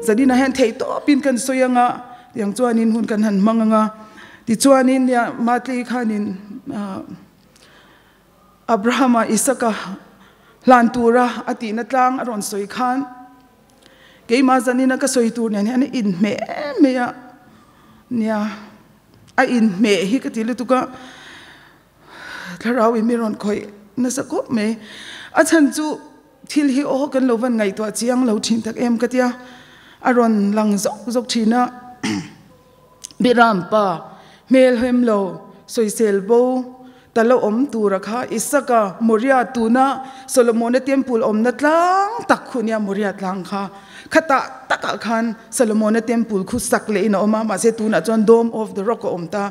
Zaninah hian theih tawpin kan sawi anga tiang chuanin hun kan han hmang anga tichuanin nia Matlei khanin Abrahama Isaka hlan tura a tihna tlang a rawn sawi khan keimah zanina ka sawi tur nen hian a inhmeh em mai a nia a inhmeh hi ka ti lutuk a thlarau in mi rawn khawih nasa khawp mai a chhan chu thil hi aw kan lo van ngaihtuah chiang lo thin tak em ka tia a rawn lang zawk zawk thin a Biram pa hmel hem lo sawisel bo ta lo awm tura kha Isaka Moria tuna Solomona temple awmna tlang tak khu nia Moria tlang kha khatah takah khan Solomona temple khu sak leh in a awm a mahse tunah chuan Dome of the Rock a awm ta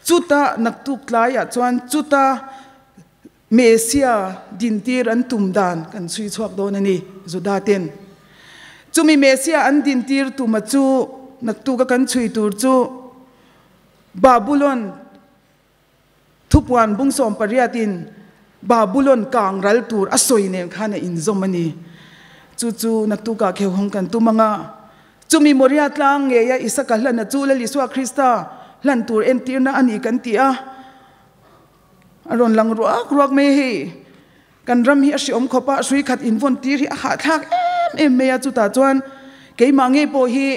chuta naktuk tlaiah chuan chuta Mesia dintir an tum dan kan chhui chhuak dawn a ni Juda ten chumi Mesia an dintir tuma chu naktuka kan chhui tur chu Babulon Thupuan bung 18 in Babulon kang ral tur a sawi nen khan a inzawm a ni. Chu chu naktukah kheuhawng kan tum ang a. Chumi Moria tlang ngeia Isaka hlana chu Lal Isua Krista hlan tur entirna a ni kan ti a. A rawn lang ruak ruak mai hei. Kan ram hi a hriawm khawp a, hrui khat invawn tir hi a hahthlak em em mai a. Chutah chuan keimah ngei pawh hi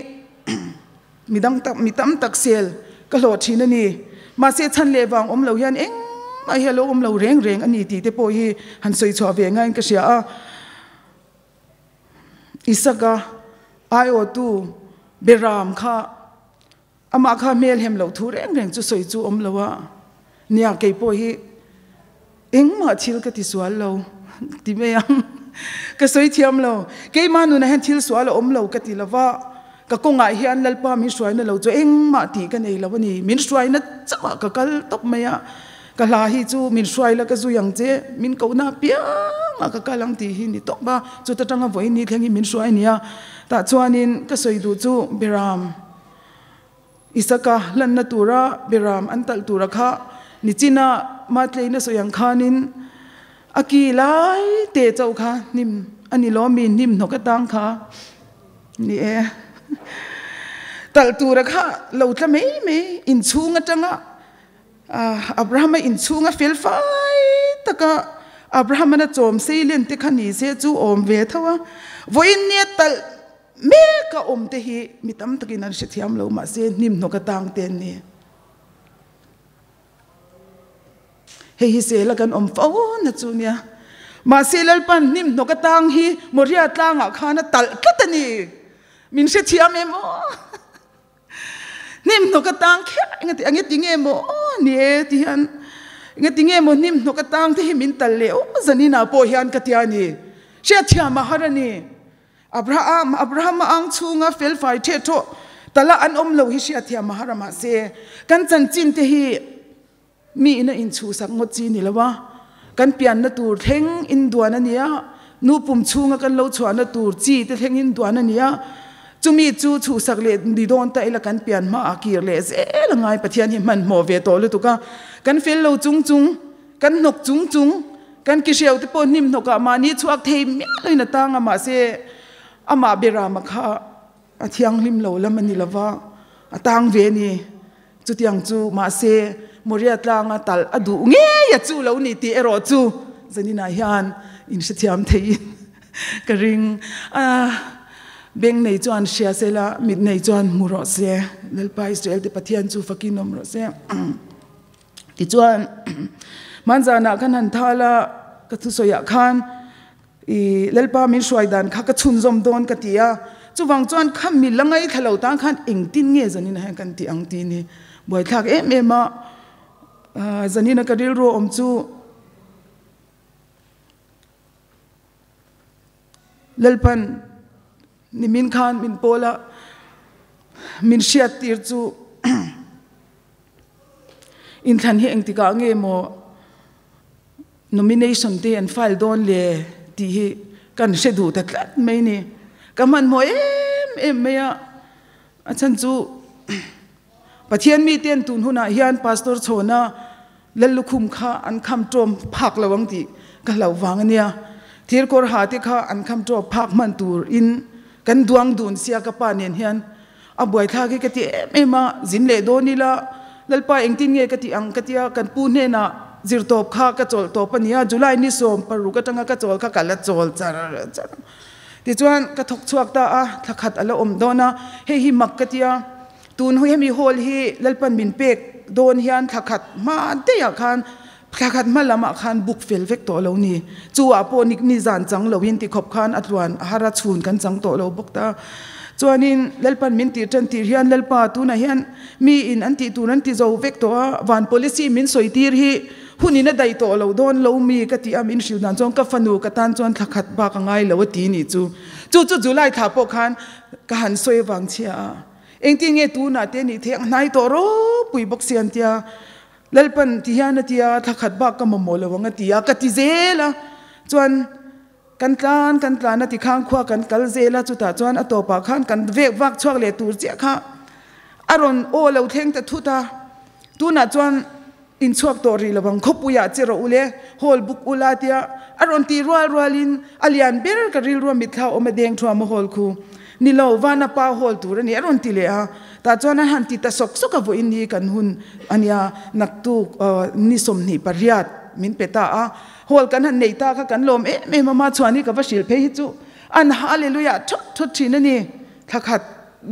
Midang tak, mi tam tak sel ka hlawh thin a ni. Mahse chhan leh vang awm lo hian engmah hi a lo awm lo reng reng a ni tih te pawh hi han sawi chhuah ve ngaiin ka hria a. Isaka aiawhtu Beram kha amah kha hmel hem loh thu reng reng chu sawi chu awm lo a. Nia kei pawh hi engmah thil ka ti sual lo ti mai ang ka sawi thiam lo keimah nunah hian thil sual a awm lo ka ti lova ka kawngah hian Lalpa min hruaina lo chu engmah tih ka nei lo a ni min hruaina chauh ah ka kal tawp mai a ka hla hi chu min hruai la ka zui ang che min kohna apiang ah ka kal ang tih hi ni tawp a chuta tanga vawiin ni thleng hi min hruai a ni a tah chuanin ka sawi duh chu Beram Isaka hlanna tura Beram an talh tura kha nichina Matleina sawi ang khanin a ki lai te chauh kha hnim a ni lo mi hnim hnawk atang kha ni e. Talh tura kha lo tla mai mai inchhung atanga Abrahama inchhunga fel fai taka Abrahamana chawm sei len te kha ni se chu awm ve tho a. Vawiin nia talh Mek a awm te hi mi tam takin an hrethiam lo mahse hnim hnawk atang te an ni. Hei hi sela kan awm fo na chu nia. Mahse Lalpan hnim hnawk atang hi Moria tlangah khan a talh tlat a ni. Min hrethiam em aw. Hnim hnawk atang kher engati angeti nge maw ni e ti hian engati nge maw hnim hnawk atang te hi min talh leh aw zaninah pawh hian ka tia ni. Hriatthiam a har a ni. Abraham, Abrahama ang chhunga felfai ṭheh ṭhawh tala an awm lo hi hriatthiam a har a mahse kan chanchin te hi mi in a inchhuhsak ngawt chi ni lo a, kan pianna tur thleng in duan a ni a, nu pum chhunga kan lo chhuahna tur chi te thleng in duan a ni a, chumi chu chhuhsak leh ni dawn ta ila kan pian hmaah kir leh zel a ngai Pathian hi hmanhmawh ve tawh lutuk a, kan fel lo chung chung, kan hnawk chung chung. Kan kihreu te pawh hnim hnawkah mahni chhuak thei miah loin a tang a, mahse amah Berama kha a thianghlim lo lam a ni lova, a tang ve a ni. Chutiang chu mahse Moria tlanga talh a duh ngei a chu lo ni tih erawh chu zaninah hian inhrethiam theiin ka ring. A beng nei chuan hria se la, mit nei chuan hmu rawh se. Lalpa Israel te Pathian chu fakin awm rawh se. Tichuan, hmanzanah khan han thal a, ka thusawiah khan i Lalpa min hruai dan kha ka chhunzawm dawn ka ti a, chuvang chuan kha mi la ngaithla lo tan khan engtin nge zanina hian kan ti ang tih ni buaithlak em em a, zanina ka rilru awm chu Lalpan nimin khan min pawl a, min hriat tir chu Inthlan hi engtikah nge maw nomination te an file dawn le tih hi kan hre duh ta tlat mai ni. Ka hmanhmawh em em mai a, a chhan chu Pathian mite an tun hunah hian Pastor Chhawna Lallukhum kha an kham ṭawm phak lo ang tih ka hlauh vang a nia. Thirkawr ha te kha an kham ṭawm phak hman turin. Kan duang dun sia ka pa nen hian a buaithlak hi ka ti em em a, zin leh dawn ila Lalpa engtin nge ka tih ang ka tia, kan pu hnenah zirtawp kha ka chawlh tawp a nia, July ni 16 atanga ka chawl kha ka la chawl char char. Tichuan ka thawk chhuak ta a, thla khat a la awm dawn a, hei hi mak ka tia, tun hemi hall hi Lalpan min pek dawn hian thla khat hma daih ah khan Thla khat hma lamah khan buk fel vek tawh lo ni. Chu ah pawh nik ni zan chang lo in ti khawp khan a tluan a har a chhun kan chang tawh lo bawk ta. Chuanin Lalpan min tir tan tir hian Lalpa tunah hian mi in an tih tur an ti zo vek tawh a, van policy min sawi tir hi hun in a daih tawh lo dawn lo mi ka ti a, min hrilh dan chuan ka fanu ka tan chuan thla khat bak a ngai lo a ti ni chu. Chu chu July thla pawh khan ka han sawi avang chhia a, engtin nge tunah te nih theih ang hnai tawh ropui bawk si an tia. Lalpan ti hian a ti a, thla khat bak ka mamawh lo ang a ti a, ka ti zel a. Chuan kan tlan kan tlan a tikhang khua kan kal zel a, chutah chuan a tawpah khan kan vek vak chhuak leh tur chiah kha a rawn aw lo thleng ta thut a. Tunah chuan inchhuak tawh rih lo ang, khawpuiah che rawh u le, hall buk ula a tia a rawn ti rual rualin a lian ber ka rilrua mitthla awm a deng thuam a hall khu ni lo, Vanapa hall tur a ni a rawn ti leh a. Tah chuan a han ti ta sawk sawk a, vawiin ni kan hun a nia, naktuk ni 28 min pe ta a, hall kan han nei ta kha kan lawm em em a, Machhuani ka va hrilh phei hi chu an hallelujah thawt thawt thin a ni, thla khat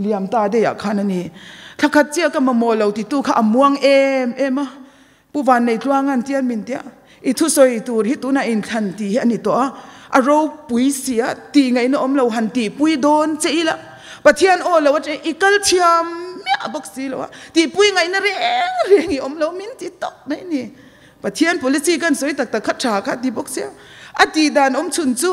liam ta daih ah khan a ni, thla khat chiah ka mamawh lo titu kha a muang em em a, Pu Vanneitluanga'n tian min tia, I thusawi tur hi tunah inthlan tih hi a ni tawh a, a ropui si a, tih ngaihna awm lo han tihpui dawn che ila, Pathian aw lo atang i kal thiam miah bawk si lo a, tihpui ngaihna reng reng i awm lo min ti tawp mai a ni. Pathian policy kan sawi tak tak kha tha kha ti bawk sia, a tih dan awm chhun chu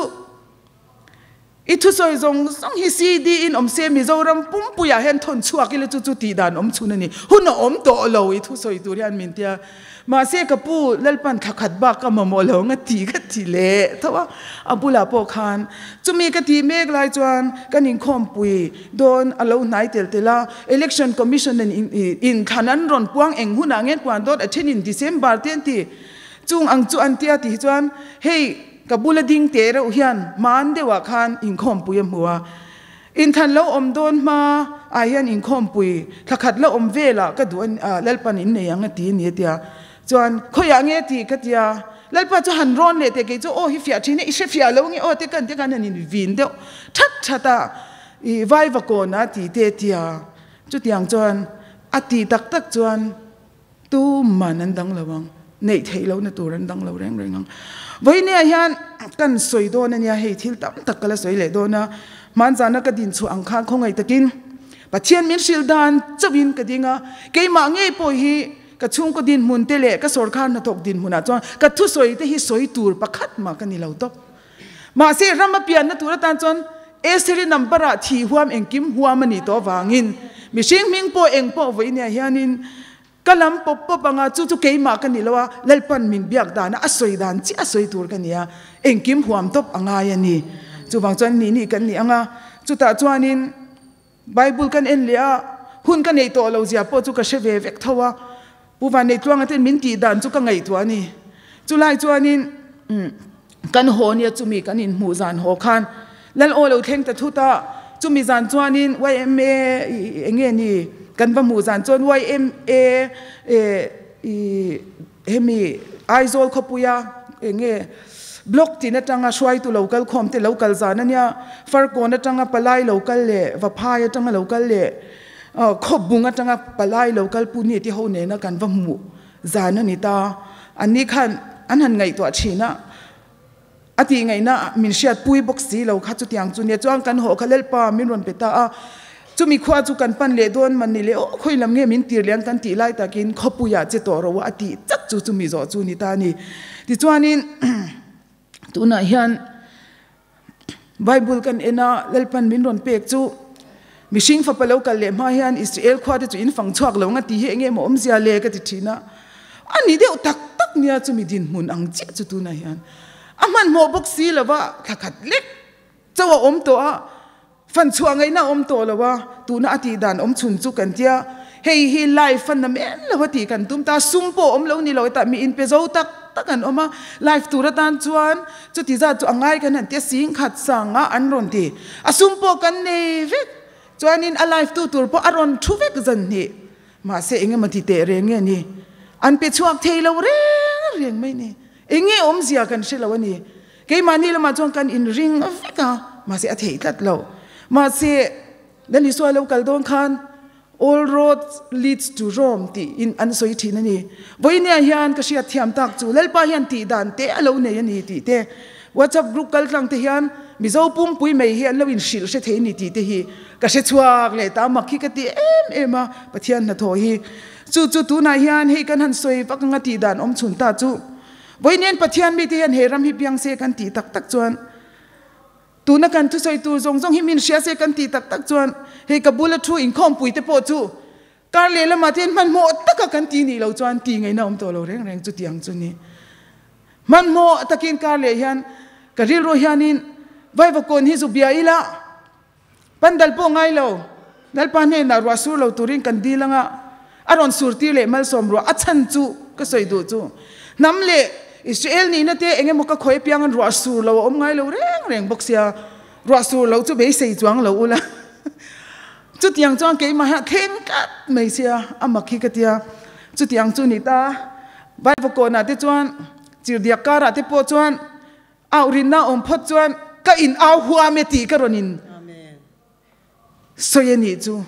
I thusawi zawng zawng hi CD in awm se Mizoram pumpuiah hian thawn chhuak ila chu chu tih dan awm chhun a ni. Hun a awm tawh lo i thusawi tur hian min tia. Mahse ka pu Lalpan thla khat bak ka mamawh lo ang a ti ka ti leh tho a. A bulah pawh khan chumi ka tih mek lai chuan kan inkhawmpui dawn a lo hnai tel tel a. Election Commission in inthlan an rawn puang eng hunah nge an puan dawn a then in December te an ti. Chung ang chu an tia tih hi chuan hei Ka bula ding teh reuh hian hmaan deuhah khan inkhawmpui a hmu a. Inthan lo awm dawn hma ah hian inkhawmpui thla khat la awm velah ka duh a, Lalpan in nei ang a ti a ni a tia. Chuan khawiah nge tih ka tia. Lalpa chu han rawn leh teh kei chu aw hi fiah thin e, i hre fiah lo nge aw te kan te khan han invin deuh that that a, i vaiva kawn a ti te a tia. Chutiang chuan a tih tak tak chuan Tuman an dang lo ang, neih theih lohna tur an dang lo reng reng ang. Vawinia hian kan sawi dawn a nia, hei thil tam tak ka la sawi leh dawn a, hmanzana ka din chhuah ang khan khawngaih takin Pathian min hrilh dan chauhin ka ding a, keimah ngei pawh hi ka chhungkaw dinhmun te leh ka sawrkar hnathawk dinhmunah chuan ka thusawi te hi sawi tur pakhat mah ka ni lo tawp. Mahse rama pianna tur atan chuan Estheri number ah thih huam engkim huam a nih tawh avangin mihring hming pawh eng pawh vawinia hianin ka lam pawp pawp anga chu chu keimah ka ni lo a, Lalpan min biak dana a sawi dan chiah a sawi tur ka ni a, engkim huam tawp a ngai a ni. Chuvang chuan nih nih kan ni anga chutah chuanin Bible kan en leh a, hun ka neih tawh lo zia pawh chu ka hre ve vek tho a, Pu Vanneitluanga ten min tih dan chu ka ngaihtuah a ni. Chulai chuanin kan haw nia chumi kan inhmuh zan haw khan Lal aw lo thleng ta thut a, chumi zan chuanin yma eng nge ni kan va hmuh zan chuan yma hemi Aizawl khawpuia eng nge block tin atanga hruaitu lo kal khawm te lo kal zan a nia, Farkawn atanga palai lo kal leh Vaphai atanga lo kal leh Khawbung atanga palai lo kal pu ni te ho nena kan va hmuh zan a ni ta. An ni khan an han ngaihtuah thin a, a tih ngaihna min hriat pui bawk si lo kha chutiang chu nia chuan kan haw kha Lalpa min rawn pe ta a. Chumi khua chu kan pan leh dawn man ni leh aw khawi lam nge min tir leh ang kan tih lai takin khawpuiah che tawh ro a a tih chat chu chumi zawh chu ni ta a ni. Tichuanin tunah hian Bible kan en a, Lalpan min rawn pek chu mihring fapa lo kal leh hma hian Israel khua te chu in fang chhuak lo nga tih hi enge maw awmzia le ka ti thin a. A ni deuh tak tak nia chumi dinhmun ang chiah chu tunah hian a hmanhmawh bawk si lo va, thla khat lek chauh a awm tawh a, fan chhuah ngaihna a awm tawh lo a, tuna a tih dan awm chhun chu kan tia hei hi life a na men lo a tih kan tum ta, sum pawh awm lo ni lo e tah mi inpe zo tak. tak tak an awm a, live tur atan chuan chuti zat chu a ngai kan han ti a, 10,000 sanga an rawn ti. A sum pawh kan nei vek, chuanin a live tu tur pawh a rawn thu vek zan hnih. Mahse engemaw ti teh reng nge ni? An pe chhuak thei lo reng reng mai ni. Eng nge awmzia kan hre lo a ni. Keimahni lamah chuan kan inring vek a, mahse a theih tlat lo. Mahse Lal Isua lo kal dawn khan All roads leads to Rome tiin an sawi thin a ni. Vawinia hian ka hriat thiam tak chu Lalpa hian tih dan te a lo nei a ni tih te, WhatsApp group kal tlang te hian Mizo pumpui mai hi an lo inhrilh hre thei a ni tih te hi ka hre chhuak leh ta mak hi ka ti em em a, Pathian hnathawh hi. Chu chu tunah hian hei kan han sawi vak anga tih dan awm chhun ta chu Vawiin Pathian mite hian he ram hi piang se kan tih tak tak chuan Tuna kan thusawi tur zawng zawng hi min hria se kan tih tak tak chuan hei ka bula thu inkhawmpui te pawh chu kar leh lamah te hian hmanhmawh taka kan ti nih loh chuan ti ngaihna awm tawh lo reng reng chutiang chu ni. Hmanhmawh takin kar leh hian ka rilru hianin Vaivakawn hi zu bia ila pandal pawh ngai lo Lalpa hnenah ruah sur lo turin kan dil anga a rawn sur tir leh malsawm ruah a chhan chu ka sawi duh chu hnam leh Israel nihna te eng emaw ka khawi apiang an ruah sur lo a awm ngai lo reng reng bawk sia ruah sur lo chu beisei chuang lo ula chutiang chuan keimah hian thleng tlat mai sia a mak hi ka tia chutiang chu ni ta Bible kawnah te chuan chirhdiak karah te pawh chuan Au rinna awm phawt chuan ka in au huam e tih ka rawn in sawi a nih chu.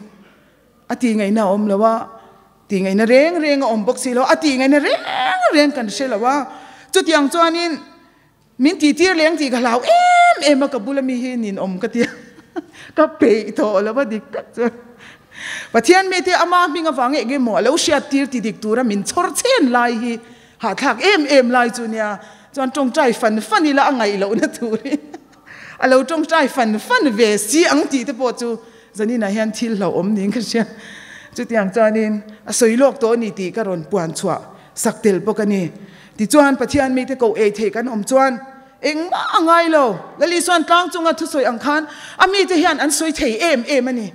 A tih ngaihna a awm lo a, tih ngaihna reng reng a awm bawk si lo, a tih ngaihna reng reng kan hre lo a. Chutiang chuanin min tih tir leng tih ka hlau em em a, ka bula mi hi nin awm ka tia ka peih tawh lo a dik tak chuan. Pathian mite ama hming avang eng emaw a lo hriat tir ti dik tura min chhawr chhen lai hi Hahthlak em em lai chu nia, chuan tawngtai fan fan ila a ngaih lohna turin a lo tawngtai fan fan ve si ang tih te pawh chu zaninah hian thil hlauhawm niin ka hria. Chutiang chuanin a sawi lawk tawh a ni tih ka rawn puan chhuah sak tel bawk a ni. Tichuan Pathian mite koh ei theih kan awm chuan engmah a ngai lo. Lali chuan tlang chunga thusawi ang khan a mite hian an sawi thei em em a ni.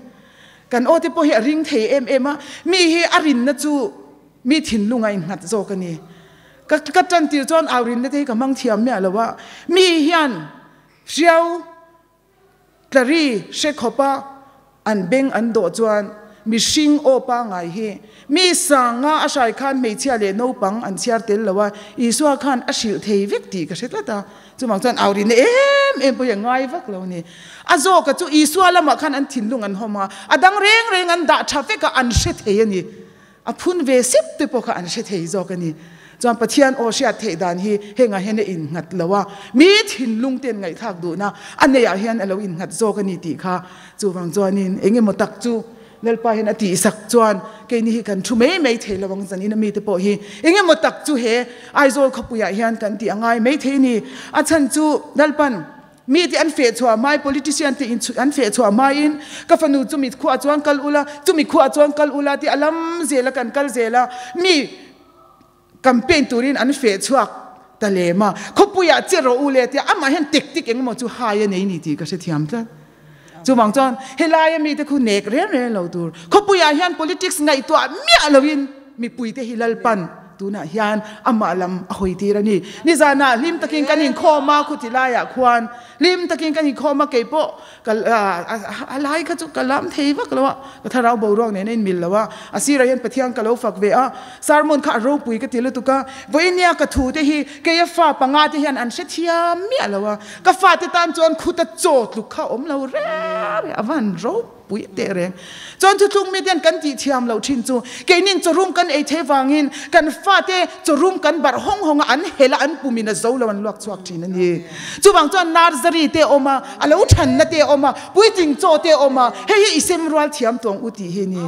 Kan aw te pawh hi a ring thei em em a, mi hi a rinna chu Mi thinlung a innghat zawk a ni. Ka ka tan tir chuan au rinna te hi ka hmang thiam miah lo a, mi hian hriau tlari hre khawpa an beng an dawh chuan mihring aw pangai hi mi sanga a hrai khan hmeichhia leh naupang an chhiar tel lo a, Isua khan a hrilh thei vek tih ka hre tlat a, chuvang chuan au rinna em em pawh hi a ngai vak lo a ni. A zawka chu Isua lamah khan an thinlung an hawm a, a dang reng reng an dah tha vek a, an hre thei a ni. A phun ve sep te pawh kha an hre thei zawk a ni. Chuan Pathian aw hriat theih dan hi hengah hian a innghat lo a, mi thinlung ten ngaihthlak duhna a neiah hian a lo innghat zawk a ni tih kha. Chuvang chuanin eng emaw tak chu Lalpa hian a tihsak chuan keini hi kan thu mai mai thei lo ang zanin a mite pawh hi eng emaw tak chu he Aizawl khawpuiah hian kan tih a ngai mai thei a ni. A chhan chu Lalpan Mi te an feh chhuah hmai, politician te in an feh chhuah hmaiin ka fanu chumi khuah chuan kal ula, chumi khuah chuan kal ula tih a lam zel a kan kal zel a, mi campaign turin an feh chhuak ta lem a, khawpuiah che rawh u le tia amah hian tactic engemaw chu hai a nei ni tih ka hrethiam tlat. Chuvang chuan helaia mite khu nek reng reng lo tur. Khawpuiah hian politics ngaihtuah miah loin mipuite hi Lalpan tunah hian amah lam a hawi tir a ni. Nizanah hlim takin kan inkhawm a, khuti laiah khuan hlim takin kan inkhawm a, kei pawh ka a lai kha chu ka lam thei vak lo a, ka thlarau boruak nen a inmil lo a, a sirah hian Pathian ka lo fak ve a, sermon kha a ropui ka ti lutuk a, vawinia ka thu te hi keia fa panga te hian an hrethiam miah lo a, Ka fate tan chuan khuta chaw tluk kha awm lo reng reng, a van ropui teh reng. Chuan thutluk mi ten kan tih thiam loh thin chu keinin chawrum kan ei thei vangin kan fate chawrum kan barh hawng hawng a, an hel a, an pumin a zo lo an luak chhuak thin a ni. Chuvang chuan nursery te awm a, a lo thanna te awm a, puitling chaw te awm a, hei hi i sem rual thiam tawng u tih hi a ni.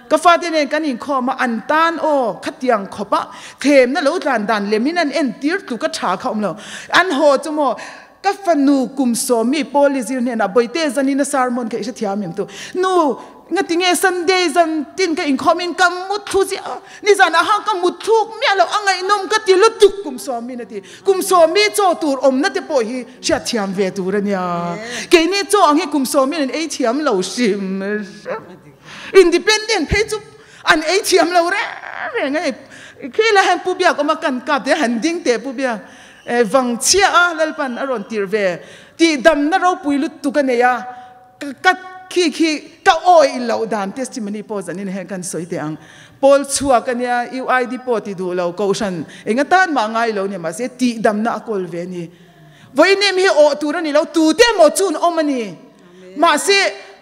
Ka fate nen kan inkhawm a, an tan aw khatiang khawp a thlemna lo tlan dan lemin an entir tluk a tha kha awm lo. An haw chu maw ka fanu kum sawmi Paul-i zir hnenah Bawihte zanin a sermon kha i hrethiam em tu? Nu, ngatinge Sunday zan tin ka inkhawmin ka mutthlu ziah a, nizan ah khan ka mutthluk miah loh a ngaihnawm ka ti lutuk kum sawmin a ti. Kum sawmi chaw tur awmna te pawh hi hriatthiam ve tur a nia. Keini chaw ang hi kum sawmin an ei thiam lo hrim hrim. Independent phei chu an ei thiam lo reng reng a ni. Khi la han pu biak awm a kan kap te han ding teh pu biak vang chhiah a Lalpan a rawn tirh ve tih damna ropui lutuk a nei a ka khi khi ka awih loh dan testimony pawh zanin hian kan sawi teh ang. Pawl chhuak a nia UID pawh ti duh lo kohhran eng atan mah ngai lo nia mahse tih damna a kawl ve a ni. Vawiinem hi awh tur a ni lo tute emaw chun awm a ni. Mahse,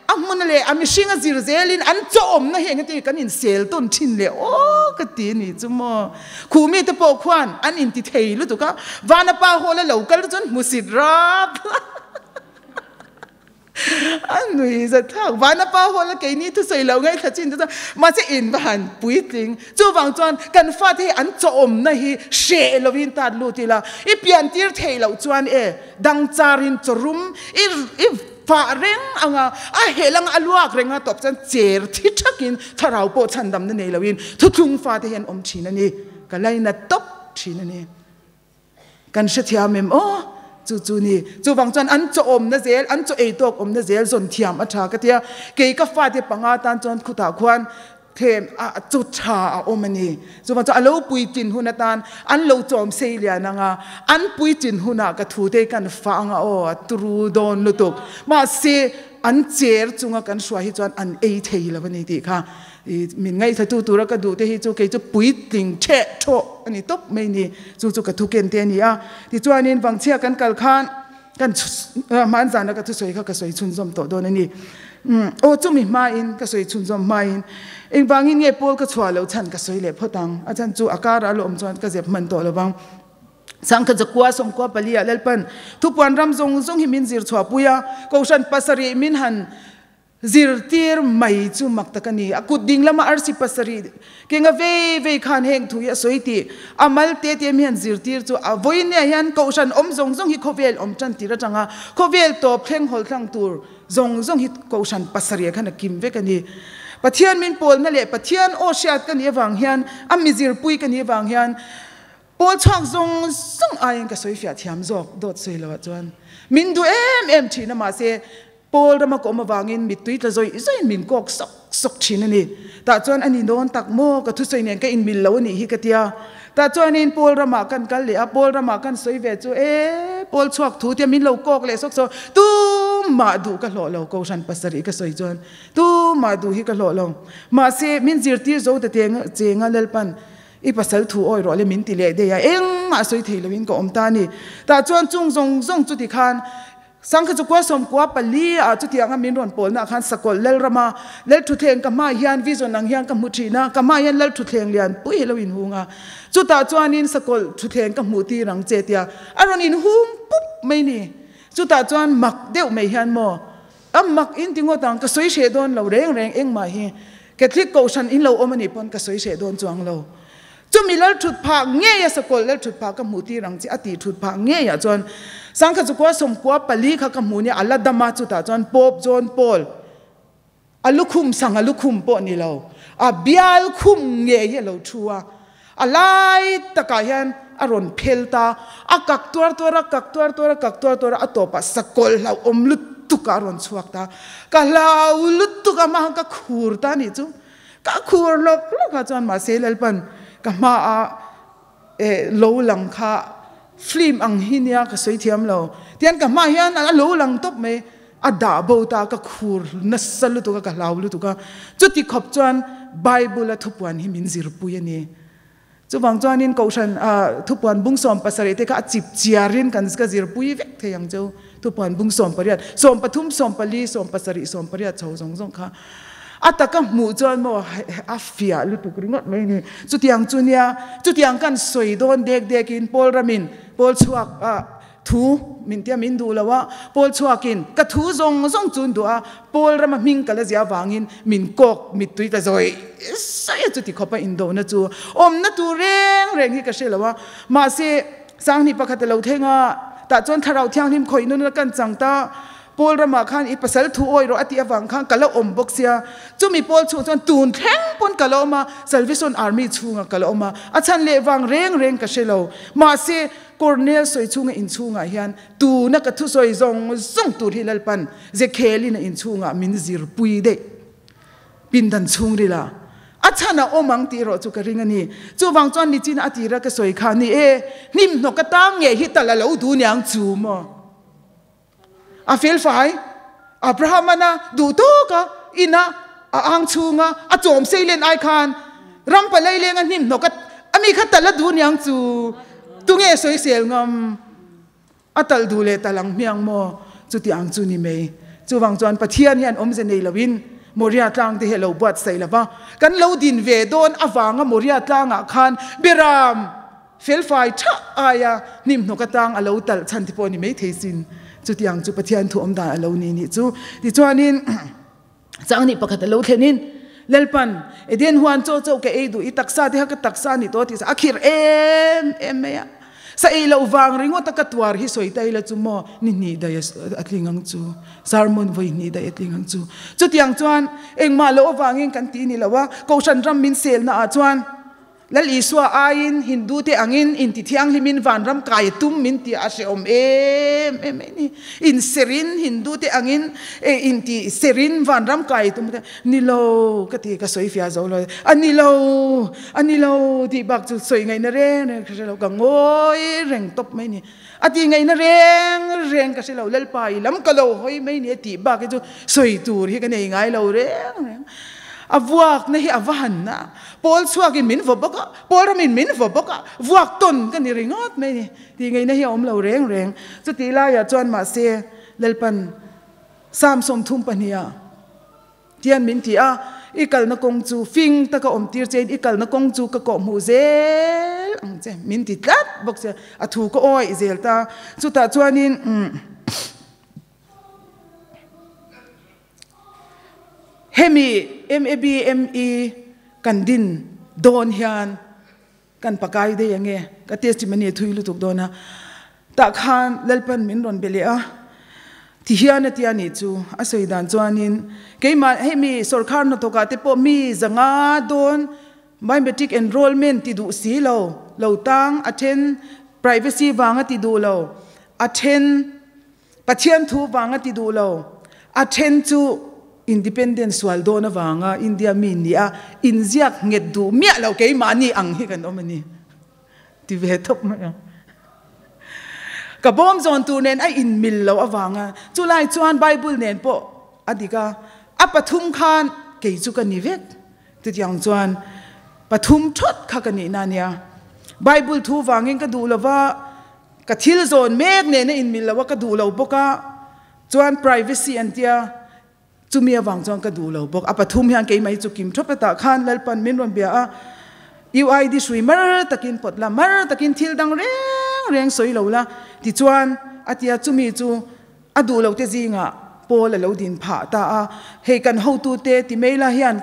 a hmun leh a mihring a zir zelin an chawhawmna hi engati kan insel tawn thin leh aw ka ti a ni chu maw. Khumi te pawh khuan an inti thei lutuk a, Vanapa Hall a lo kal te chuan hmusit rap a nui zat thlak. Vanapa Hall a keini thusawi lo ngaihthla chin te chuan mahse in va han puitling. Chuvang chuan kan fate hi an chawhawmna hi hreh lovin tat lut ila, i pian tir theih loh chuan e, Dang charin chawrum i i fah reng anga a helh anga a luak reng a tawp chuan cher thi thakin thlarau pawh chhandamna nei loin thuthlung fate hi an awm thin a ni. Ka laina tawp thin a ni. Kan hrethiam em aw? Chu chu ni. Chuvang chuan an chaw awmna zel, an chaw ei tawk awmna zel zawn thiam a tha ka tia. Kei ka fate panga tan chuan khutah khuan Thlem a chu tha a awm a ni. Chuvang chuan a lo puitlin hun atan an lo chawm sei lian ang a, an puitlin hunah ka thute kan fah ang a aw, a turu dawn lutuk. Mahse, an cher chunga kan hruai hi chuan an ei thei lo a ni tih kha min ngaihthlatu tura ka duh te hi chu kei chu puitling theh thawh a ni tawp mai ni. Chu chu ka thuken te a ni a. Tichuanin Vangchhia kan kal khan Kan hmanzana ka thusawi kha ka sawi chhunzawm tawh dawn a ni. Aw chumi hmain ka sawi chhunzawm hmain engvangin nge Paul ka chhuah loh chhan ka sawi leh phawt ang. A chhan chu a karah a lawm chuan ka zep hman tawh lovang. Sangkha zakua sawmkua pali ah Lalpan thupuan ram zawng zawng hi min zir chhuahpui a, Kohhran pasarih min han Zirtir mai chu mak tak a ni. A kut ding lama arsi pasarih kenga vei vei khan heng thu hi a sawi tih a mal te te hian zirtir chu a vawinia hian kohhran awm zawng zawng hi khawvel awm tan tir atanga khawvel tawp thleng hawl thlang tur zawng zawng hi kohhran pasarih khan a kim vek a ni. Pathian min pawlna leh Pathian aw hriat ka nih avang hian a mizirpui ka nih avang hian Pawl chhuak zawng zawng aiin ka sawi fiah thiam zawk dawt sawi loah chuan min duh em em thin a mahse Pawl rama ka awm avangin mittui tla zawih zawihin min kawk sawk sawk thin a ni. Tah chuan a ni dawn tak maw? Ka thusawi nen ka inmil lo a nih hi ka tia. Tah chuanin Pawl ramah kan kal leh a, Pawl ramah kan sawi ve chu e, Pawl chhuak thu tia min lo kawk leh sawk sawk. Tumah duh ka hlawh lo, Kohhran pasarih ka sawi chuan tumah duh hi ka hlawh lo. Mahse, min zirtir zo ta chenga Lalpan I pasal thu awi rawh le min ti leh daih a, engmah sawi thei loin ka awm ta a ni. Tah chuan chung zawng zawng chuti khan Sangkha chu kua sawmkua pali ah chutiang a min rawn pawlna ah khan Sakawlh Lalrama Lalthuthleng ka hmai hian vision ang hian ka hmu thin a, ka hmai hian Lalthuthleng lian pui hi lo inhung a, chutah chuanin Sakawlh thuthleng ka hmuh tir ang che tia a rawn inhung pup mai ni. Chutah chuan mak deuh mai hian maw a mak in ti ngawt ang, ka sawi hreh dawn lo reng reng engmah hi Catholic Kohhran in lo awm a nih pawn ka sawi hreh dawn chuang lo. Chumi lal thut phah ngei a sakawlh lal thut phah ka hmuh tir ang chi a tih thut phah ngei ah chuan Sangkha chu kua sawmkua pali kha ka hmuh nia a la dam a chutah chuan Pope John Paul a lukhum sang a lukhum pawh ni lo a bial khum ngei hi a lo thu a a lai takah hian a rawn phel ta a kak tuar tuar a kak tuar tuar a kak tuar tuar a a tawpah sakawlh hlauhawm lutuk ah a rawn chhuak ta ka hlau lutuk a hma ka khur ta a nih chu. Ka khur lawk lawk a chuan mahse Lalpan ka hma a eh lo lang kha film ang hi nia ka sawi thiam lo tian ka hma hian a lo lang tawp mai a dah bo ta ka khur nasa lutuk a ka hlau lutuk a chuti khawp chuan Bible a thupuan hi min zirpui a ni. Chuvang chuanin Kohhran thupuan bung 70 te kha a chip chiarin kan ka zirpui vek thei ang cheu. Thupuan bung 18, 13, 14, 17, 18 chho zawng zawng kha a taka hmuh chuan maw a fiah lutuk ringawt mai ni. Chutiang chu nia, chutiang kan sawi dawn dek dekin Paul ramin Paul chhuak Thu min tia min duh lo a, Paul chhuakin ka thu zawng zawng chu an duh a, Paul rama hming ka la zia avangin min kawk mittui ta zawi zawi a, chuti khawpa indona chu awmna tur reng reng hi ka hre lo a, mahse Sanghnih pakhat a lo thleng a, tah chuan Thlarau Thianghlim khawih nuna kan chang ta, Paul ramah khan i pasal thu awi rawh a tih avang khan ka la awm bawk sia, chumi Paul chhung chuan tun thleng pawn ka la awm a, Salvation Army chhungah ka la awm a, a chhan leh vang reng reng ka hre lo, mahse Cornel sawi chhunga inchhungah hian tuna ka thusawi zawng zawng tur hi Lalpan Zekhelin a inchhungah min zirpui daih. Pindan chhungrila. A chhan a awm ang tih erawh chu ka ring a ni. Chuvang chuan nichin a tira ka sawi kha ni e, hnim hnawk atang nge hi tal a lo duh niang chu maw? A felfai Abraham-ana duh tawk a ina a ang chhunga a chawm sei len ai khan ram palai lenga hnim hnawk a mi kha tal a duh niang chu tunge sawisel ngam? A talh duh leh talh ang hmiang maw? Chuti ang chu ni mai. Chuvang chuan Pathian hian awmze nei loin Moria tlang te hi a lo buatsaih lo va. Kan lo din ve dawn avanga Moria tlangah khan Beram felfai tha aia hnimhnawk atang a lo talh chhan te pawh a ni maithei sin. Chuti ang chu Pathian thu awm dan a lo ni nih chu. Tichuanin Changnih pakhat a lo thlenin Lalpan, Eden huan chaw chaw ka ei duh i taksa te kha ka taksa a ni tawh tih a khirh em em mai a. Sa ei loh vang ringawt a ka tuar hi sawi ta ila chu maw ni hnih daih a tling ang chu, sermon vawi hnih daih a tling ang chu. Chutiang chuan engmah loh avangin kan ti ni lo a, Kohhran ram min selna ah chuan Lal Isua aiin Hindu te angin inti thianghlimin vanram kai a tum min tih a hrehawm em em mai ni. Inserin Hindu te angin inti serin vanram kai a tum te ni lo ka ti ka sawi fia zo lo a ni lo a ni lo tih bak chu sawi ngaihna reng reng ka hre lo ka ngawi reng tawp mai ni. A tih ngaihna reng reng ka hre lo Lalpa i lam ka lo hawi mai ni a tih bak hi chu sawi tur hi ka nei ngai lo reng reng. A vuakna hi a va han a, pawl chhuakin min vaw bawk a, pawl ramin min vaw bawk a, vuak tawn ka ni ringawt mai ni tih ngaihna hi a awm lo reng reng. Chutih laiah chuan mahse Lalpan Psalm 32 ah tian min ti a, I kalna kawng chu fing taka awm tir chein i kalna kawng chu ka kawhhmuh zel ang che min ti tlat bawk sia, a thu ka awih zel ta. Chutah chuanin Hemi MABME kan din dawn hian kan pakai daih ang e, ka testimony a thui lutuk dawn a, tah khan Lalpan min rawn be leh a, ti hian a tia nih chu, a sawi dan chuanin keimah hemi sawrkhar hnathawkah te pawh mi zanga dawn biometric enrollment ti duh si lo, lo tang a then privacy vanga ti duh lo, a then Pathian thu vanga ti duh lo, a then chu independent sual dawn avanga India mi ni a inziak nghet duh miah lo keimahni ang hi kan awm a ni ti ve thawp mai ang. Ka bawm zawn tur nen a inmil lo avanga chulai chuan Bible nen pawh a dik a, a pathum khan kei chu ka ni vek. Chutiang chuan pathum thawt kha ka nihna a nia. Bible thu vangin ka duh lova, Ka thil zawn mek nena inmil lo a ka duh lo bawk a, chuan privacy an tia, chumi avang chuan ka duh lo bawk. A pathum hian keimah hi chu kim thawp hetah khan Lalpan min rawn bia a, UID hrui mar takin pawt la, mar takin thil dang reng reng sawi lo la, tichuan a tia chumi chu a duh lo te zingah Paul a lo din phah ta a, hei kan hotute ti mai la hian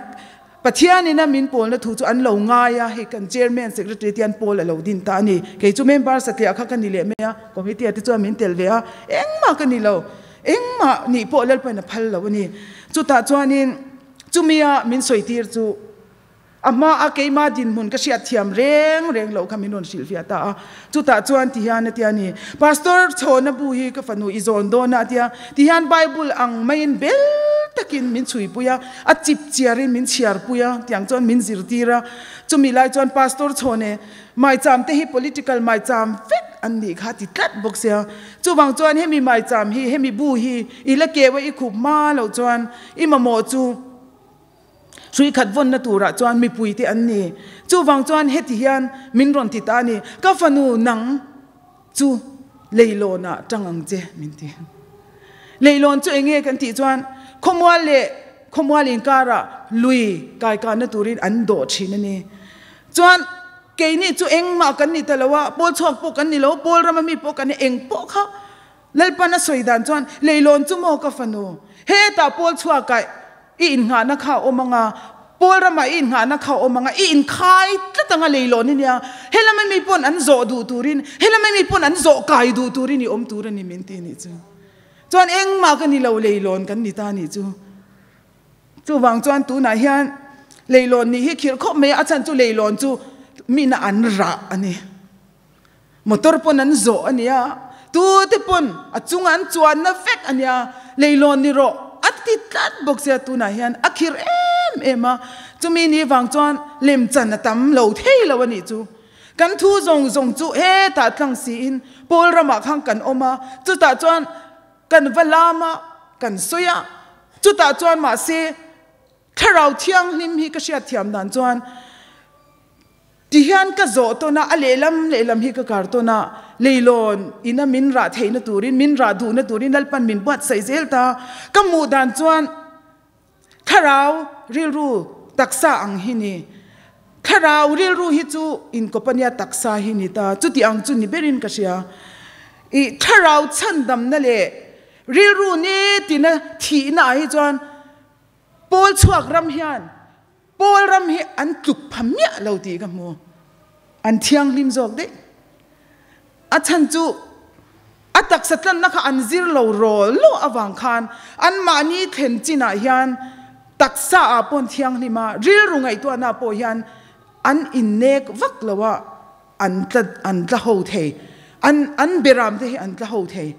Pathianin a min pawlna thu chu an lo ngai a, hei kan Chairman, Secretary te hian pawl a lo din ta a ni. Kei chu member satliah kha ka ni leh mai a, committee ah te chuan min tel ve a, engmah ka ni lo, engmah nih pawh Lalpain a phal lo a ni. Chutah chuanin chumia min sawitir chu a hma a keima dinhmun ka hriat thiam reng reng loh kha min rawn hrilhfiah ta a. Chutah chuan ti hian a ti a ni, Pastor Chhawna bu hi ka fanu i zawn dawn a a ti a, ti hian Bible ang maiin bel takin min chhuipui a, a chip chiarin min chhiarpui a, tiang chuan min zirtir a. Chumi lai chuan Pastor Chhawne maicham te hi political maicham vek an nih kha a ti tlat bawk sia. Chuvang chuan hemi maicham hi, hemi bu hi i la keu a i khup hma loh chuan i mamawh chu, Hrui khat vawnna turah chuan mipui te an ni. Chuvang chuan heti hian min rawn ti ta a ni, Ka fanu nang chu leilawnah tang ang che, min ti. Leilawn chu eng nge kan tih chuan khawmual leh khawmual inkarah lui kaikanna turin an dawh thin a ni. Chuan keini chu engmah kan ni ta lo a, pawl chhuak pawh kan ni lo, pawl rama mi pawh kan ni, eng pawh kha Lalpan a sawi dan chuan, Leilawn chu maw ka fanu, hetah pawl chhuakah i innghahna kha a awm ang a, pawl ramah i innghahna kha a awm ang a, i inkhai tlat ang a leilawn i nia, helama mi pawn an zawh duh turin, helama mi pawn an zawh kai duh turin i awm tur a ni min ti nih chu. Chuan engmah ka ni lo, leilawn kan ni ta nih chu. Chuvang chuan tunah hian leilawn nih hi khirh khawp mai a, a chhan chu leilawn chu mina an rah a ni. Motor pawn an zawh a nia, tute pawn a chunga an chuanna vek a nia, leilawn ni rawh a ti tlat bawk sia tunah hian a khirh em em em a, chumi ni vang chuan lemchan a tam lo thei lo a nih chu. Kan thu zawng zawng chu hetah tlang siin Paul ramah khan kan awm a, chutah chuan kan va lam a, kan sawi a, chutah chuan mahse Thlarau Thianghlim hi ka hriatthiam dan chuan Tihian ka zawh tawn a, a lehlam lehlam hi ka kar tawn a, leilawn ina min rah theihna turin, min rah duhna turin Lalpan min buatsaih zel ta. Ka hmuh dan chuan thlarau rilru taksa ang hi ni. Thlarau rilru hi chu inkawp a nia, taksa hi ni ta. Chuti ang chu ni berin ka hria. I thlarau chhandamna leh rilru nitina thihna ah hi chuan Pawl chhuak ram hian Pawl ram hi an tluk pha miah lo tih ka hmu. An thianghlim zawk daih. A chhan chu a taksa tlanna kha an zir lo rawl lo avang khan anmahni thlen chinah hian taksa ah pawh an thianghlim a, rilru ngaihtuahna pawh hian an innek vak lo a, an tla an tla ho thei. An an beram te hi an tla ho thei.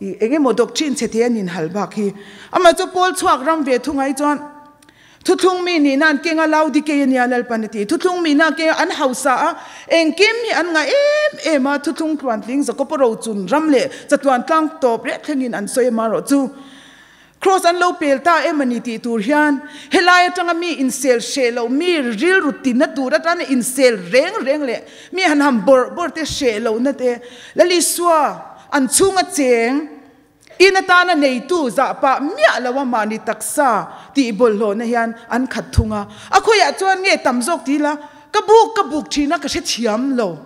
I eng emaw doctrine chhe te an inhal bak hi. Amah chu Paul chhuak ram ve thung ai chuan thuthlung mi nihna an keng a, Laodikei a nia Lalpan a ti. Thuthlung mi nihna an keng a, an hausa a, engkim hi an ngah em em a, thuthlung tluantling Jakob rochun ram leh chatuan tlang tawp rek thlengin an sawi amarawh chu Kraws an lo pel ta em a ni tih tur hian helai atanga mi insel hreh loh, mi rilru tina tur atana insel reng reng leh mi han ham bawrh bawrh te hreh lohna te Lal Isua an chhunga cheng in atana neitu zah pah miah lo a mahni taksa tih bawlhhlawhna hian an khat thung a. A khawiah chuan nge tam zawk ti ila ka buk ka buk thin a ka hrethiam lo.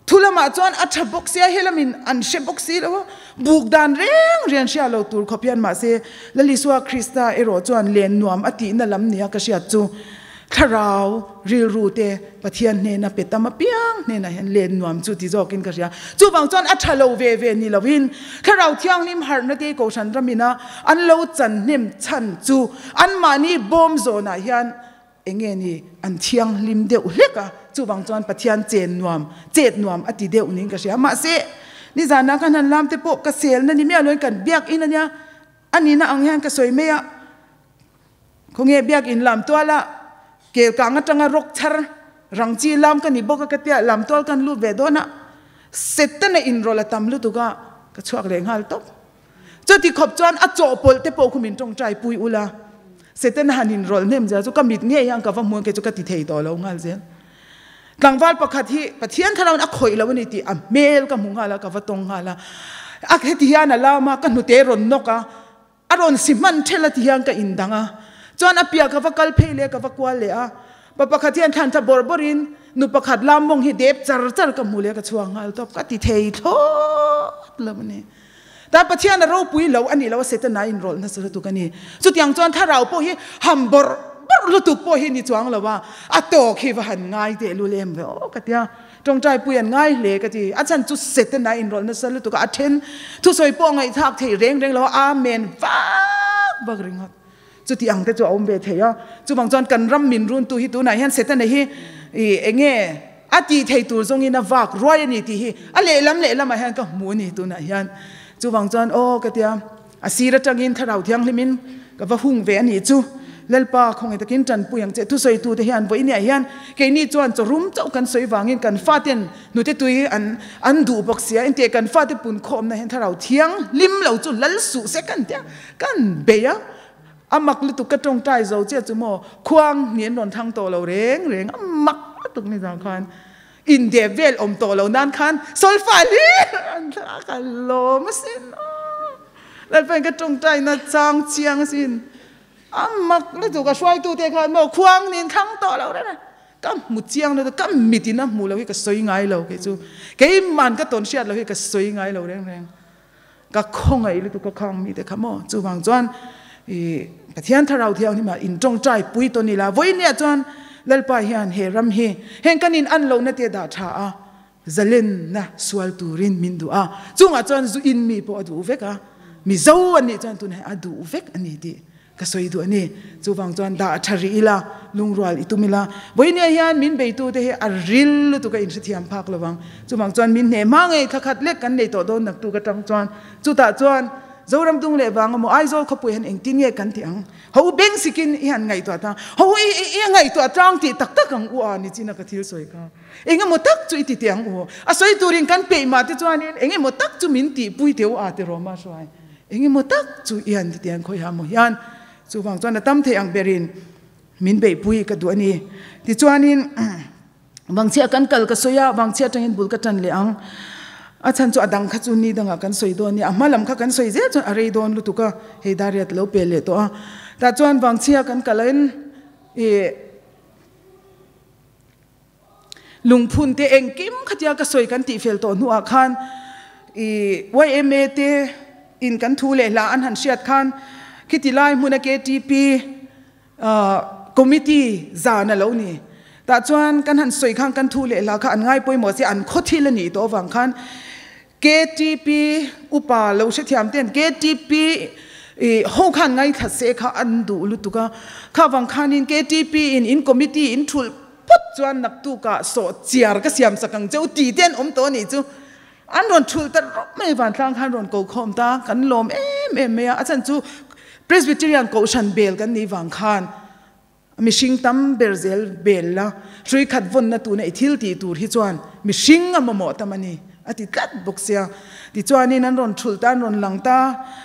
Thu lamah chuan a tha bawk sia, he lamin an hre bawk si lo a, buk dan reng reng hria lo tur khawp hian mahse Lal Isua Krista erawh chuan len nuam a tihna lam nia ka hriat chu thlarau rilru te Pathian hnena pe tam apiang hnenah hian len nuam chu ti zawkin ka hria. Chuvang chuan a tha lo ve ve ni loin thlarau thianghlim harhna te Kohhran ramina an lo chan hnem chhan chu anmahni bawm zawnah hian Enge ni, an thianghlim deuh hlek a, chuvang chuan Pathian chen nuam, chet nuam a ti deuh niin ka hria. Mahse, nizanah khan han lam te pawh ka selna ni miah loin kan biakin a nia, a nihna ang hian ka sawi mai a, khawnge biakin lam tuala kel kang atanga rawk chhar rang chi lam ka ni bawk a ka tia, lam tual kan lut ve dawn a, Setana inrawlh a tam lutuk a, ka chhuak leh nghal tawp. Chuti khawp chuan a chawhpawlh te pawh khu min tawngtai pui ula, Setana han inrawlh hnem zel chu ka mit ngei hian ka va hmuan kei chu ka ti thei tawh lo nghal zel. Tlangval pakhat hi Pathian thlarauin a khawih lo a ni tih a hmel ka hmu nghal a, ka va tawng nghal a. A heti hian a lam a, ka hnute rawn nawk a, a rawn si hman ṭhelh a ti hian ka indang a. Chuan a piah ka va kal phei leh ka va kual leh a, pa pakhat hian thlan tla bawrh bawrhin nu pakhat lam mawng hi dep char char ka hmu leh ka chhuak nghal tawp, ka ti thei thlawt lo a ni. Ta Pathian a ropui lo a nih loh a Setana a inrawlh nasa lutuk a ni. Chutiang chuan thlarau pawh hi ham bawrh bawrh lutuk pawh hi ni chuang lo a, a tawk hi va han ngai teh lul em ve aw ka tia. Tawngtai pui an ngai hle ka ti. A chhan chu Setana a inrawlh nasa lutuk a, a then thusawi pawh ngaihthlak theih reng reng lo a, Amen vak vak ringawt. Chuti ang te chu a awm ve thei a. Chuvang chuan kan ram min runtu hi tunah hian Setana hi i enge a tih thei tur zawngin a vak ruai a ni tih hi a lehlam lehlamah hian ka hmu a ni tunah hian. Chuvang chuan aw ka tia a sir atangin Thlarau Thianghlimin ka va hung ve a nih chu. Lalpa khawngaih takin tanpui ang che. Thusawitu te hian vawiiniah hian keini chuan chaw rum chauh kan sawi vangin kan faten Hnute tui an an duh bawk sia, engtiah kan fate pun khawmna hian thlarau thianghlim lo chu lal suh se kan tia kan bei a, a mak lutuk ka tawngtai zo chiah chu maw khuang hnih an rawn thang tawh lo reng reng a mak lutuk ni zang khan indep vel awm tawh lo nan khan solfa hlir an thla ka lawm asin aw Lalpain ka tawngtai na chang chiang asin a mak lutuk a hruaitute khan maw khuang nin thlang tawh lo reng a. Ka hmu chiang lo ka mit in a hmu lo hi ka sawi ngai lo kei chu keiman ka tawn hriat lo hi ka sawi ngai lo reng reng ka khawngaih lutuk ka khang mi te kha maw chuvang chuan i Pathian Thlarau Thianghlim ah in tawngtai pui tawn ila vawinia chuan Lalpa hian he ram hi heng kan in an lohna te dah tha a zalenna sual turin min duh a chungah chuan zu in mi pawh a duh vek a Mizo an nih chuan tunah hian a duh vek a ni tih Ka sawi duh a ni. Chuvang chuan dah tha rih ila, lungrual i tum ila. Vawinia hian min beitute hi a ril lutuk a inhrethiam phak lo vang. Chuvang chuan min hneh hma ngei thla khat lek kan nei tawh dawn naktuk atang chuan. Chutah chuan Zoram dung leh vang emaw Aizawl khawpui hian engtin nge kan tih ang? Ho beng sikin i han ngaihtuah ta, ho i i ngaihtuah tlang tih tak tak ang u a ni chin a ka thil sawi kha. Engemaw tak chu i ti teh ang u. A sawi turin kan peih mah te chuanin engemaw tak chu min tihpui teh u a ti rawh mah hruai. Engemaw tak chu i han ti teh ang khawiha maw hian. Chuvang chuan a tam thei ang berin min beihpui ka duh a ni. Tichuanin Vangchhia kan kal ka sawi a, Vangchhia atangin bul ka tan leh ang. A chhan chu a dang kha chu ni dangah kan sawi dawn nia, a hma lam kha kan sawi zel chuan a rei dawn lutuk a, hei Dariat lo pel leh tawh a. Tah chuan Vangchhia kan kalin ih lungphun te engkim khatia ka sawi kan tihfel tawh hnuah khan ih yma te in kan thu leh hla an han hriat khan khiti lai hmuna ktp Committee zan a lo ni. Tah chuan kan han sawi khan kan thu leh hla kha an ngai pawimawh che an khaw thil a nih tawh avang khan KTP upa lo hrethiam ten KTP ho khan ngaithla se kha an duh lutuk a. Kha vang khanin KTP in in committee in thulh phawt chuan naktukah sawh chiar ka siam sak ang che u tih te an awm tawh a nih chu. An rawn thulh ta rawp mai vantlang khan rawn ko khawm ta, kan lawm em em mai a, a chhan chu Presbyterian Kohhran bel kan nih vang khan mihring tam ber zel bel la, hrui khat vawnna tuna i thil tih tur hi chuan mihring a mamawh tam a ni a ti tlat bawk sia. Tichuanin an rawn thulh ta, an rawn lang ta,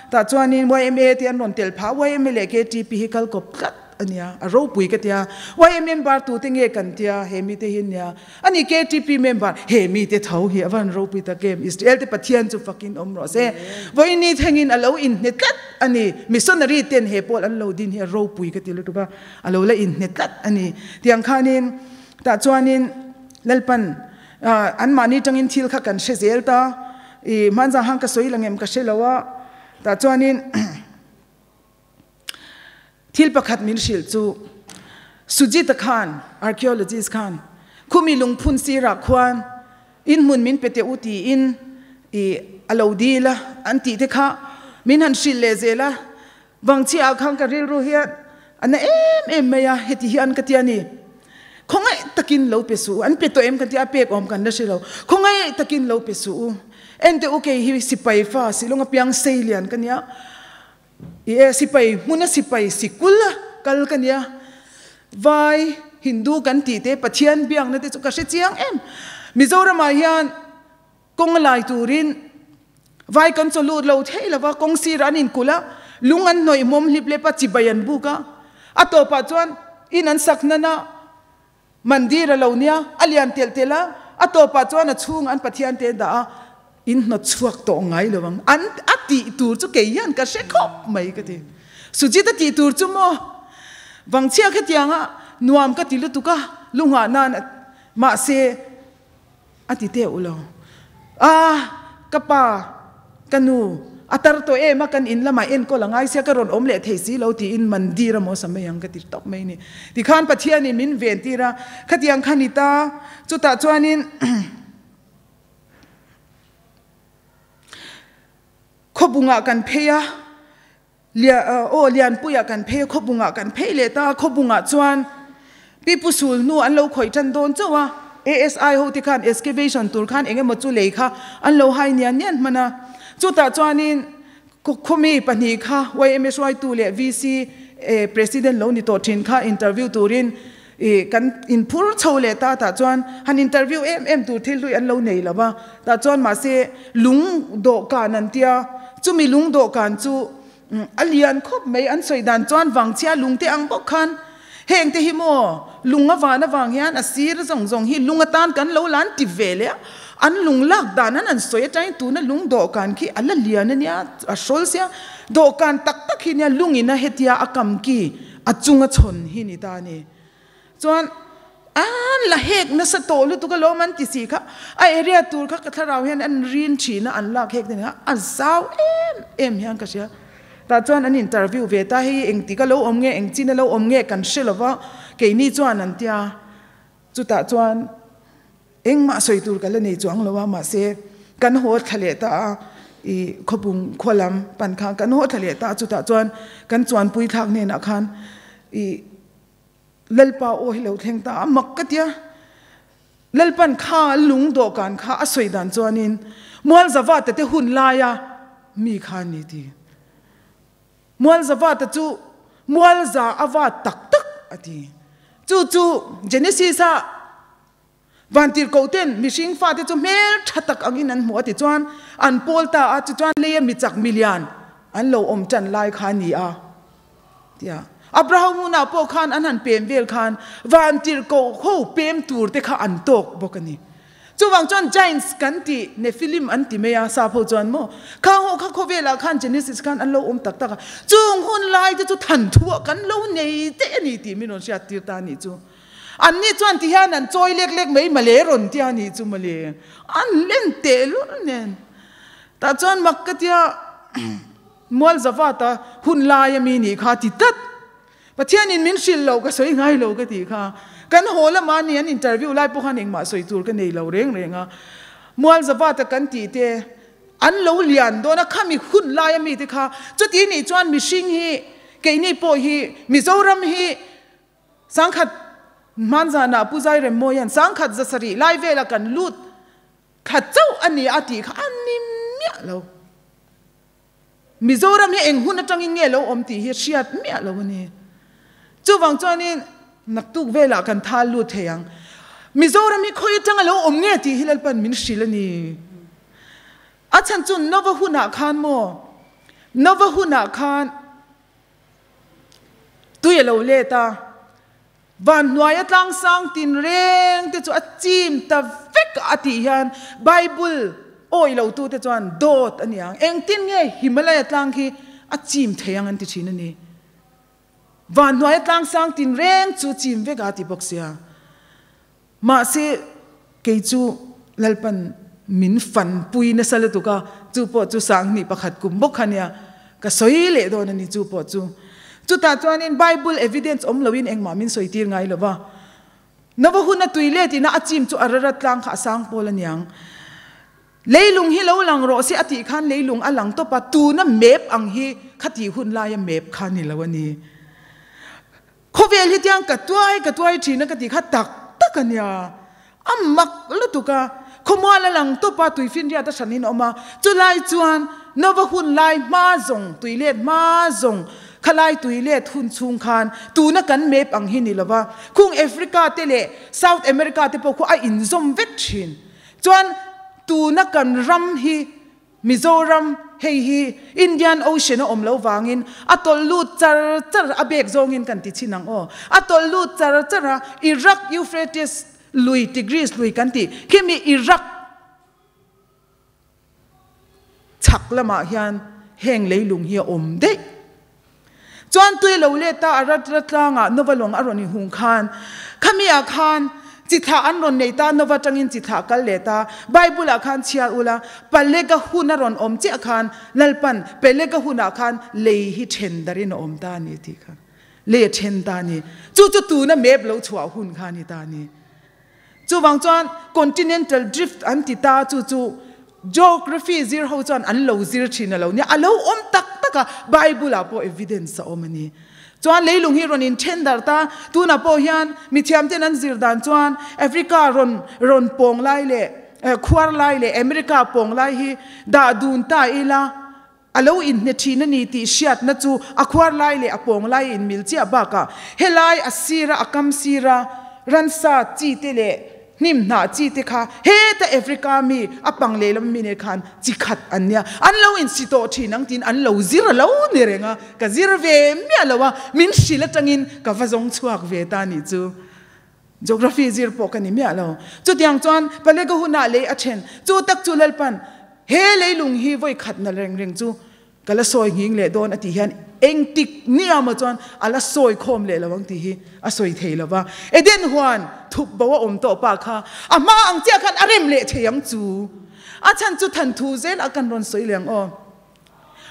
tah chuanin yma te an rawn tel phah, yma leh KTP hi kal kawp tlat a nia, a ropui ka tia, yma member tute nge kan tia, he mite hi nia. Ani KTP member he mite tho hi a van ropui tak em? Israel te Pathian chu fakin awm rawh se. Vawiini thlengin a lo inhne tlat a ni. Missionary ten he pawl an lo din hi a ropui ka ti lutuk a, a lo la inhne tlat a ni. Tiang khanin tah chuanin Lalpan anmahni tangin thil kha kan hre zel ta. I hmanzang han ka sawi lang em ka hre lo a. Tah chuanin Thil pakhat min hrilh chu Sujita khan, archaeologist khan, khumi lungphun sirah khuan inhmun min pe teh u tiin i a lo dil a, an tih te kha min han hrilh leh zel a. Vangchhiah ah khan ka rilru hian a na em em mai a, heti hian ka ti a ni. Khawngaih takin lo pe suh u, an pe tawh em kan ti a, pek awm kan la hre lo. Khawngaih takin lo pe suh u, en teh u kei hi sipai fa Shillong apiang seilian ka nia, I e sipai hmuna sipai sikul a kal ka nia. Vai Hindu kan tih te Pathian biakna te chu ka hre chiang em. Mizoramah hian kawng a lai turin vai kan chaw lut lo thei lova kawng sirah an inkulh a, lung an hnawih hmawm hlip lep a, chibai an buk a. A tawpah chuan in an sak nana Mandir a lo nia, a lian telh telh a, a tawpah chuan a chhungah an Pathian te dah a, in hnawt chhuak tawh ngai lo ang. An a tih tur chu kei hian ka hre khawp mai ka ti. Sujit a tih tur chu maw? Vangchhia khatianga nuam ka ti lutuk a, lunghah nan mahse A ti teuh lo. A, ka pa, ka nu, a tar tawh em a, kan in lamah enkawl a ngai sia, ka rawn awm leh thei si lo tiin mandir a maw sa mai ang ka ti tawp mai ni. Tikhan Pathianin min ven tir a, khatiang kha ni ta, chutah chuanin khawbungah kan phei a, Lia, aw, Lianpuiah kan phei a, Khawbungah kan phei leh ta a, Khawbungah chuan Pi Pu Sul hnu an lo khawih tan dawn chauh a, ASI ho te khan excavation tur khan eng emaw chu lei kha an lo hai nian nian hman a, chutah chuanin khawmi pahnih kha yma hruaitu leh VC President lo ni tawh thin kha interview turin i kan inphur chho leh ta, tah chuan han interview em em tur thil hlui an lo nei lo va, tah chuan mahse lung dawhkan an tia, chumi lung dawhkan chu a lian khawp mai, an sawi dan chuan vangchhia lung te ang bawk khan heng te hi maw lung a van avang hian a sir zawng zawng hi lung atan kan lo la an ti ve leh a, an lung lak dan an an sawi atangin tuna lung dawhkan khi a la lian a nia, a hrawl sia, dawhkan tak tak hi nia lungin a hetia a kam ki. A chunga chhawn hi ni ta a ni. Chuan an la hek nasa tawh lutuk alawm an ti si kha, a area tur kha ka thlarau hian an rin thin a, an lak hek te nia, a zau em em hian ka hria. Tah chuan an interview ve ta, hei engtik a lo awm nge, eng chin a lo awm nge kan hre lo va, keini chuan an tia. Chutah chuan Engmah sawi tur ka la nei chuang lo a, mahse kan haw thla leh ta a, i khawpung khua lam pan khan kan haw thla leh ta a, chutah chuan kan chuanpui thlak hnenah khan i Lalpa aw hi lo thleng ta a, mak ka tia. Lalpan kha lung dawhkan kha a sawi dan chuanin Mualzavata te hun laia mi kha a ni ti. Mualzavata chu mualza a vat tak tak a ti. Chu chu Genesis a Vantirhkoh ten mihring fate chu hmel tha tak angin an hmuh a ti chuan an pawl ta a, chuchuan leia michak milian an lo awm tan lai kha a ni a tia. Abraham hunah pawh khan an han pem vel khan vantirhkoh ho pem tur te kha an tawk bawk a ni. Chuvang chuan Giants kan tih Nephilim an ti mai a, sap ho chuan maw khang ho kha khawvelah khan Genesis khan an lo awm tak tak a, chung hun lai te chu thanthuah kan lo nei te a ni tih min rawn hriat tir ta a nih chu. Anni chuan ti hian an chawi lek lek mai male rawn tia nih chu male an len teh lul nen. Tah chuan mak ka tia Mualzavata hun lai ami nih kha ti tlat. Pathianin min hrilh loh ka sawi ngai lo ka tih kha. Kan haw lamah ni an interview lai pawh khan engmah sawi tur ka nei lo reng reng a. Mualzavata kan tih te an lo lian dawn a, khami hun lai ami te kha chuti nih chuan mihring hi keini pawh hi Mizoram hi Sangkhat hmanzanah Pu Zairemmawia'n sangkhat zasarih lai vela kan lut thla chauh a ni a tih kha a ni miah lo. Mizoram hi eng hun atangin nge lo awm tih hi hriat miah lo a ni. Chuvang chuanin naktuk velah kan thal lut thei ang. Mizoram hi khawi atanga lo awm nge tih hi Lalpan min hrilh a ni. A chhan chu Nova hunah khan maw? Nova hunah khan Tui a lo let a, van hnuaia tlangsang tinreng te chu a chim ta vek a tih hian Bible awih lo tute chuan dawt a ni ang. Engtin nge Himalaya tlang khi a chim thei ang an ti thin a ni. Van hnuaia tlangsang tinreng chu chim vek a ti bawk sia. Mahse, kei chu Lalpan min fanpui nasa lutuk a, chu pawh chu Sanghnih pakhat kum bawk kha nia, ka sawi leh dawn a ni chu pawh chu. Chutah chuanin Bible evidence awm loin engmah min sawi tir ngai lo va. Nova huna tui let ina a chim chu a rarat tlang kha a sang pawl a niang. Leilung hi lo lang rawh se a tih khan leilung a lang tawp a, tuna map ang hi khatih hun laia map kha ni lo a ni. Khawvel hi tiang ka tuai ka tuai thin a ka ti kha tak tak a nia. A mak lutuk a, khawmual a lang tawp a, tuifinriat a hranin a awm a, chulai chuan Nova hun lai hma zawng, tuilet hma zawng, khalai tuilet hun chhung khan tuna kan map ang hi ni lova, khung Africa te leh South America te pawh khu a inzawm vek thin. Chuan tuna kan ram hi Mizoram, hei hi Indian Ocean a awm lo vangin a tawlh lut char char a bek zawngin kan ti chhin ang aw. A tawlh lut char char a, Iraq Euphrates lui Tigris lui kan tih khimi Iraq chhak lamah hian heng leilung hi a awm daih. Chuan tui lo let a, a rat rat tlangah Nova lawng a rawn inhung khan, khami ah khan chi thlah an rawn nei ta, Nova tangin chi thlah kal leh ta, Bible ah khan chhiar ula, Palega hun a rawn awm chiah khan Lalpan Pelega hunah khan lei hi then darin a awm ta a ni tih kha, lei a then ta a ni. Chu chu tuna map lo chhuah hun kha a ni ta a ni. Chuvang chuan continental drift an ti ta, chu chu geography zir ho chuan an lo zir thin a lo nia, a lo awm tak tak a, Bible ah pawh evidence a awm a ni. Chuan leilung hi rawn inthen darh ta, tunah pawh hian mithiam ten an zir dan chuan Africa rawn rawn pawng lai leh khuar lai leh America pawng lai hi dah dun ta ila, A lo inhne thin a ni tih hriatna chu a khuar lai leh a pawng lai a inmil chiah bakah helai a sira a kam sira ransa chi te leh hnim hnah chi te kha heta Africa mi a pang lehlam mi nen khan chi khat an nia. An lo insi tawh thin ang tiin an lo zir a lo ni reng a, ka zir ve miah lo a, min hrilh atangin ka va zawng chhuak ve ta nih chu. Geography zir pawh ka ni miah lo. Chutiang chuan Palega hunah lei a then. Chu tak chu Lalpan, he leilung hi vawi khat na reng reng chu ka la sawi nghing leh dawn a tih hian engtik nia maw chuan a la sawi khawm leh lo ang tih hi a sawi thei lo va. Eden huan thup bo a awm tawh pa kha a hma ang chiah khan a rem leh thei ang chu. A chhan chu than thu zel a kan rawn sawi leh ang aw.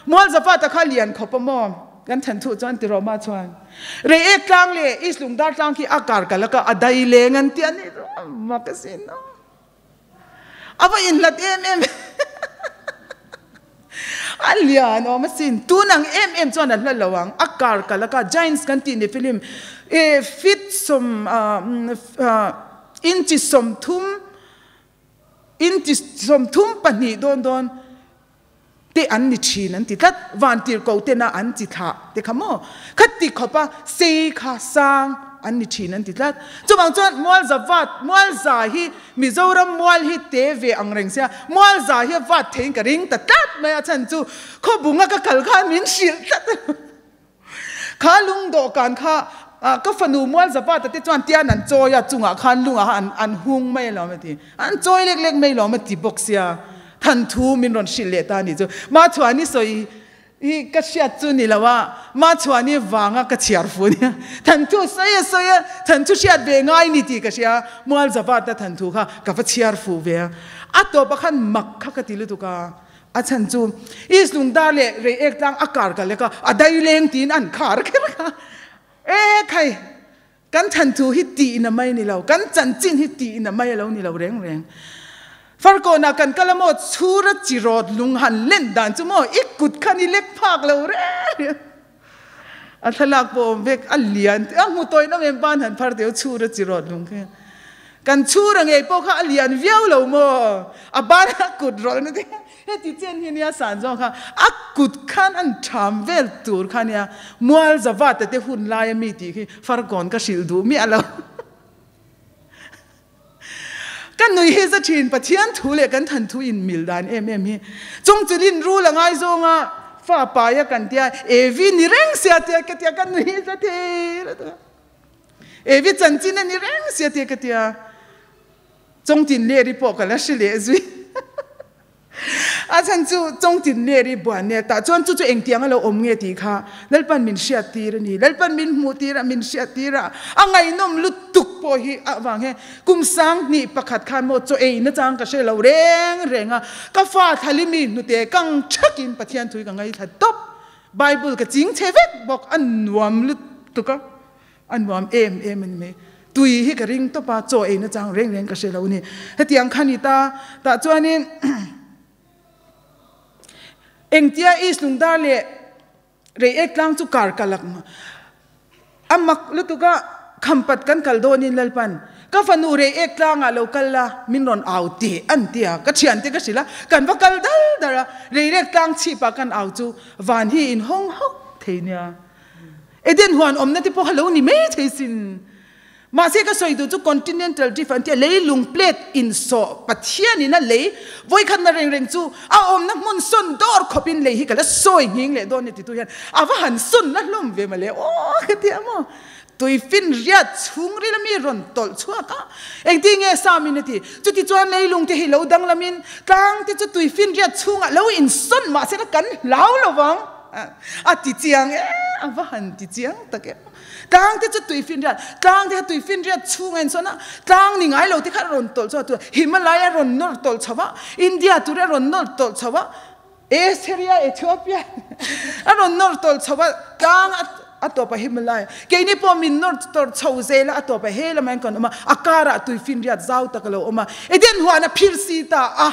Mualzavata kha lian khawp a maw? Kan then thuh chuan ti rawh mah chuan Reiek tlang leh East Lungdar tlang khi a kar ka laka a dai leng an ti a ni mak a sin a. A va inhlat em em a lian awm a sin. Tun ang em em chuan a hla lo ang. A kar ka laka Giants kan tih ni film e fit sawm inchi 34 inchi 32 dawn dawn. Te an ni thin an ti tlat, vantirhkoh tena an chi thlah te kha maw? Khati khawpa sei kha sang an ni thin an ti tlat. Chuvang chuan Mualza vat, Mualza hi Mizoram mual hi te ve ang reng sia, Mualza hi a vat theiin ka ring ta tlat mai a chhan chu khawbunga ka kal khan min hrilh tlat a. Kha lung dawhkan kha ka fanu Mualza vata te chuan tian an chawi a, chungah khan lungah khan an hung mai alawm a ti. An chawi lek lek mai lawm a ti bawk sia. Thanthu min rawn hrilh leh ta a nih chu. Machhuani sawi hi ka hriat chu ni lo a, Machhuani vanga ka chhiar fu nia. Thanthu sawi a sawi a, thanthu hriat ve ngai ni tih ka hria. Mualza vata thanthu kha ka va chhiar fu ve a. A tawpah khan mak kha ka ti lutuk a. A chhan chu East Lungdar leh Reiek tlang a kar ka lek a, a dai leng tiin an khar kher kha. E khai, kan chhan thu hi tih na mai ni lo, kan chanchin hi tih na mai a lo ni lo reng reng. Farkawnah kan kal a maw, chhura chi rawt lung han len dan chu maw, i kut khan i lek phak lo reng reng. A thlalak pawh awm vek, a lian a hmu tawih na em ban han phar teu chhura chi rawt lung kha. Kan chhura ngei pawh kha a lian viau lo maw? A ban a kut rawlh na te heti chen hi nia san zawng kha a kut khan an tham vel tur kha nia mual zavata te hun lai a mi tih khi farkawn ka hrilh duh miah lo. Ka nui hi za thin Pathian thu leh kan than thu in mil dan em em hi. Chung chulin rul a ngai zawng a fa pai a kan tia Evi ni reng sia tia ka tia ka nui hi za thei la ta. Evi chanchin a ni reng sia tia ka tia. Chawngtin leri pawh ka la hre leh zui. A chhan chu Chawngtin leri buan nia tah chuan chu chu engtiang a lo awm nge tih kha Lalpan min hriat tir a ni. Lalpan min hmuh tir a, min hriat tir a, a ngaihnawm lutuk pawh hi avang hian kum 1001 khan maw chaw ei nachang ka hre lo reng reng a, ka fa thlali mi hnute kang thakin Pathian thui ka ngaithla tawp. Bible ka ching che vek bawk, a nuam lutuk a, a nuam em em a ni mai. Tui hi ka ring tawp a, chaw ei nachang reng reng ka hre lo a ni. Hetiang kha ni ta, tah chuanin engtia East Lungdar leh Reiek tlang chu kar kalak a mak lutuk a, khampat kan kal dawnin Lalpan ka fanu Reiek tlangah lo kal la min rawn au teh an ti a, ka thiante ka hrilh a, kan va kal dal dar a, Reiek tlang chhipah kan au chu van hi in hawng hawk thei nia. Eden huan awmna te pawh kha lo ni mai thei sin. Mahse ka sawi duh chu continental drift an tia leilung plate insawh Pathianin a lei vawikhatna reng reng chu a awmna hmun sawn dawr khawpin lei hi ka la sawi nghing leh dawn ni titu hian a va han sawn la hlawm ve mawle aw ka ti a maw tuifin riat chhungril ami rawn tawlh chhuak a engtin nge Samin a ti chuti chuan leilung te hi lo danglamin tlang te chu tuifin riat chhungah lo insawn mahse la kan hlau lovang a ti chiang e a va han ti chiang tak em. Tlang te chu tuifinriat, tlang te kha tuifinriat chhung a insawn a, tlang ni ngai lo te kha a rawn tawlh chho a, Himalaya a rawn nawr tawlh chho a, India tur a rawn nawr tawlh chho a, Asyria, Ethiopia a rawn nawr tawlh chho a, tlang a tawp a Himalaya. Keini pawh min nawr tawlh chho zel a, a tawp a he lamah hian kan awm a, a karah tuifinriat zau tak a lo awm a, Eden huan a phir si ta a.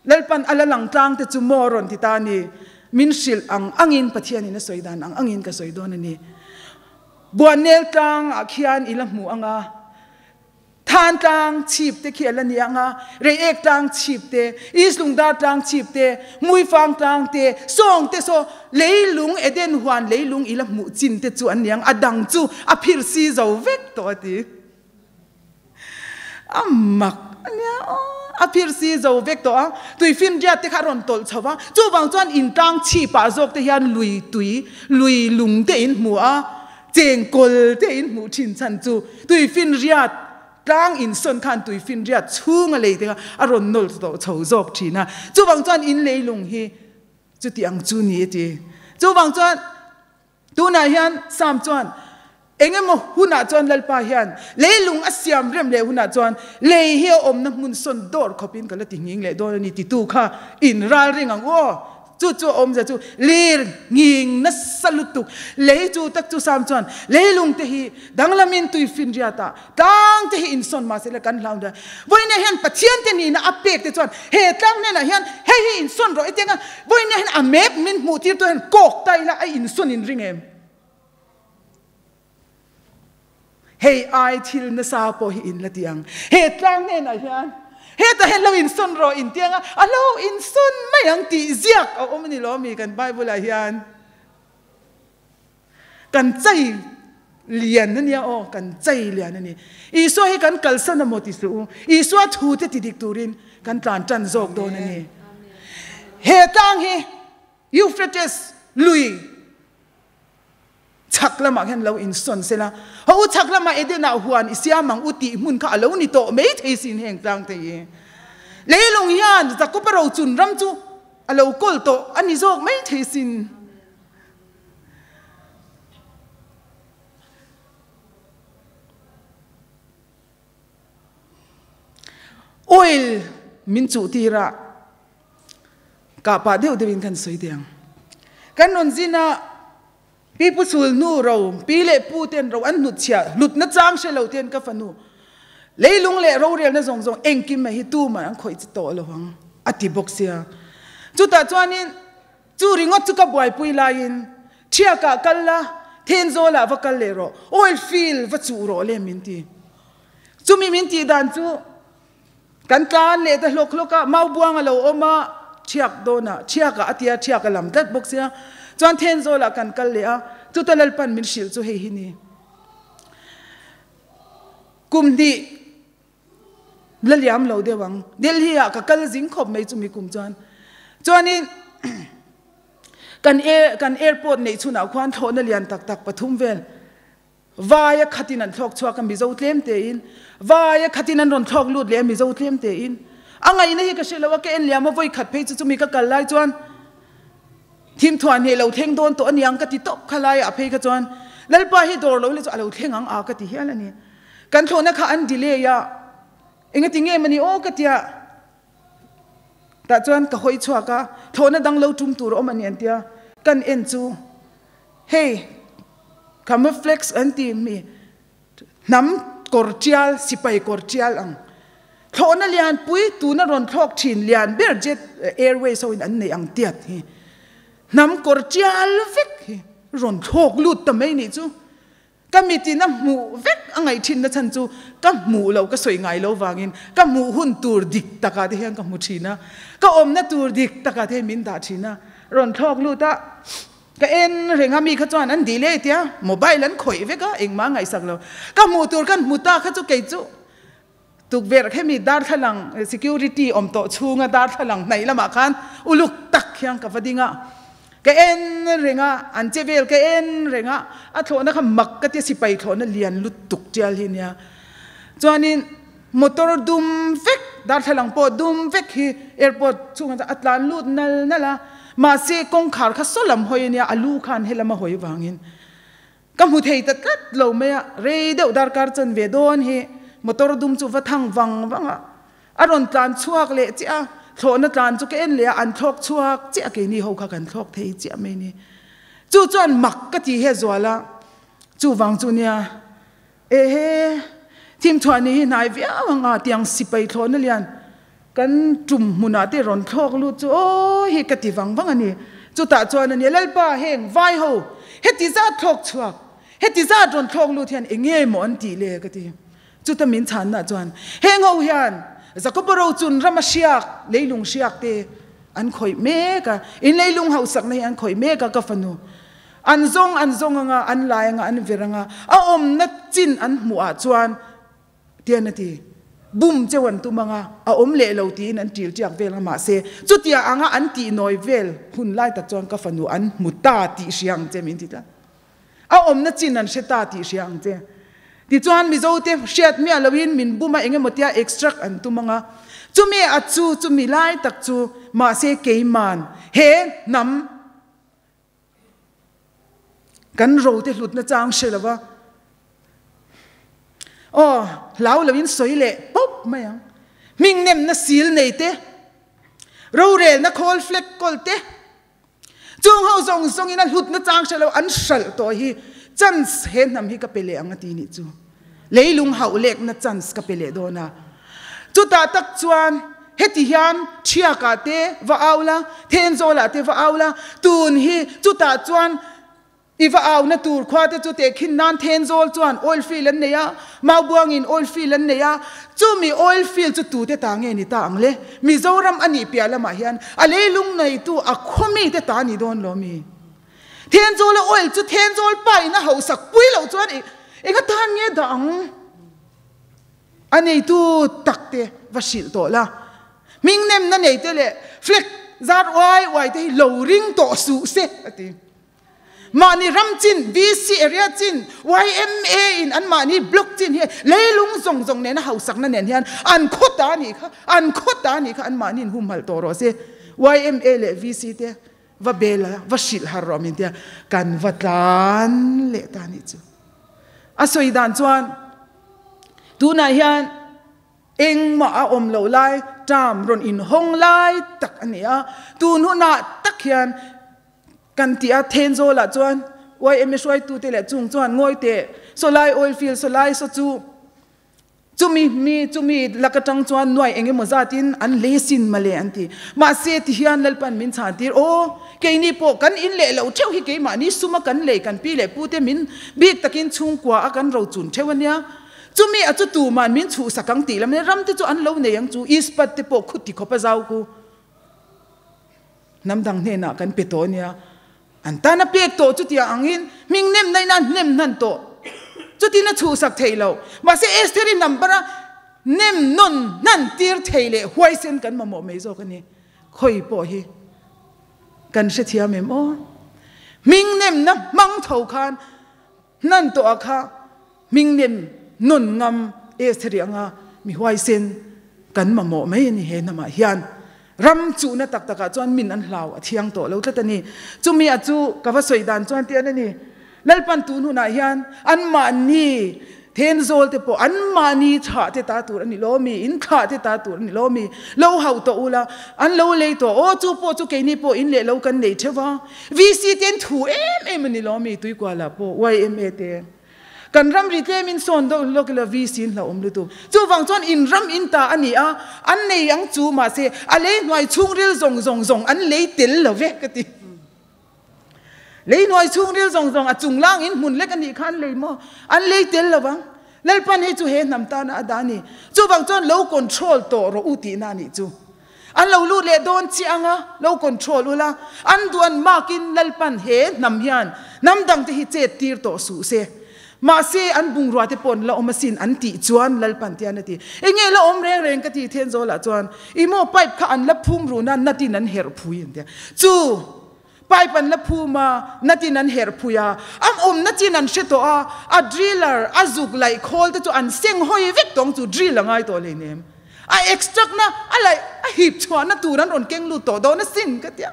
Lalpan a la lang tlang te chu maw rawn ti ta a ni. Min hrilh ang angin Pathianin a sawi dan ang angin ka sawi dawn a ni. Buannel tlang ah khian i la hmu ang a, Than tlang chhip te khi a la ni ang a, Reiek tlang chhip te, East Lungdar tlang chhip te, Hmuifang tlang te, Sawng te saw leilung Eden huan leilung i la hmuh chin te chu an ni ang, a dang chu a phir si zo vek tawh a ti. A mak a nia aw. A phir si zo vek tawh a, tuifinriat te kha a rawn tawlh chho va, chuvang chuan intlang chhipah zawk te hian lui tui, lui lung te in hmu a, chengkawl te in hmuh thin chhan chu tuifinriat tlang insawn khan tuifinriat chhunga lei te kha a rawn nawlh tawh chho zawk thin a, chuvang chuan in leilung hi chuti ang chu ni a ti. Chuvang chuan. Tunah hian Sam chuan, Engemaw hunah chuan Lalpa hian leilung a siam rem leh hunah chuan lei hi a awmna hmun sawn dawr khawpin ka la ti nghing leh dawn a ni titu kha in ral ring ang u aw. Chu chu a awmzia chu lir nghing nasa lutuk lei chu tak chu Sam chuan leilung te hi danglamin tuifinriatah Tlang te hi insawn mahse la kan hlau nia. Vawiinah hian Pathian te nihna a pek te chuan he tlang hnenah hian hei hi insawn rawh i tiang a, vawiinah hian a map min hmuh tir tu hian kawk ta ila a insawn in ring em? Hei ai thil nasa pawh hi in la ti ang. He tlang hnenah hian hetah hian lo insawn rawh in tiang a, a lo insawn mai. mai ang tih ziak a awm a ni lo mi kan Bible ah hian. Kan chei lian a nia aw, kan chei lian a ni. Isua hi kan kalsan a maw ti suh u. Isua thu te ti dik turin kan tlan tan zawk dawn a ni. He tlang hi Euphrates lui chhak lamah hian lo insawn sela, haw u chhak lamah Eden-ah huan i siam ang u tih hmun kha a lo ni tawh mai thei sin heng tlang te hi. Leilung hian Jakob-a rochun ram chu a lo kawl tawh a ni zawk mai thei sin. Oil min chuh tir a, kah pah deuh deuhin kan sawi teh ang. Kan rawn zin a, pi pu chul hnu ro, pi leh pu ten ro an hnut chhiah hlut na chang hre lo ten ka fanu leilung leh rorelna zawng zawng engkim mai hi tuman an khawih chi tawh lo ang a ti bawk sia. Chutah chuanin Chu ringawt chu ka buaipui laiin Thiakah kal la, Thenzawlah va kal leh rawh, oil field va chuh rawh le min ti. Chumi min tih dan chu kan tlan leh ta hlawk hlawk a, Maubuang a lo awm a, Thiak dawnah, Thiakah a tia, Thiak a lam tlat bawk sia. Chuan Thenzawlah kan kal leh a, chuta Lalpan min hrilh chu hei hi ni. Kum hnih La liam lo deuh ang. Delhi ah ka kal zing khawp mai chumi kum chuan. Chuanin kan kan airport neih chhunah khuan thlawhna lian tak tak pathum vel vaia khatin an thlawk chhuak a Mizo tlem tein vaia khatin an rawn thlawk lut leh a Mizo tlem tein a ngaihna hi ka hre lo a ka en liam a vawi khat phei chu chumi ka kal lai chuan thim thuah hneh lo thleng dawn tawh aniang ka ti tawp kha laiah phei kha chuan Lalpa hi dawr lo le chu a lo thleng ang a ka ti hial a ni. Kan thlawhna kha an delay a, engati nge mawni aw ka tia, tah chuan ka hawi chhuak a, thlawhna dang lo tum tur a awm a ni an tia, kan en chu hei camouflex an ti mi hnam kawr tial sipai kawr tial ang thlawhna lian pui tuna rawn thlawk thin lian ber jet airways ho in an nei ang tiat hi hnam kawr tial vek hi rawn thlawk lut ta mai nih chu. Ka mitin a hmuh vek a ngaih thinna chhan chu ka hmuh loh ka sawi ngai lo vangin ka hmuh hun tur dik takah te hian ka hmu thin a, ka awmna tur dik takah te hian min dah thin a. Rawn thlawk lut a, ka en reng a, mi kha chuan an delay tia mobile an khawih vek a, engmah a ngaihsak lo. Ka hmuh tur kan hmu ta kha chu kei chu tukverh hemi darthlalang security awm tawh chhunga darthlalang hnaih lamah khan uluk tak hian ka va ding a, ka en reng a, an che vel ka en reng a, a thlawhna kha mak ka tia sipai thlawhna lian lutuk tial hi nia. Chuanin motor dum vek darthlalang pawh dum vek hi airport chhungah chuan a tlan lut nal nal a, mahse kawngkhar kha saw lam hawi ania a lu khan helam a hawi vangin Ka hmu thei ta tlat lo mai a, rei deuh darkar chan ve dawn hi motor dum chu va thang vang vang a, a rawn tlan chhuak leh chiah a, thlawhna tlan chu ka en leh a, an thlawk chhuak chiah a, keini ho kha kan thlawk thei chiah mai ni. Chu chuan mak ka ti he zual a, chuvang chu nia, ehe, thimthuah ni hi hnai viau ang a, tiang sipai thlawhna lian kan tum hmunah te rawn thlawk lut chu aw hi ka ti vang vang a ni. Chutah chuan a ni, Lalpa heng vai ho heti zat thlawk chhuak, heti zat rawn thlawk lut hian eng nge maw an tih le ka ti. Chuta min chhanna chuan heng ho hian Jakoba rochun rama hriak, leilung hriak te an khawih mek a, in leilung hausakna hi an khawih mek a ka fanu. An zawng an zawng anga, an lai anga, an vir anga, a awmna chin an hmuh ah chuan Tian a ti. Bum cheu an tum anga, a awm leh lo tiin an ṭil ṭiak vel a, mahse, chutia anga an tih nawi vel hun lai tak chuan ka fanu an hmu ta tih hria ang che min ti tlat. A awmna chin an hre ta tih hria ang che. Tichuan, Mizote hriat miah loin min bum a eng emaw tia extract an tum anga, chumi a chu, chumi lai tak chu, mahse keiman he hnam, Kan rote hlutna chang hre lo va, aw, hlau loin sawi leh pawp mai ang. Hming nemna sil nei te, rorelna khawl flag kawl te, chung ho zawng zawngin a hlutna chang hre lo an hralh tawh hi chance he hnam hi ka pe leh ang a ti nih chu. Leilung hauh lekna chance ka pe leh dawn a. Chutah tak chuan heti hian Thiakah te va au la, Thenzawlah te va au la, tun hi chutah chuan. I va auna tur khua te chu tehkhin nan Thenzawl chuan oil field an nei a, Maubuangin oil field an nei a, chumi oil field chu tute ta nge ni ta ang le? Mizoram a nih piah lamah hian a leilung neitu a khaw mite ta a ni dawn lo mi? Thenzawla oil chu Thenzawl pa in a hausak pui loh chuan eng atan nge dah ang? A neitu tak te va hrilh tawh la. Hming nemna nei te leh flag zar uai uai te hi lo ring tawh suh se a ti. Mahni ram chin, VC area chin, YMA in an mahni block chin hi leilung zawng zawng nena hausakna nen hian an khaw ta nih kha, an khaw ta nih kha an mahni in humhalh tawh rawh se. YMA leh VC te va bel a, va hrilh har rawh min tia kan va tlan leh ta nih chu. A sawi dan chuan tunah hian Engmah a awm loh lai term rawn inhawng lai tak a ni a, tun hunah tak hian kan tih a, Thenzawlah chuan YMA hruaitute leh chung chuan ngawi teh, saw lai oil field, saw lai saw chu, chumi mi chumi lak atang chuan nuai eng emaw zatin an lei sin male an ti. Mahse tihian Lalpan min chhan tir, aw keini pawh kan in leh loh theuh hi keimahni suma kan lei kan pi leh pute min bik takin chhungkua a kan rochun theuh a nia, Chumi a chu tuman min chhuhsak ang tih lam nia, ram te chu an lo nei ang chu, Ispat te pawh khuti khawp a zau khu hnam dang hnenah kan pe tawh nia, an tan a pek tawh chutiang angin hming nem na in a hnem hnan tawh, chutin a chhuhsak thei lo, mahse Estheri number a nem nawn hnan tir thei leh huaisen kan mamawh mai zawk a ni, khawi pawh hi kan hrethiam em aw, hming nem na hmang tho khan hnan tawh a kha. Hming nem nun ngam Estheri anga mi huaisen kan mamawh mai a ni he hnamah hian. Ram chuhna tak takah chuan min an hlau a thiang tawh lo tlat a ni. Chumi a chu ka va sawi dan chuan tian a ni. Lalpan tun hunah hian anmahni Thenzawl te pawh anmahni thlah te ta tur a ni lo mi, in thlah te ta tur a ni lo mi, lo hauh tawh ula, an lo lei tawh aw chu pawh chu keini pawh in leh lo kan nei theuh va. VC te an thu em em a ni lo mi Tuikuala pawh YMA te. Kan ram ri tlem in sawn deuh lawk ila VC in hlauhawm lutuk. Chuvang chuan in ram in ta a ni a, an nei ang chu mahse a lei hnuai chhungril zawng zawng zawng an lei tel lo ve ka ti. Lei hnuai chhungril zawng zawng a chunglang in hmun lek a nih kha an lei maw? An lei tel lo vang. Lalpan hei chu he hnam tana a dah a ni. Chuvang chuan lo control tawh rawh u tihna a nih chu. An lo lut leh dawn chiah ang a, lo control ula, an duan makin Lalpan he hnam hian hnam dangte hi chet tir tawh suh se. Mahse, an bungrua te pawh an la awm asin an tih chuan Lalpan tian a ti. Enge la awm reng reng ka ti Thenzawl ah chuan, i maw pipe kha an la phum run a, natin an herh phui an tia. Chu pipe an la phum a, natin an herh phui a, a awmna chin an hre tawh a, a driller, a zuk laih khawl te chu an seng hawi vek tawng chu drill a ngai tawh hleinem. A extract na a laih a hip chhuah na tur an rawn keng lut tawh dawn asin ka tia.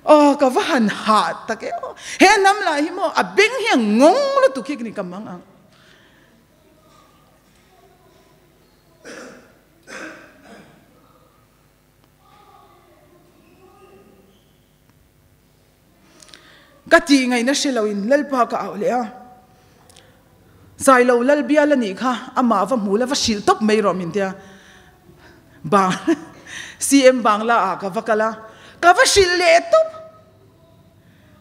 Aw ka va han hah tak e aw. He hnam lah hi maw a beng hi a ngawng lutuk hi ni ka mang ang. Ka tih ngaihna hre loin Lalpa ka auh leh a, Sailo Lal bial a nih kha amah va hmu la va hrilh tawp mai rawh min tia. Bang CM Bangla ah ka va kal a, ka va hrilh leh tawp.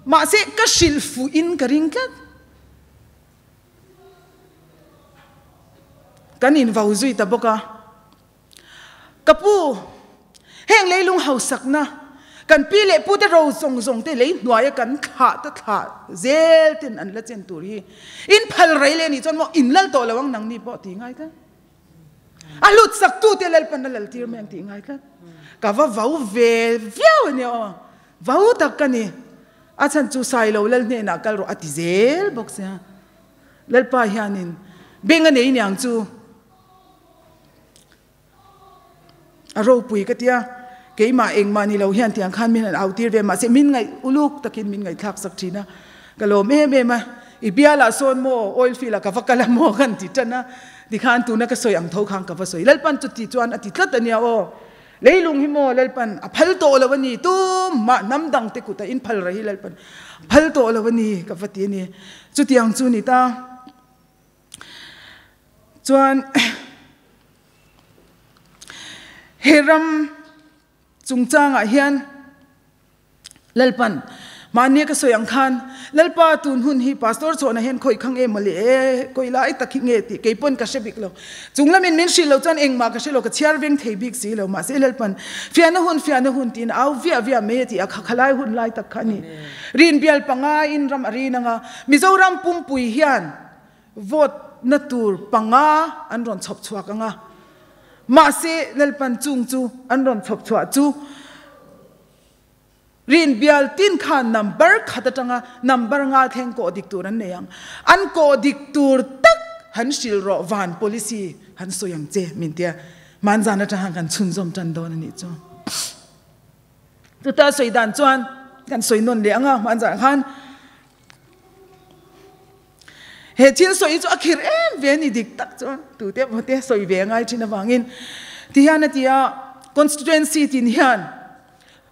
Mahse ka hrilh fuh in ka ring tlat. Kan invo zui ta bawk a. Ka pu, heng leilung hausakna, kan pi leh pute ro zawng zawng te lei hnuaia kan thlah ta thlah zel ten an la chen tur hi in phal rei leh nih chuan maw in lal tawh lo ang nangni pawh tih ngai tlat. A hlut sak tu te Lalpan a lal tir mai ang tih ngai tlat. Ka va vau ve viau a nia aw, vau tak ka ni. A chhan chu Sailo lal hnenah kal rawh a ti zel bawk sia. Lalpa hianin beng a nei niang chu. A ropui ka tia, keimah engmah ni lo hian tiang khan min han au tir ve mahse min ngaih uluk takin min ngaihthlak sak thin a, ka lawm em em a, i bialah sawn maw oil field ah ka va kal a maw ka han ti tan a, tikhan tuna ka sawi ang tho khan ka va sawi, Lalpan chuti chuan a ti tlat a nia aw, leilung hi maw Lalpan a phal tawh lo a ni, tumah hnam dang te kut a in phal rei hi Lalpan a phal tawh lo a ni ka va ti a ni, chutiang chu ni ta. Chuan he ram chungchangah hian Lalpan Mahni ka sawi ang khan, Lalpa tun hun hi Pastor chhawhna hian khawi khang em mawle e, kawi lai tak hi nge tih kei pawn ka hre bik lo. Chung lamin min hrilh loh chuan engmah ka hre lo, ka chhiar veng thei bik si lo. Mahse Lalpan, Fiahna hun, fiahna hun tiin au viah viah mai a ti a, kha khalai hun lai tak kha a ni. Rinbial panga in ram a rin anga Mizoram pumpui hian vote na tur panga an rawn chhawp chhuak anga, mahse Lalpan chung chu an rawn chhawp chhuah chu Rin bial tin khan number khat atanga number nga thleng kawh dik tur an nei ang. An kawh dik tur tak han hrilh rawh van policy han sawi ang che min tia hmanzan atang khan kan chhunzawm tan dawn a nih chu. Chuta sawi dan chuan kan sawi nawn leh ang a hmanzan khan he thil sawi chu a khir em ve a ni dik tak chuan tute pawh te sawi ve a ngai thin avangin tihian a ti a constituency tin hian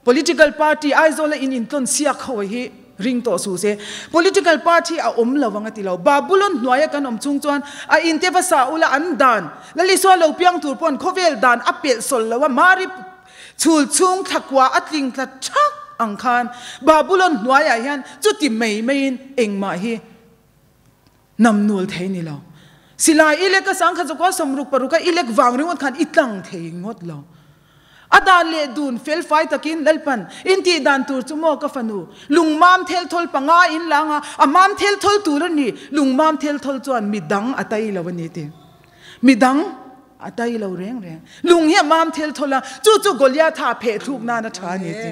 Political party Aizawl a in intlawn siak ho hi ring tawh suh se. Political party a awm lo ang a ti lo. Babulon hnuaia kan awm chung chuan a inte va sa ula an dan Lalisua lo piang tur pawn khawvel dan a pelh sawl lo a, Mari chhul chhung thlakua a tling tla thak ang khan Babulon hnuaiah hian chuti mai maiin engmah hi namnul thei ni lo. Silai i lek a sangkhat zakua 66 a i lek vang ringawt khan i tlang thei ngawt lo. A dan leh dun fel fai takin Lalpan in tih dan tur chu maw ka fanu, lungmam thel thawl panga in la anga a mam thel thawl tur a ni, lungmam thel thawl chuan midang a tai lo a ni ti. Midang a tai lo reng reng. Lung hi a mam thel thawl a, chu chu Goliatha pheh thluk nan a tha a ni ti.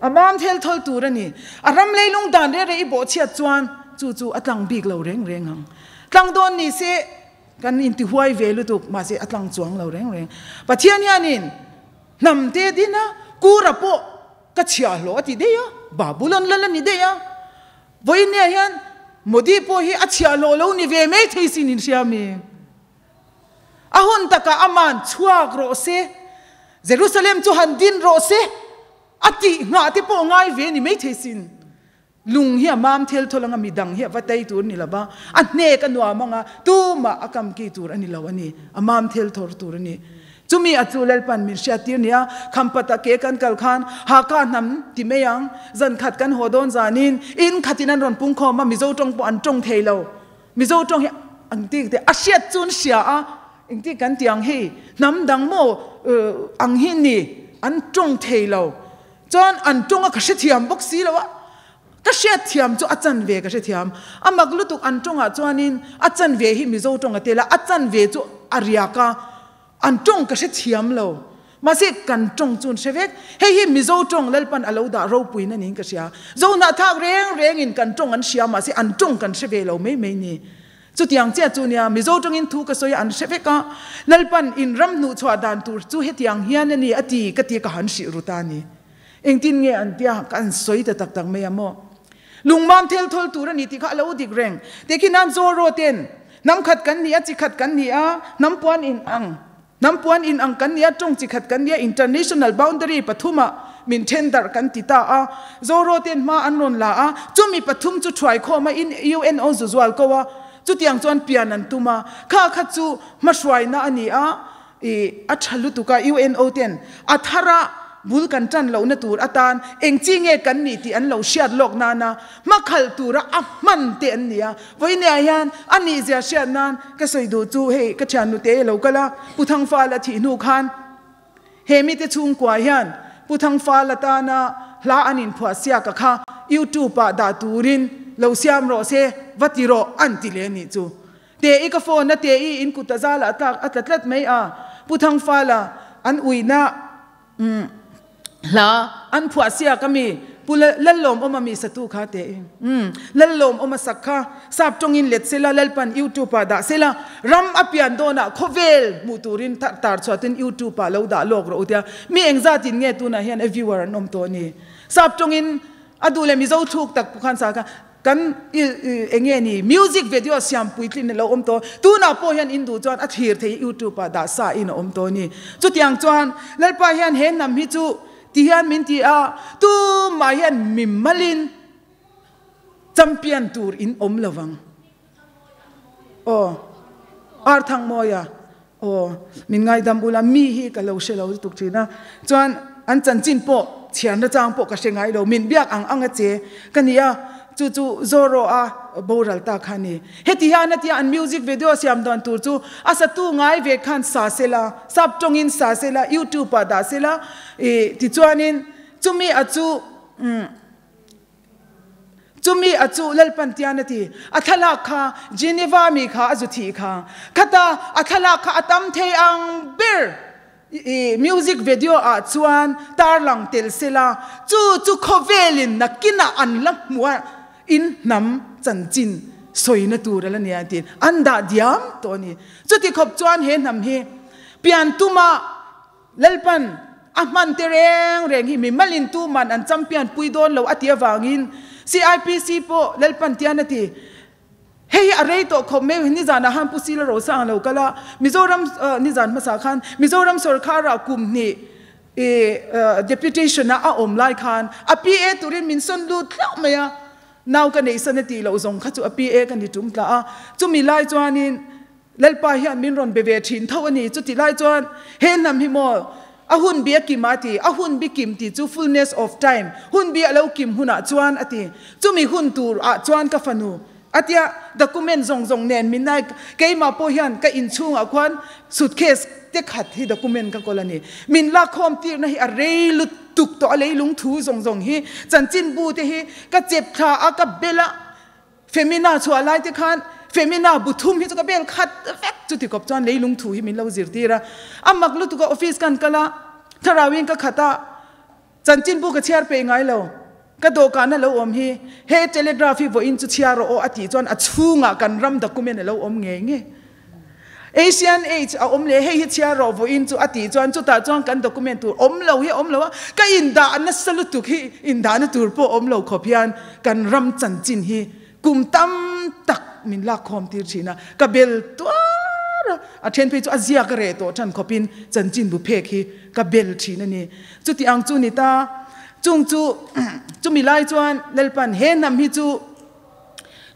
A mam thel thawl tur a ni. A ram leilung dan reh reh i bawhchhiat chuan chu chu a tlang bik lo reng reng ang. Tlang dawn ni se kan intihuai ve lutuk mahse a tlang chuang lo reng reng. Pathian hianin hnam te din a, kura pawh ka chhiah hlawh a ti daih a, Babulon lal a ni daih a. Vawiin hian Modi pawh hi a chhiah hlawh lo ni ve mai thei sin inhria mi. A hun takah aman chhuak rawh se, Jerusalem chu han din rawh se, a tih nghah te pawh ngai ve ni maithei sin. Lung hi a mam thel thawl anga midang hi a va tei tur a ni lo va, a hnek a nuam anga tumah a kam ki tur a ni lo a ni, a mam thel thawr tur a ni. Chumi a chu Lalpan min hriat tir nia, Khampata ke kan kal khan Haka hnam ti mai ang, zan khat kan haw dawn zanin in khatin an rawn pung khawm a, Mizo tawng pawh an tawng thei lo. Mizo tawng hi ang ti te a hriat chu an hria a, engti kan tih ang hei hnam dang maw ang hi ni an tawng thei lo chuan an tawng a ka hrethiam bawk si lo a, ka hriatthiam chu a chanve ka hrethiam a mak lutuk an tawngah chuanin a chanve hi Mizo tawng a tel a, a chanve chu a riak a. An tawng ka hre thiam lo. Mahse kan tawng chu an hre vek. Hei hi Mizo tawng Lalpan a lo dah ropuina niin ka hria. Zohnahthlak reng rengin kan tawng an hria mahse an tawng kan hre ve lo mai mai ni. Chutiang chiah chu nia Mizo tawngin thu ka sawi a an hre vek a. Lalpan in ram hnuhchhuah dan tur chu hetiang hian a ni a ti ka ti ka han hrih ru ta a ni. Engtin nge an tia ka an sawi ta tak tak mai a maw. Lungmam thel thawl tur a ni tih kha a lo dik reng. Tikhin nan Zoro ten hnam khat kan ni a, chi khat kan ni a, hnam puan in ang, hnam puan in ang kan ni a, tawng chi khat kan ni a, international boundary pathumah min then darh kan ti ta a. Zoro ten hma an rawn la a, chumi pathum chu thuai khawm a, in UNO zu zual ko a, chutiang chuan pian an tum a. Kha kha chu hmahruaina a ni a. I a tha lutuk a, UNO ten a thar a bul kan tan lohna tur atan eng chi nge kan nih tih an lo hriat lawk nana hmakhalh tura a hman te an ni a. Vawinia hian a nihzia hriat nan ka sawi duh chu hei ka thiannu te lo kal a, Pu Thangfal a thih hnu khan he mite chhungkua hian Pu Thangfal atana hla an inphuah siak a kha YouTube ah dah turin lo siam rawh se va ti rawh an ti leh a nih chu. Te i ka phone a te i in kut a zal ah tlak a tla tlat mai a, Pu Thangfala an uina umm hla an phuah siak a mi, Pu Lallawmawm a mi satu kha te i umm Lallawmawm a sak kha sap tawngin let sela Lalpan YouTube ah dah sela ram a pian dawnah khawvel hmuh turin tar chhuatin YouTube ah lo dah lawk rawh u tia mi engzatin nge tunah hian a viewer an awm tawh a ni sap tawngin a duh leh Mizo thluk tak pawh khan sa kha Kan eng nge ni music video siam puitlin a lo awm tawh. Tunah pawh hian in duh chuan a thlir thei YouTube ah dah sa in a awm tawh a ni. Chutiang chuan Lalpa hian he hnam hi chu ti hian min ti a, tumah hian mi malin champion tur in awm lo vang. Aw Arthangmawia aw min ngaidam ula mi hi ka lo hre lo lutuk thin a. Chuan an chanchin pawh. chhiar nachang pawh ka hre ngai lo, min biak ang ang a che ka ni a, chu chu Zorro a boral ta kha a ni. Heti hian a tia an music video siam dan tur chu a satu ngai ve khan sa sela, sap tawngin sa sela, youtube ah dah sela, ih tichuanin chumi a chu umm Chumi a chu Lalpan tian a ti, A thlalak kha Geneva mi kha a zu thih kha. Khata a thlalak kha a tam thei ang ber i music video ah chuan tarlang tel sela, chu chu khawvelin nakinah an la hmuh a, in hnam chanchin sawina tur a la nia tiin an dah diam tawh a ni. Chuti khawp chuan he hnam hi pian tuma Lalpan a hman te reng reng hi mimalin tuman an champion pui dawn lo a ti avangin CIPC pawh Lalpan tian a ti. Hei hi a rei tawh khawp mai, nizanah khan Pu Sila Rosang a lo kal a, Mizoram nizan hmasa khan Mizoram sawrkharah kum hnih deputation a a awm lai khan a PA turin min sawn lut hlauh mai a, nau ka neihsan a tih loh zawng kha chu a PA ka ni tum tlah a, chumi lai chuanin Lalpa hian min rawn be ve thin tho a ni. Chuti lai chuan he hnam hi maw a hun bi a kim a ti, a hun bi kim tih chu fullness of time, hun bi a lo kim hunah chuan a ti. Chumi hun tur ah chuan ka fanu a tia document zawng zawng nen min nai, keimah pawh hian ka inchhungah khuan suitcase te khat hi document ka kawl a ni. Min lakkhawm tirna hi a rei lutuk tawh a, leilung thu zawng zawng hi chanchinbu te hi ka chep thla a, ka bel a, Femina chhuah lai te khan Femina bu thum hi chu ka bel khat vek chuti kawp chuan leilung thu hi min lo zirtir a. A mak lutuk a office kan kal a, thlarauin ka khat a, chanchinbu ka chhiar peih ngai lo, ka dawhkan a lo awm hi, he telegraph hi vawiin chu chhiar rawh aw a tih chuan a chhungah kan ram document a lo awm ngei ngei. Asian Age a awm leh hei hi chhiar rawh vawiin chu a tih chuan chutah chuan kan document tur awm lo hi a awm lo a, ka indah nasa lutuk hi indahna tur pawh awm lo khawp hian kan ram chanchin hi kum tam tak min lakkhawm tir thin a, ka bel tuar a, a then phei chu a ziak a reh tawh than khawpin chanchin bu phek hi ka bel thin a ni. Chuti ang chu ni ta, chung chu chumi lai chuan Lalpan he hnam hi chu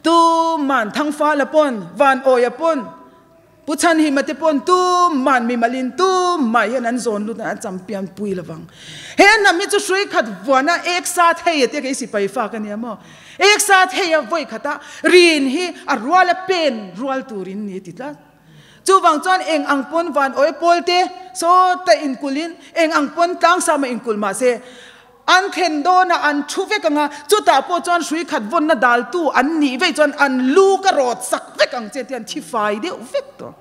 Tuman Thangfala pawn, Van Awia pawn, Pu Chhanhima te pawn tuman mimalin tumah hian an zawn lut an champion pui lovang. He hnam hi chu hrui khat vuana ek sa thei a tia kei sipai fa ka nia maw. Ek sa thei a vawi khata rin hi a rual a pen rual turin ni ti tlat. Chuvang chuan eng ang pawn Van Awia pawl te sawta inkulhin eng ang pawn tlangsama inkul mahse An thlen dawnah an thu vek ang a, chutah pawh chuan hrui khat vawnna daltu an nih vei chuan an lu ka rawt sak vek ang che tian thi fai deuh vek tawh.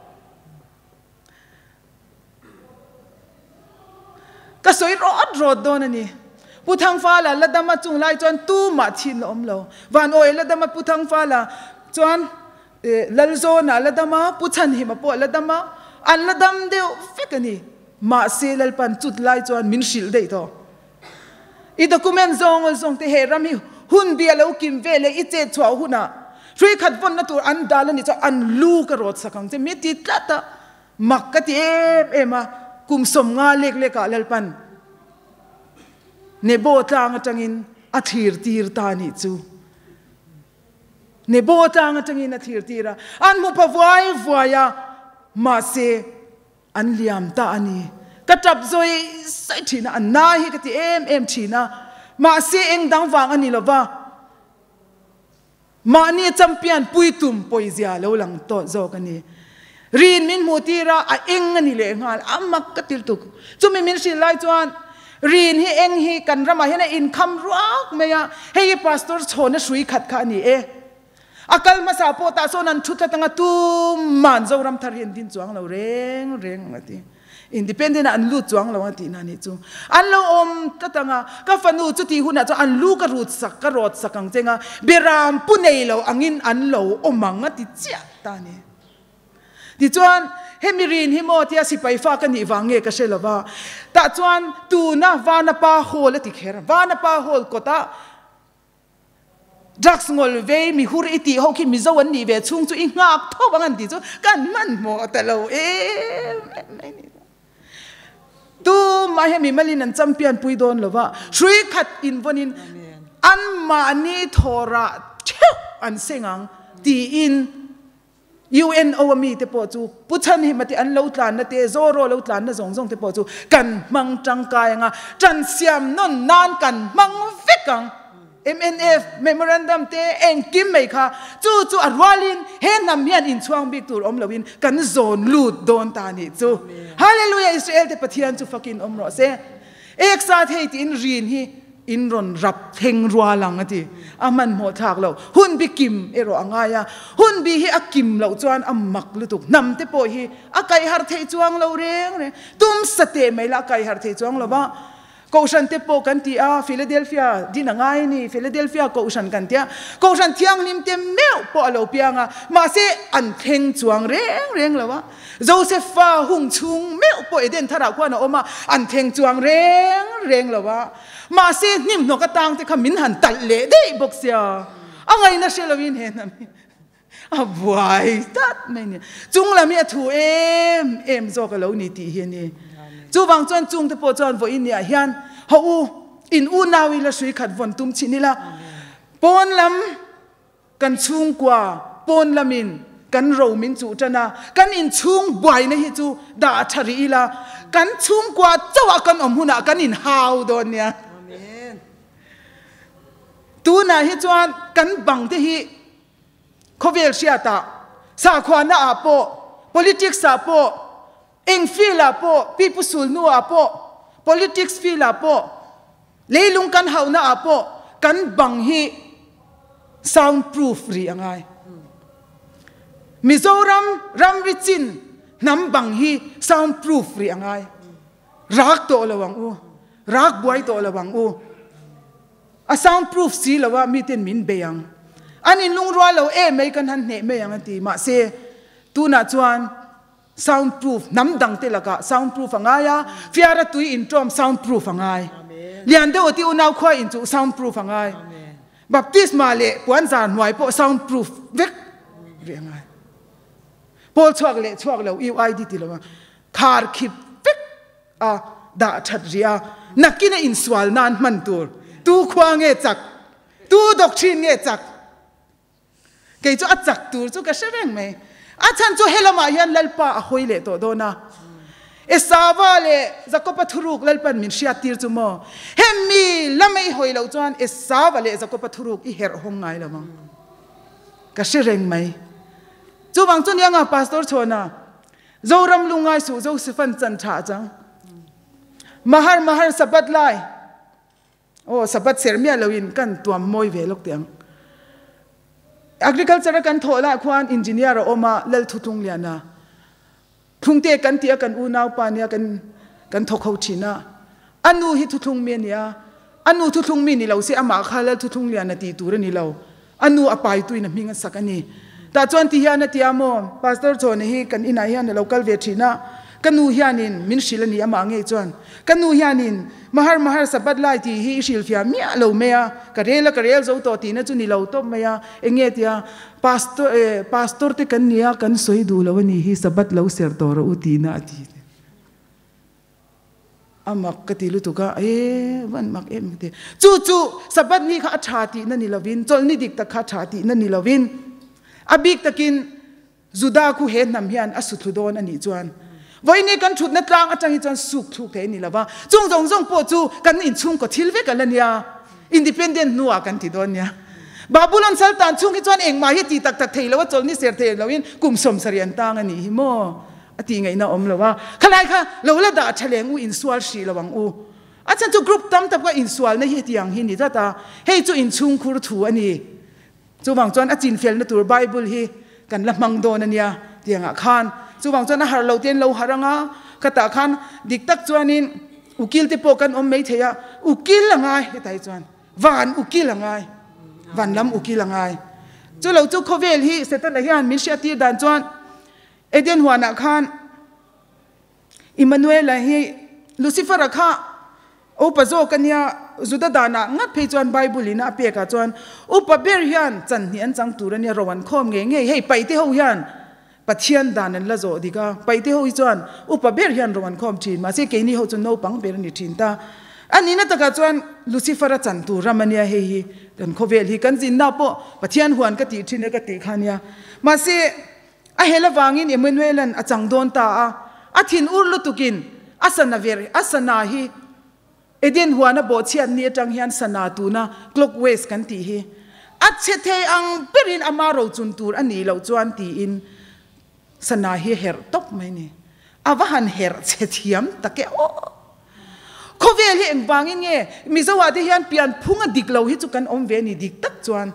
Ka sawi rawt rawt dawn a ni. Pu Thangfala la dama chung lai chuan tumah thin la awm lo. Van Awi la dama Pu Thangfala chuan Lalzawna la dama, Pu Chhanhima pawh la dama, an la dam deuh vek a ni. Mahse Lalpan chut lai chuan min hrilh daih tawh. I document zawng zawng te he ram hi hun bi a lo kim ve leh i chet chhuah hunah hrui khat vawnna tur an dal a nih chuan an lu ka rawt sak ang che mi ti tlat a, mak ka ti em em a, kum 50 lek lekah Lalpan Nebo tlang atangin a thlir tir ta nih chu. Nebo tlang atangin a thlir tir a, an hmu pha vuai vuai a, mahse An liam ta a ni. Ka tap zawi zawi thin a, an na hi ka ti em em thin a. Mahse eng dang vang a ni lo va, mahni champion pui tum pawizia lo lang tawh zawk a ni. Rin min hmuh tir a, a eng a ni leh nghal, a mak ka ti lutuk. Chumi min hrilh lai chuan Rin hi eng hi kan ramah hian a inkham ruak mai a, hei hi Pastor chhawna hrui khat kha a ni e. A kal hmasa pawh tah sawn an thu tlat anga tuman Zoram thar hi an din chuang lo reng reng ang a ti. Independent ah an lut chuang lo ang a tihna nih chu. An lo awm tlat anga ka fanu chuti hunah chuan an lu ka rut sak ka rawt sak ang cheng a, beram pu nei lo angin an lo awm ang a ti chiah ta a ni. Tichuan, hemi rin hi maw tia sipai fa ka nih vang nge ka hre lo va, tah chuan tuna Vanapa Hall a ti kher, Vanapa Hall kawtah Drugs ngawl vei mi hur i tih ho khi Mizo an nih ve chhung chu i nghak tho ang an tih chu kan hmanhmawh ta lo em em mai ni. Tumah hian mimalin an champion pui dawn lo va, hrui khat invawnin anmahni thawrah theuh an seng ang tiin. UNO a mi te pawh chu Pu Chhanhima te an lo tlanna te, Zoro lo tlanna zawng zawng te pawh chu kan hmang tangkai anga ṭan siam nawn nan kan hmang vek ang. Mnf memorandum te engkim mai kha chu chu a rualin he hnam hian inchhuang bik tur awm loin kan zawn lut dawn ta nih chu. Hallelujah Israel te Pathian chu fakin awm rawh se. Eksa thei tiin rin hi in rawn rap thleng rual ang a ti. A hmanhmawh thlak lo. Hun bi kim erawh a ngai a. Hun bi hi a kim loh chuan a mak lutuk. Hnam te pawh hi a kaihharh theih chuang lo reng reng. Tum sateh mai lah a kaihharh theih chuang lo va. Kohhran te pawh kan ti a, Philadelphia din a ngai a ni, Philadelphia Kohhran kan ti a. Kohhran thianghlim te meuh pawh a lo piang a, mahse an thleng chuang reng reng lo a. Josepha hung chhung meuh pawh Eden tharah khuan a awm a, an thleng chuang reng reng lo a. Mahse hnimhnawk atang te kha min han talh leh daih bawk sia, a ngaihna hre loin he hnam hi a buai tlat mai a ni. Chung lam hi a thu em em zawk a lo ni tih hi a ni. Chuvang chuan chungte pawh chuan vawiin niah hian haw u, in unau ila hrui khat vawn tum chhin ila, pawn lam kan chhungkua pawn lamin kan ro min chuh tan a, kan inchhung buaina hi chu dah tha rih ila, kan chhungkua chauhah kan awm hunah kan inhau dawn nia. Tunah hi chuan kan bang te hi khawvel hriatah, sakhuana ah pawh, politics ah pawh, eng field ah pawh, pipu sulhnu ah pawh, politics field ah pawh, leilung kan hauhna ah pawh kan bang hi sound proof rih a ngai. Mizoram ramri chin hnam bang hi sound proof rih a ngai. Rak tawh lo ang u. Rak buai tawh lo ang u. A sound proof si lo a miten min bei ang. An inlungrual lo em mai kan han hneh mai ang a ti. Mahse, tunah chuan sound proof hnam dang te lakah sound proof a ngai a, fiara tui inṭawm sound proof a ngai. Lian deuh ti unau khua inchuh sound proof a ngai. Baptisma leh puanzar hnuai pawh sound proof vek rih a ngai. Pawl chhuak leh chhuak lo UID ti lo a khar khip vek a dah that rih a, nakin a insual nan hman tur tu khua nge chak, tu doctrine nge chak? Kei chu a chak tur chu ka hre reng mai. A chhan chu helamah hian Lalpa a hawi leh tawh dawn a. Esava leh Jakoba thuruk Lalpan min hriat tir chu maw? Hemi lama i hawi loh chuan Esava leh Jakoba thuruk i herh hawng ngai lo ang. Ka hre reng mai. Chuvang chu nia nga Pastor Chhawna, Zoram lungai suh Josephan chan tha a chang. Mahar mahar Sabbath lai. Aw Sabbath ser miah loin kan tuam mawi ve lawk teh ang. Agriculture a kan thawh lah khuan engineer a awm a, Lal Thutlung Lian a. Thlungte kan tih a kan unau pa nia kan kan thawk ho thin a. A nu hi thuthlung mi a nia. A nu thuthlung mi ni lo se amah kha Lal Thutlung Lian a tih tur a ni lo. A nu a paituin a hming a sak a ni. Tah chuan ti hian a ti a maw, Pastor Chawna hi kan inah hian a lo kal ve thin a, ka nu hianin min hrilh a ni amah ngei chuan. Ka nu hianin Mahar Mahar Sabbath lai tih hi i hrilhfiah miah lo mai a, ka rel a ka rel zo tawh tihna chu ni lo tawp mai a, eng nge tia Pastor eh Pastor te kan nia kan sawi duh lo a ni hi Sabbath lo serh tawh rawh u tihna a ti. A mak ka ti lutuk a, e van mak em ka ti. Chu chu Sabbath ni kha a tha tihna ni lovin, chawlhni dik tak kha a tha tihna ni lovin, a bik takin Juda khu he hnam hian a suthlu dawn a nih chuan vawiini kan thutna tlang atang hi chuan suk thluk thei a ni lova, chung zawng zawng pawh chu kan inchhungkaw thil vek a la nia, independent hnuah kan ti dawn nia. Babulon saltan chhung hi chuan engmah hi ti tak tak thei lo a, chawlhni ser thei loin kum 70 an tang a nih hi maw? A tih ngaihna awm lo a, khalai kha lo la dah tha leng u insual hrih lo ang u. A chhan chu group tam tak a insualna hi hetiang hi ni tlat a, hei chu inchhungkhur thu a ni. Chuvang chuan a chinfelna tur Bible hi kan la hmang dawn a nia tiangah khan. Chuvang chuan a harh lo te an lo harh ang a, khatah khan dik tak chuanin ukil te pawh kan awm mai thei a, ukil a ngai hetah hi chuan van ukil a ngai, van lam ukil a ngai. Chu lo chu khawvel hi Setana hian min hriattir dan chuan Eden huanah khan Immanuela hi Lucifer-a kha upa zawk a nia, Juda danah ngat phei chuan Bible in a pekah chuan upa ber hian chanhnih an chang tur a nia, ro an khawm ngei ngei. Hei paihte ho hian Pathian dan an la zawh dik a, paihte ho hi chuan upa ber hian ro an khawm thin, mahse keini ho chu naupang ber a ni thin ta. A nihna takah chuan Lucifer-a chan tur ram a nia hei hi, kan khawvel hi kan zinna pawh Pathian huan ka tih thin e ka tih kha a nia. Mahse. A hel avangin Emmanuela'n a chang dawn ta a, a thin ur lutukin a sana ver a sana hi Eden huana bawhchhiat ni atang hian sana tuna clockwise kan tih hi a chhe thei ang berin ama rochun tur a nih loh chuan tiin sana hi a herh tawp mai ni. A va han herh chhe thiam tak e aw. Khawvel hi engvangin nge Mizo ah te hian pianphung a dik lo hi chu kan awm ve ni dik tak chuan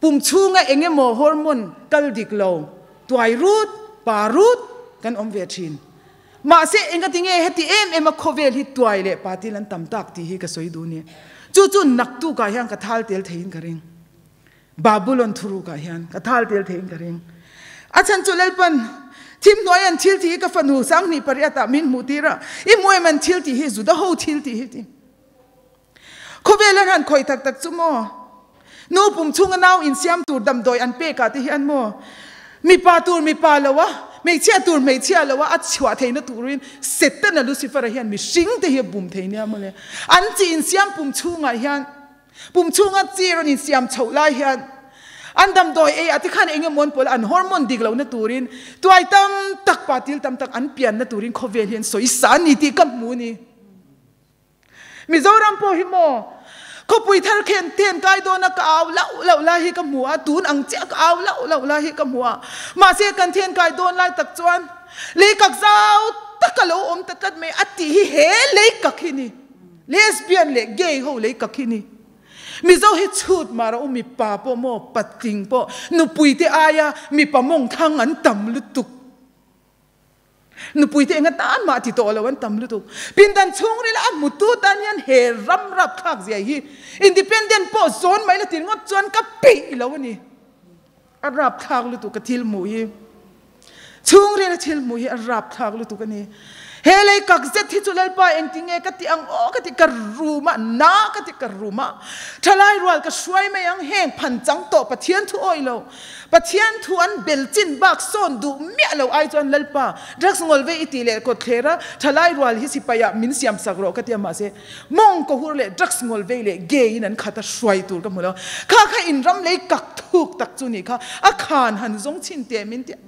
pum chhunga eng emaw hormone kal dik lo tuai rut pa rut kan awm ve thin. Mahse engati nge heti em em a khawvel hi tuai leh pa til an tam tak tih hi ka sawi duh ni. Chu chu naktuk ah hian ka thal tel theiin ka ring. Babulon thurukah hian ka thal tel theiin ka ring. A chhan chu Lalpan thim hnuai an thil tih hi ka fanu 28 ah min hmuh tir a, i hmu em an thil tih hi Juda ho thil tih hi ti. Khawvel an han khawih tak tak chu maw? Nu pum chhunga nau insiam tur damdawi an pek ah te hian maw? Mipa tur mipa lo a, hmeichhia tur hmeichhia lo a, a chhuah theihna turin Setana Lucifer-a hian mihring te hi a bum thei nia mawle. An chi insiam pum chhungah hian Pum chhunga chi rawn insiam chhoh lai hian an damdawi ei ah te khan eng emaw an pawl a, an hormone dik lohna turin tuai tam tak, pa til tam tak an pianna turin khawvel hi an sawi sa a ni tih ka hmu a ni. Mizoram pawh hi maw khawpui thar khen then kai dawna ka au lauh lauh lai hi ka hmu a, tun ang chiah ka au lauh lauh lai hi ka hmu a, mahse kan then kai dawn lai tak chuan leikak zau tak a lo awm ta tlat mai a tih hi he leikak hi ni. Lesbian leh gay ho lei ka khi ni. Mizo hi chhut mah rawh u mipa pawh maw patling pawh nupui te aia mipa mawng thlang an tam lutuk. Nupui te enga tan mah ti tawh lo an tam lutuk. Pindan chhungril a hmutu tan hian he ram rapthlak zia hi independent pawh zawn mai la ti ringawt chuan ka peih lo a ni. A rapthlak lutuk ka thil hmuh hi. Chhungril a thil hmuh hi a rapthlak lutuk a ni. He lei kak zet hi chu Lalpa engti nge ka ti ang aw ka ti ka rum a, na ka ti ka rum a. Thalai rual ka hruai mai ang heng phan chang tawh Pathian thu awih lo. Pathian thu an bel chin bak sawn duh miah lo ai chuan Lalpa drugs ngawl ve i tih leh kawt thler a, thalai rual hi sipai ah min siam sak rawh ka ti a mahse Mawng ka hur leh drugs ngawl vei leh gay in an khat a hruai tur ka hmu lo. Kha kha in ram lei kak thuk tak chu ni kha a khan han zawng chhin teh min ti a.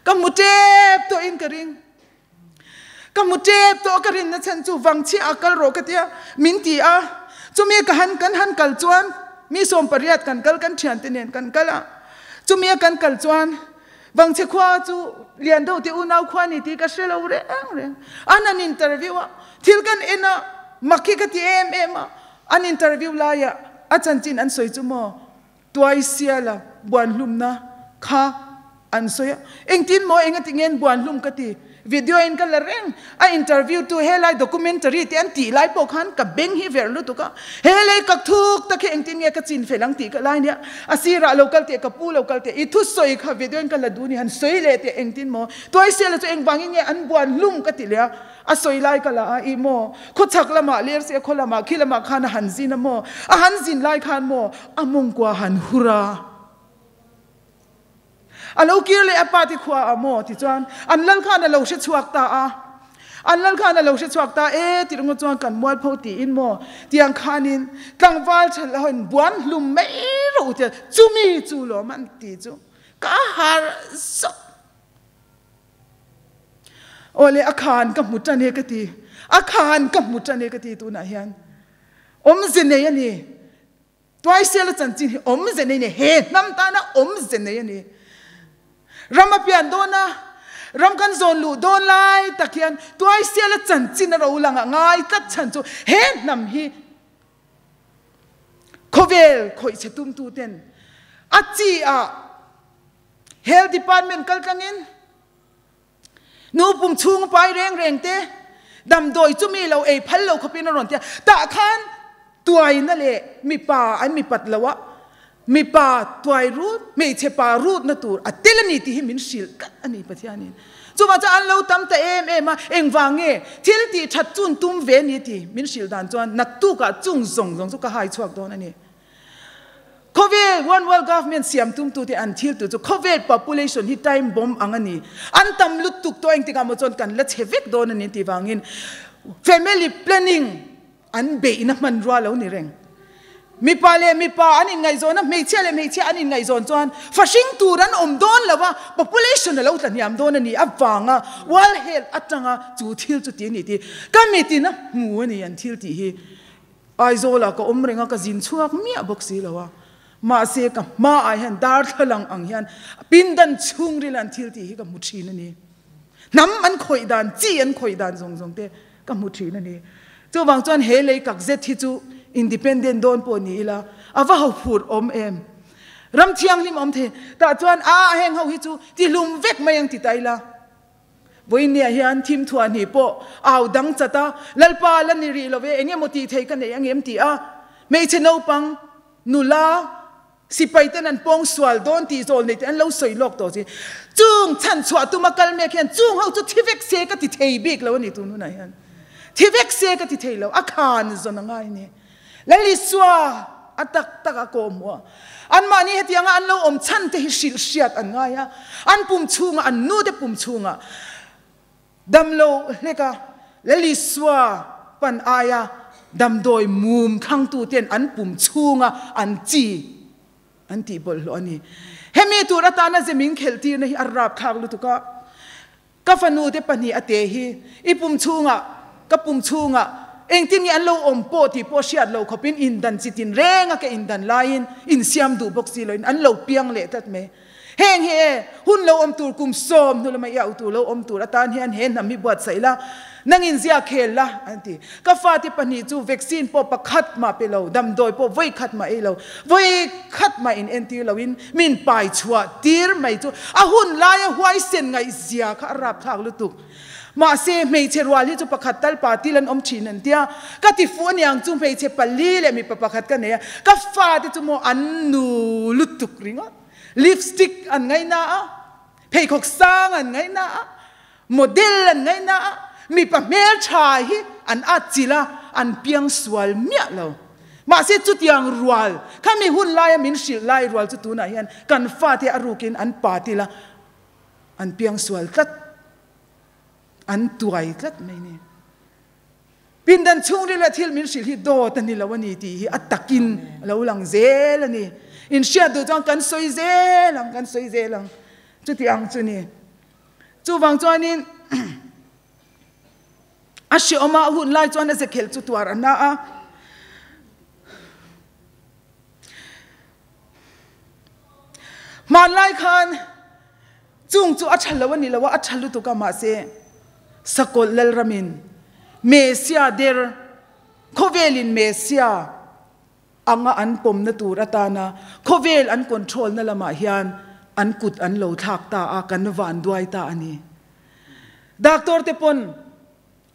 Ka hmu tep tawh in ka ring. Ka hmu tep tawh a ka rinna chhan chu vangchhia ah kal rawh ka tia min ti a. Chumi ka han kan han kal chuan mi 18 kan kal kan thiante nen kan kal a. Chumi a kan kal chuan Vangchhe khua chu lian deuh te unau khua ni tih ka hre lo reng reng. An an interview a, thil kan en a, mak hi ka ti em em a, an interview laia a chanchin an sawi chu maw tuai siala buan hlumna kha an sawi a, engtin maw engati nge an buan hlum ka ti. Video in ka la reng a interview tu helai documentary te an tih lai pawh khan ka beng hi verh lutuk a, he lei ka thuk tak hi engtin nge ka chin fel ang tih ka lai nia, a sirah lo kal teh ka pu lo kal teh i thusawi kha video in ka la duh ni han sawi leh teh engtin maw tuaisiala chu engvangin nge an buan hlum ka ti leh a, a sawi lai ka la a ih maw khawchhak lamah ler se khaw lamah khi lamah khan a han zin a maw a han zin lai khan maw a mawngkua han hur a. A lo kir leh a pa te khua ah maw? Tichuan an lal khan a lo hre chhuak ta a. An lal khan a lo hre chhuak ta e ti ringawt chuan kan mualpho tiin maw? Tiang khanin tlangval tha lahin buan hlum mai rawh u tia chumi chu lawm an ti chu ka harh zawk. Aw le a khan ka hmu tan e ka ti. A khan ka hmu tan e ka ti tunah hian awmze nei a ni. Tuaisela chanchin hi awmze nei a ni, he hnam tana awmze nei a ni. Ram a pian dawn a, ram kan zawn luh dawn lai tak hian Tuaisela chanchin a ro lang a ngai tlat chhan chu he hnam hi khawvel khawih chhe tumtu ten a chi ah Health Department kal tlangin Nu pum chhung pai reng reng te, damdawi chu mi lo ei phal lo khawpin a rawn ti a. Tah khan tuaina leh mipa an mipat lo a, mipa tuai rut, hmeichhe pa rutna tur a tel a ni tih hi min hrilh tlat a ni Pathianin. Chuvang chuan an lo tam ta em em a, engvang nge thil tih that chun tum ve ni tih min hrilh dan chuan naktukah chung zawng zawng chu ka hai chhuak dawn a ni. Khawvel One World Government siam tumtute an thil tu chu khawvel population hi time bomb ang a ni. An tam lutuk tawh engtikah maw chuan kan la chhe vek dawn a ni tih vangin family planning an beihna hmanrua lo ni reng. Mipa leh mipa an inngaihzawn a, hmeichhia leh hmeichhia an inngaihzawn chuan fa hring tur an awm dawn lo a, population a lo tla hniam dawn a ni avanga World Health atanga chu thil chu ti a ni tih ka mitin a hmu a ni an thil tih hi. Aizawlah ka awm reng a, ka zin chhuak miah bawk si lo a, mahse ka hmaah hian darthlalang ang hian pindan chhungril an thil tih hi ka hmu thin a ni. Hnam an khawih dan, chi an khawih dan zawng zawng te ka hmu thin a ni. Chuvang chuan he lei kak zet hi chu independent dawn pawh ni ila, a va ho phur awm em? Ram thianghlim awm thei tah chuan a heng ho hi chu tihlum vek mai ang ti ta ila. Vawinia hian thim thuah hnih pawh au dang chat a, Lalpa la ni rih lo ve, eng emaw tih thei ka nei ang em ti a, hmeichhe naupang, nula, sipai ten an pawng sual dawn tih zawl nei te an lo sawi lawk tawh chi. Chung chhan chhuah tuma kal mek hian chung ho chu thi vek se ka ti thei bik lo a ni tun hunah hian. Thi vek se ka ti thei lo, a khan zawn a ngai ni. Lal Isua a tak tak a kawhhmuh a, anmahni hetianga an lo awm chhan te hi hrilh hriat an ngai a, an pum chhungah, an nute pum chhungah damlo hlek a, Lal Isua pan aia damdawi mum thlangtu ten an pum chhunga an chi an tih bawlhhlawh a ni. Hemi tur atana zemin khelh tirna hi a rapthlak lutuk a. Ka fanu te pahnih a te hi i pum chhungah, ka pum chhungah engtin nge an lo awm pawh tih pawh hriat lo khawpin indan chi tin renga ka indan laiin insiam duh bawk si loin an lo piang leh tlat mai. Heng hi e, hun lo awm tur kum sawm hnu lama i auh tur lo awm tur atan hian he hnam hi buatsaih la, nangin zia khel la an ti. Ka fate pahnih chu vaccine pawh pakhat mah pe lo, damdawi pawh vawi khat mah ei lo, vawi khat mah in entir loin min pai chhuah tir mai chu a hun laia huaisen ngaihzia kha a rapthlak lutuk. Mahse, hmeichhe rual hi chu pakhat tal pa til an awm thin an tia, ka ti fuh aniang chu hmeichhe pali leh mipa pakhat ka nei a, ka fate chu maw an nu lutuk ringawt. Lipstick an ngaihna a, pheikhawk sang an ngaihna a, Model an ngaihna a, mipa hmeltha hi an atchilh a, an piang sual miah lo. Mahse chutiang rual, khami hun laia min hrilh lai rual chu tunah hian kan fate a rukin an pa til a, an piang sual tlat, an tuai tlat mai ni. Pindan chhungrila thil min hrilh hi dawt a ni lo a ni tih hi a takin a lo lang zel a ni. Inhriat duh chuan kan sawi zel ang, kan sawi zel ang. Chutiang chu ni. Chuvang chuanin a hreawm a hun lai chuan a zekhelh chu tuar a na a. Hmanlai khan chung chu a tha lo a ni lo a, a tha lutuk a mahse Sakawlh Lalramin Mesia der khawvelin Mesia anga an pawmna tur atana khawvel an control na lamah hian an kut an lo thlak ta a, kan van duai ta a ni. Doctor te pawn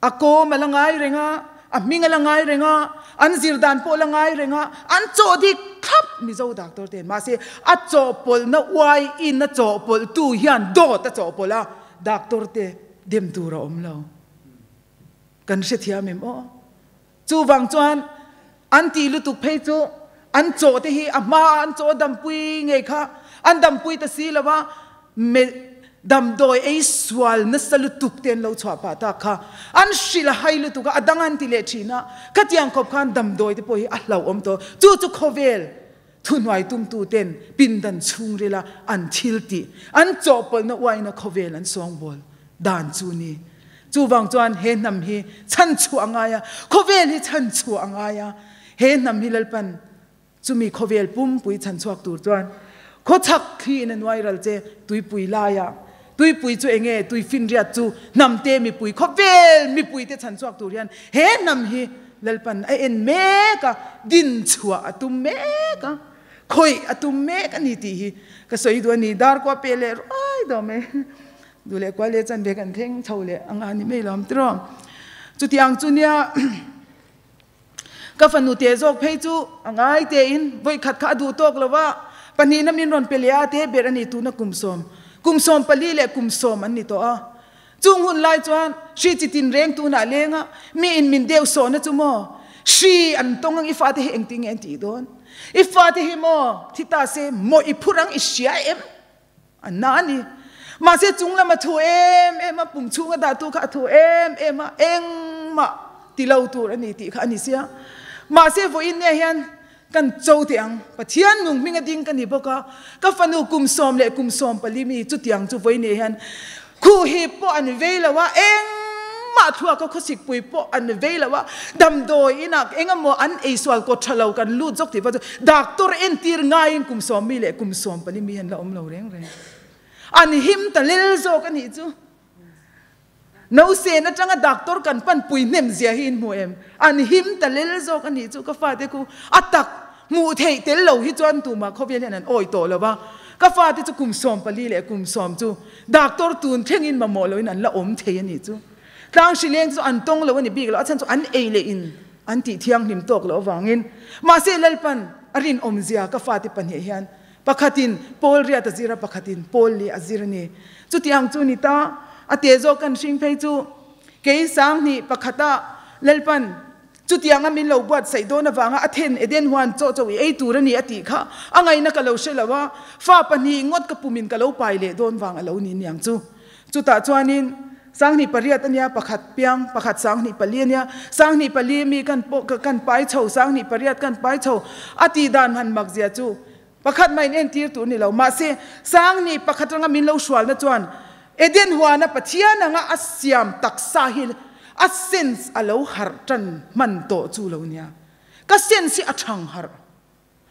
a kawm a la ngai reng a, a hming a la ngai reng a, an zir dan pawh a la ngai reng a, an chawh dik thlap Mizo doctor ten. Mahse a chawhpawlhna uai in a chawhpawlhtu hian dawt a chawhpawlh a, doctor te dem tur a awm lo. Kan hrethiam em aw? Chuvang chuan an tih lutuk phei chu an chaw te hi a hma a an chaw dampui ngei kha an dampui ta si lo a, me damdawi ei sual nasa lutuk te an lo chhuah pah tak kha an hrilh a hai lutuk a, a dang an ti leh thin a, khatiang khawp khan damdawi te pawh hi a hlauhawm tawh. Chu chu khawvel thuhnuai tumtu ten pindan chhungrila an thil tih, an chawhpawlhna uaina khawvel an sawngbawl dan chu ni. Chuvang chuan he hnam hi chhan chhuah a ngai a, khawvel hi chhan chhuah a ngai a, he hnam hi Lalpan chumi khawvel pumpui chhan chhuak tur chuan khawchhak thliin a nuai ral che tuipui laia tuipui chu enge tuifinriat chu hnamte mipui khawvel mipuite chhan chhuak tur hian he hnam hi Lalpan a en mek a, din chhuah a tum mek a, khawih a tum mek a ni tih hi ka sawi duh a ni. Dar kua pe leh ruai dawm e. Duh leh kual leh chanve kan thleng chho leh a nga ni mai lo tiraw. Chutiang chu nia ka fanu te zawk phei chu a ngai te in vawi khat kha a duh tawk lo va, pahnihna min rawn pe leh a te ber a ni tuna kum sawm, kum sawm pali leh kum sawm an ni tawh a. Chung hun lai chuan hri chi tin reng tunah leng a, mi in min deuh sawhna chu maw hri an tawng ang i fate hi engtin nge an tih dawn? I fate hi maw thi ta se maw i phur ang i hria em? A na a ni. Mahse chung lam a thu em em a, pum chhung a dahtu kha a thu em em a, engmah ti lo tur a ni tih kha a ni sia. Mahse vawiin nge hian Kan cho teh ang. Pathian nung hming a ding ka ni bawk a, ka fanu kum sawm leh kum sawm pali mi chutiang chu vawi nei hian khuh hip pawh an vei lo a, engmah thluaka khawsik pui pawh an vei lo a, damdawi inah eng emaw an eisual kawt tha lo kan lut zawk tih pawh chu doctor entir ngaiin kum sawm mi leh kum sawm pali mi hian la awm lo reng reng. An him ta lel zawk a nih chu. Nausen atanga doctor kan pan pui hnem zia hi in hmu em? An him ta lel zawk a nih chu ka fate khu a tak hmuh theih tel lo hi chuan tumah khawvel hian an awi tawh lo va, ka fate chu kum 14 leh kum sawm chu doctor tun thlengin mamawh loin an la awm thei a nih chu. Tlang hri leng chu an tawng lo a ni bik lo, a chhan chu an ei leh in an tih thianghlim tawk loh avangin. Mahse Lalpan a rinawm zia ka fate pahnih hian Pakhatin Paul riat a zir a, pakhatin Paul li a zir a ni. Chuti ang chu ni ta, a te zawk kan hring phei chu kei 2001 ah Lalpan chutianga min lo buatsaih dawn avanga a then Eden huan chaw chaw i ei tur a ni a tih kha a ngaihna ka lo hre lo a, fa pahnih ngawt ka pumin ka lo pai leh dawn vang a lo ni niang chu. Chutah chuanin 28 a nia, pakhat piang, pakhat 24 a nia, 24 mi kan pawh kan pai chho, 28 kan pai chho a tih dan han mak zia chu pakhat mah in entir tur ni lo. Mahse, 21 ranga min lo hrualna chuan Eden huana Pathian anga a siam taksa hi a sense a lo harh tan hman tawh chu lo nia. Ka sense hi a thang harh.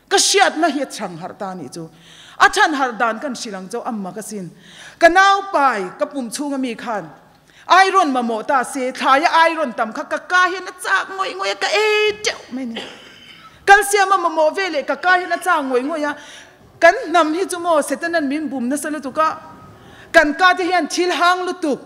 Ka hriatna hi a chhang harh ta nih chu. A chhan harh dan kan hrilh ang chauh amma ka sin. Ka nau pai ka pum chhunga mi khan iron mamawh ta se thlaia iron tam kha ka ka hian a chak ngawih ngawih a ka ei teuh mai ni. Calcium a mamawh ve leh ka ka hian a chak ngawih ngawih a. Kan hnam hi chu maw Setanan min bum nasa lutuk a. Kan ka te hian thil hang lutuk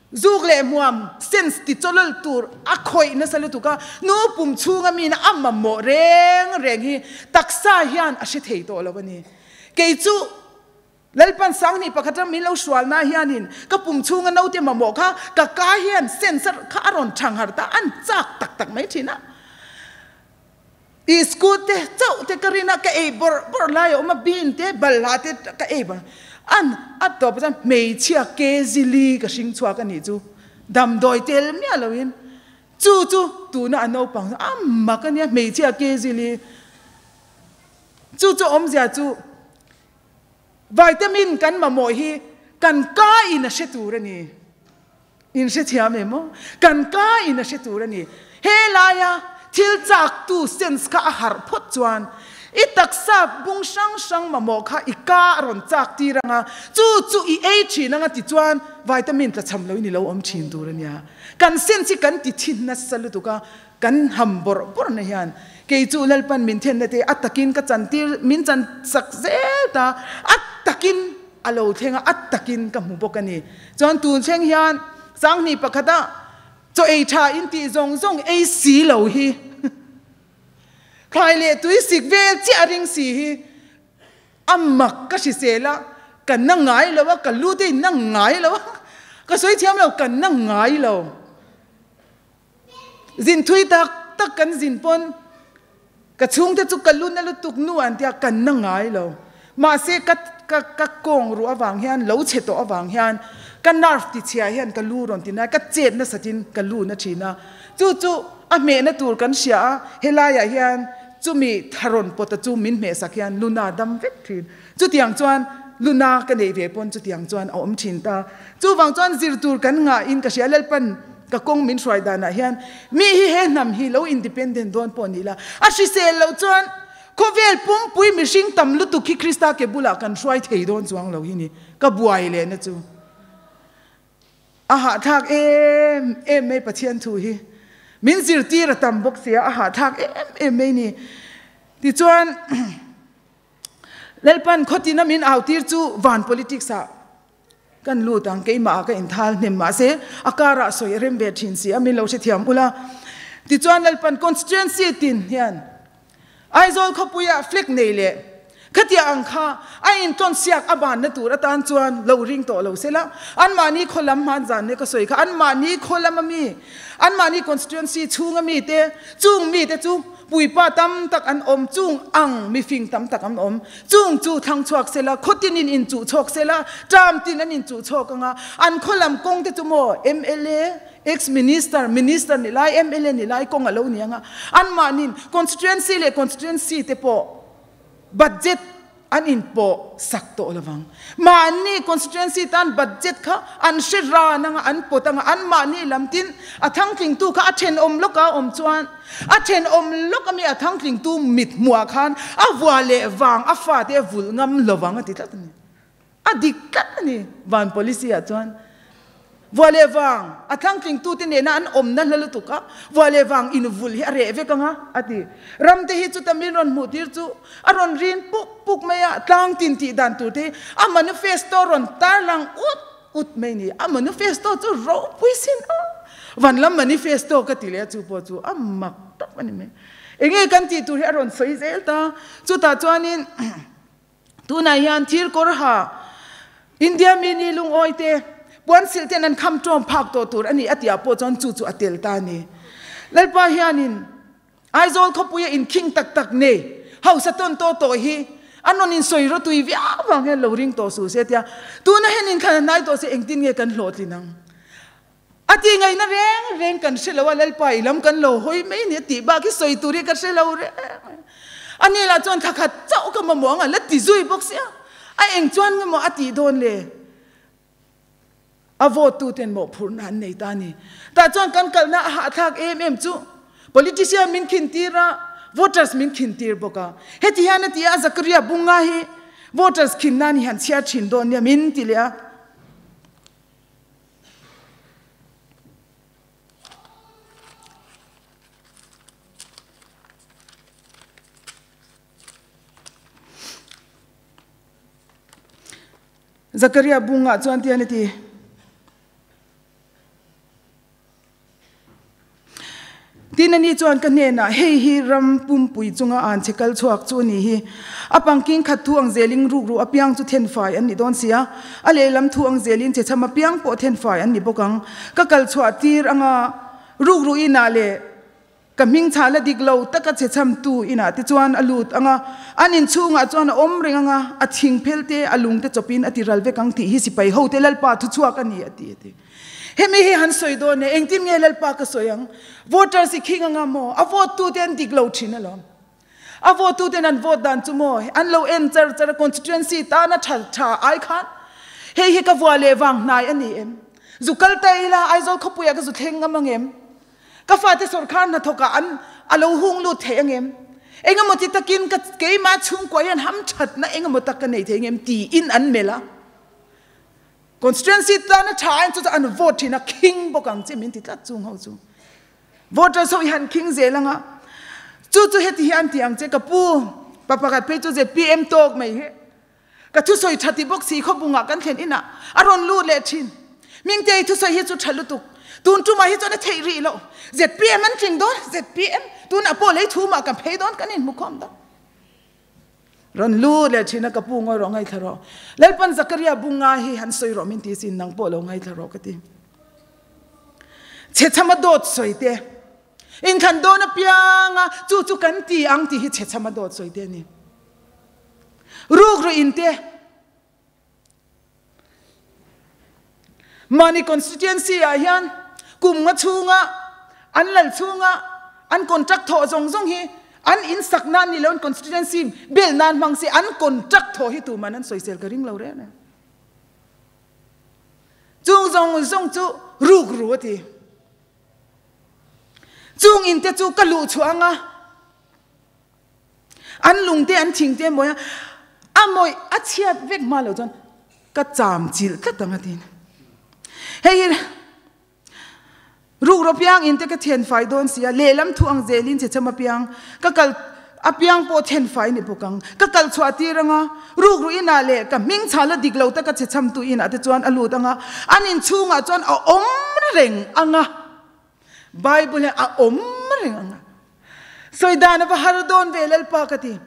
Zuk leh hmuam sense ti chawlawlh tur a khawih nasa lutuk a, nu pum chhunga mina a mamawh reng reng hi taksa hian a hre thei tawh lo a ni. Kei chu Lalpan 21 ram min lo hrualna hianin ka pum chhunga naute mamawh kha ka ka hian sense kha a rawn thang harh ta, an chak tak tak mai thin a. I school te chauh te ka rin a, ka ei bawrh bawrh lai a awm a, bean te balhla te ka ei bawrh an a tawp chuan hmeichhia kg li ka hring chhuak a nih chu damdawi tel miah lo in chu chu tuna a naupang a mak a nia hmeichhia kg li chu chu awmzia chu vitamin kan mamawh hi kan ka in a hre tur a ni. In hrethiam em aw? Kan ka in a hre tur a ni. He laia thil chaktu sense kha a harh phawt chuan i taksa bung hrang hrang mamawh kha i ka a rawn chak tir ang a, chu chu i ei thin ang a ti chuan vitamin tlachham loin i lo awm thin tur a nia. Kan sense hi kan ti thin nasa lutuk a, kan ham bawrh bawrh na hian kei chu Lalpan min thenna te a takin ka chantir min chan sak zel ta, a takin a lo thleng a, a takin ka hmu bawk a ni. Chuan tun thleng hian 21 ah chaw ei tha in tih zawng zawng ei si lo hi thlai leh tui sik vel chiah a ring si hi a mak ka hrisel a, ka na ngai lo a, ka lu te in na ngai lo a, ka sawi thiam lo, ka na ngai lo. Zin thui tak tak kan zin pawn ka chhungte chu ka lu na lutuk nu an tia kan na ngai lo. Mahse ka ka ka kawng ruh avang hian lo chhe tawh avang hian ka nerve ti chhia hian ka lu rawn ti na ka chet nasatin ka lu na thin a. Chu chu a hmehna tur kan hria a, helaiah hian chumi tharawn pawta chu min hmehsak hian luna dam vek thin. Chutiang chuan luna ka neih ve pawn chutiang chuan a awm thin ta. Chuvang chuan zir tur kan ngahin ka hria Lalpan ka kawng min hruai danah hian mi hi he hnam hi lo independent dawn pawh ni la a hrisel loh chuan khawvel pumpui mihring tam lutuk hi Krista ke bulah kan hruai thei dawn chuang lo hi ni ka buai lehna chu. A hahthlak em em mai Pathian thu hi min zirtir a tam bawk sia a hahthlak em em mai ni. Tichuan Lalpan khawtin a min au tir chu van politics ah kan lut ang, keimah ah ka inthal hnem mahse a kar ah sawi a rem ve thin si a, min lo hrethiam ula. Tichuan Lalpan constituency tin hian Aizawl khawpui ah flag nei leh khatia ang kha a intawn siak a banna tur atan chuan lo ring tawh lo sela, anmahni khaw lam hman zan nia ka sawi kha anmahni khaw lam ami, anmahni constituency chhung ami te chung mi te chu Puipa tam tak an awm, chung ang mifing tam tak an awm. Chung chu thlang chhuak sela, khawtin in inchuh chhawk sela, term tin an inchuh chhawk ang a, an khaw lam kawng te chu maw mla, Ex minister, minister ni lai, mla ni lai kawng a lo ni ang a. Anmahnin constituency leh constituency te pawh budget an inpawh sak tawh lovang. Mahni constituency tan budget kha an hre ran anga, an pawt anga, anmahni lam tin a thangtlingtu kha a thenawm lawka a awm chuan a thenawm lawk ami a thangtlingtu mit hmuah khan a vua leh vang a fate a vulh ngam lovang a ti tlat a ni. A dik tlat a ni. Van policy ah chuan vua leh vang a thlangtlingtute nena an awmna hla lutuk a, vua leh vang invul hi a reh vek ang a, a ti. Ramte hi chuta min rawn hmuh tir chu a rawn rin puk puk mai a, tlang tin tih dan tur te hi a manifesto rawn tarlang ut ut mai a ni. A manifesto chu ropui sin a, van lam manifesto ka ti leh a, chu pawh chu a mak tak a ni mai. Enge kan tih tur hi a rawn sawi zel ta, chutah chuanin. Tunah hian thir kawr ha India mi ni lungawi te puan silh ten an kham tawm phak tawh tur a ni a tih ah pawh chuan chu chu a tel ta a ni. Lalpa hianin Aizawl khawpuia inkhing tak tak nei hausa tawn tawh tawh hi an rawn insawi rawtui viau vang hian lo ring tawh suh se tia tuna hian inthlan a hnai tawh se engtin nge kan hlawhtlin ang? A tih ngaihna reng reng kan hre lo a, Lalpa i lam kan lo hawi mai a ni a tih bak hi sawi tur hi ka hre lo reng a. A ni lah chuan thla khat chauh ka mamawh ang a la ti zui bawk sia, a eng chuan nge maw a tih dawn le? A vote tu ten mawhphurhna an nei ta a ni. Tah chuan kan kalna a hahthlak em em chu politician min khin tir a, voters min khin tir bawk a. Heti hian a ti a, Zakaria Bunga hi voters khin nan hi han chhiar thin dawn nia min ti leh a. Zakaria bungah chuan tian a ti. Tin ani chuan ka hnenah, Hei hi ram pumpui chunga an che kal chhuak chu a ni hi. A pangking khat thu ang zelin rukru apiang chu thenfai an ni dawn si a, a lehlam thu ang zelin che chham apiang pawh thenfai an ni bawk ang. Ka kal chhuah tir anga rukru inah leh ka hming chhah la dik lo taka che chhamtu inah te chuan a lut anga, an inchhungah chuan a awm reng anga, a thing phel te, a lung te chawpin a ti ral vek ang tih hi sipai hote Lalpa thuchhuak a ni, a ti a ti. Hemi hi han sawi dawn e, engtin nge Lalpa ka sawi ang? Voters i khing anga maw? A vote tu te an dik lo thin alawm. A vote tu ten an vote dan chu maw? An lo en char char a, constituency tana tha tha ai khan hei hi ka vua leh vang hnai a ni em? Zu kal ta ila Aizawl khawpuiah ka zu thleng ngam ang em? Ka fate sawrkhar hnathawkah an a lo hung lut thei ang em? Engemaw ti takin ka keimah chhungkua hian hamthatna engemaw tak ka nei thei ang em? Tiin an melh a. Constituency tana tha aiin chu chu an vote thin a, khing bawk ang che min ti tlat chung ho chu. Voters ho i han khing zel anga, chu chu heti hi an ti ang che ka pu, pa pakhat phei chu ZPM tawk mai hi ka thusawi tha ti bawk si khawbungah kan thlen inah a rawn lut leh thin. Mingtei thusawi hi chu tha lutuk, tun tumah hi chuan a theih rih loh. ZPM an tling dawn, ZPM tunah pawh lei thumah kan phei dawn kan inhmukhawm dawn. Rawn lut leh thin a, ka pu ngawi rawh ngaithla rawh. Lalpan Zakaria bu nga hi han sawi rawh min ti sin, nang pawh lo ngaithla rawh ka ti. Chhechhama dawt sawi te, inthlan dawn apianga chu chu kan ti ang tih hi chhechhama dawt sawi te a ni. Rukru in te, Mahni constituency ah hian kum nga chhunga an lal chhunga an contract thawh zawng zawng hi an in sak nan ni lo an constituency bel nan hmang se an contract thawh hi tuman an sawisel ka ring lo reng reng. Chung zawng zawng chu ruk ru a ti. Chung in te chu ka luh chhuah anga An lung te an thing te a mawi a, a mawi a chhiat vek hma lo chuan ka cham chilh tlat ang a ti. Hei hi rukro piang in te ka then fai dawn si a, lehlam thu ang zelin che cham apiang ka kal apiang pawh then fai ni bawk ang. Ka kal chhuah tir anga rukru inah leh ka hming chhal a dik lo taka che cham tu inah te chuan a lut anga, an inchhungah chuan a awm reng anga. Bible hian a awm reng ang a. Sawi dan a va har dawn ve Lalpa ka ti.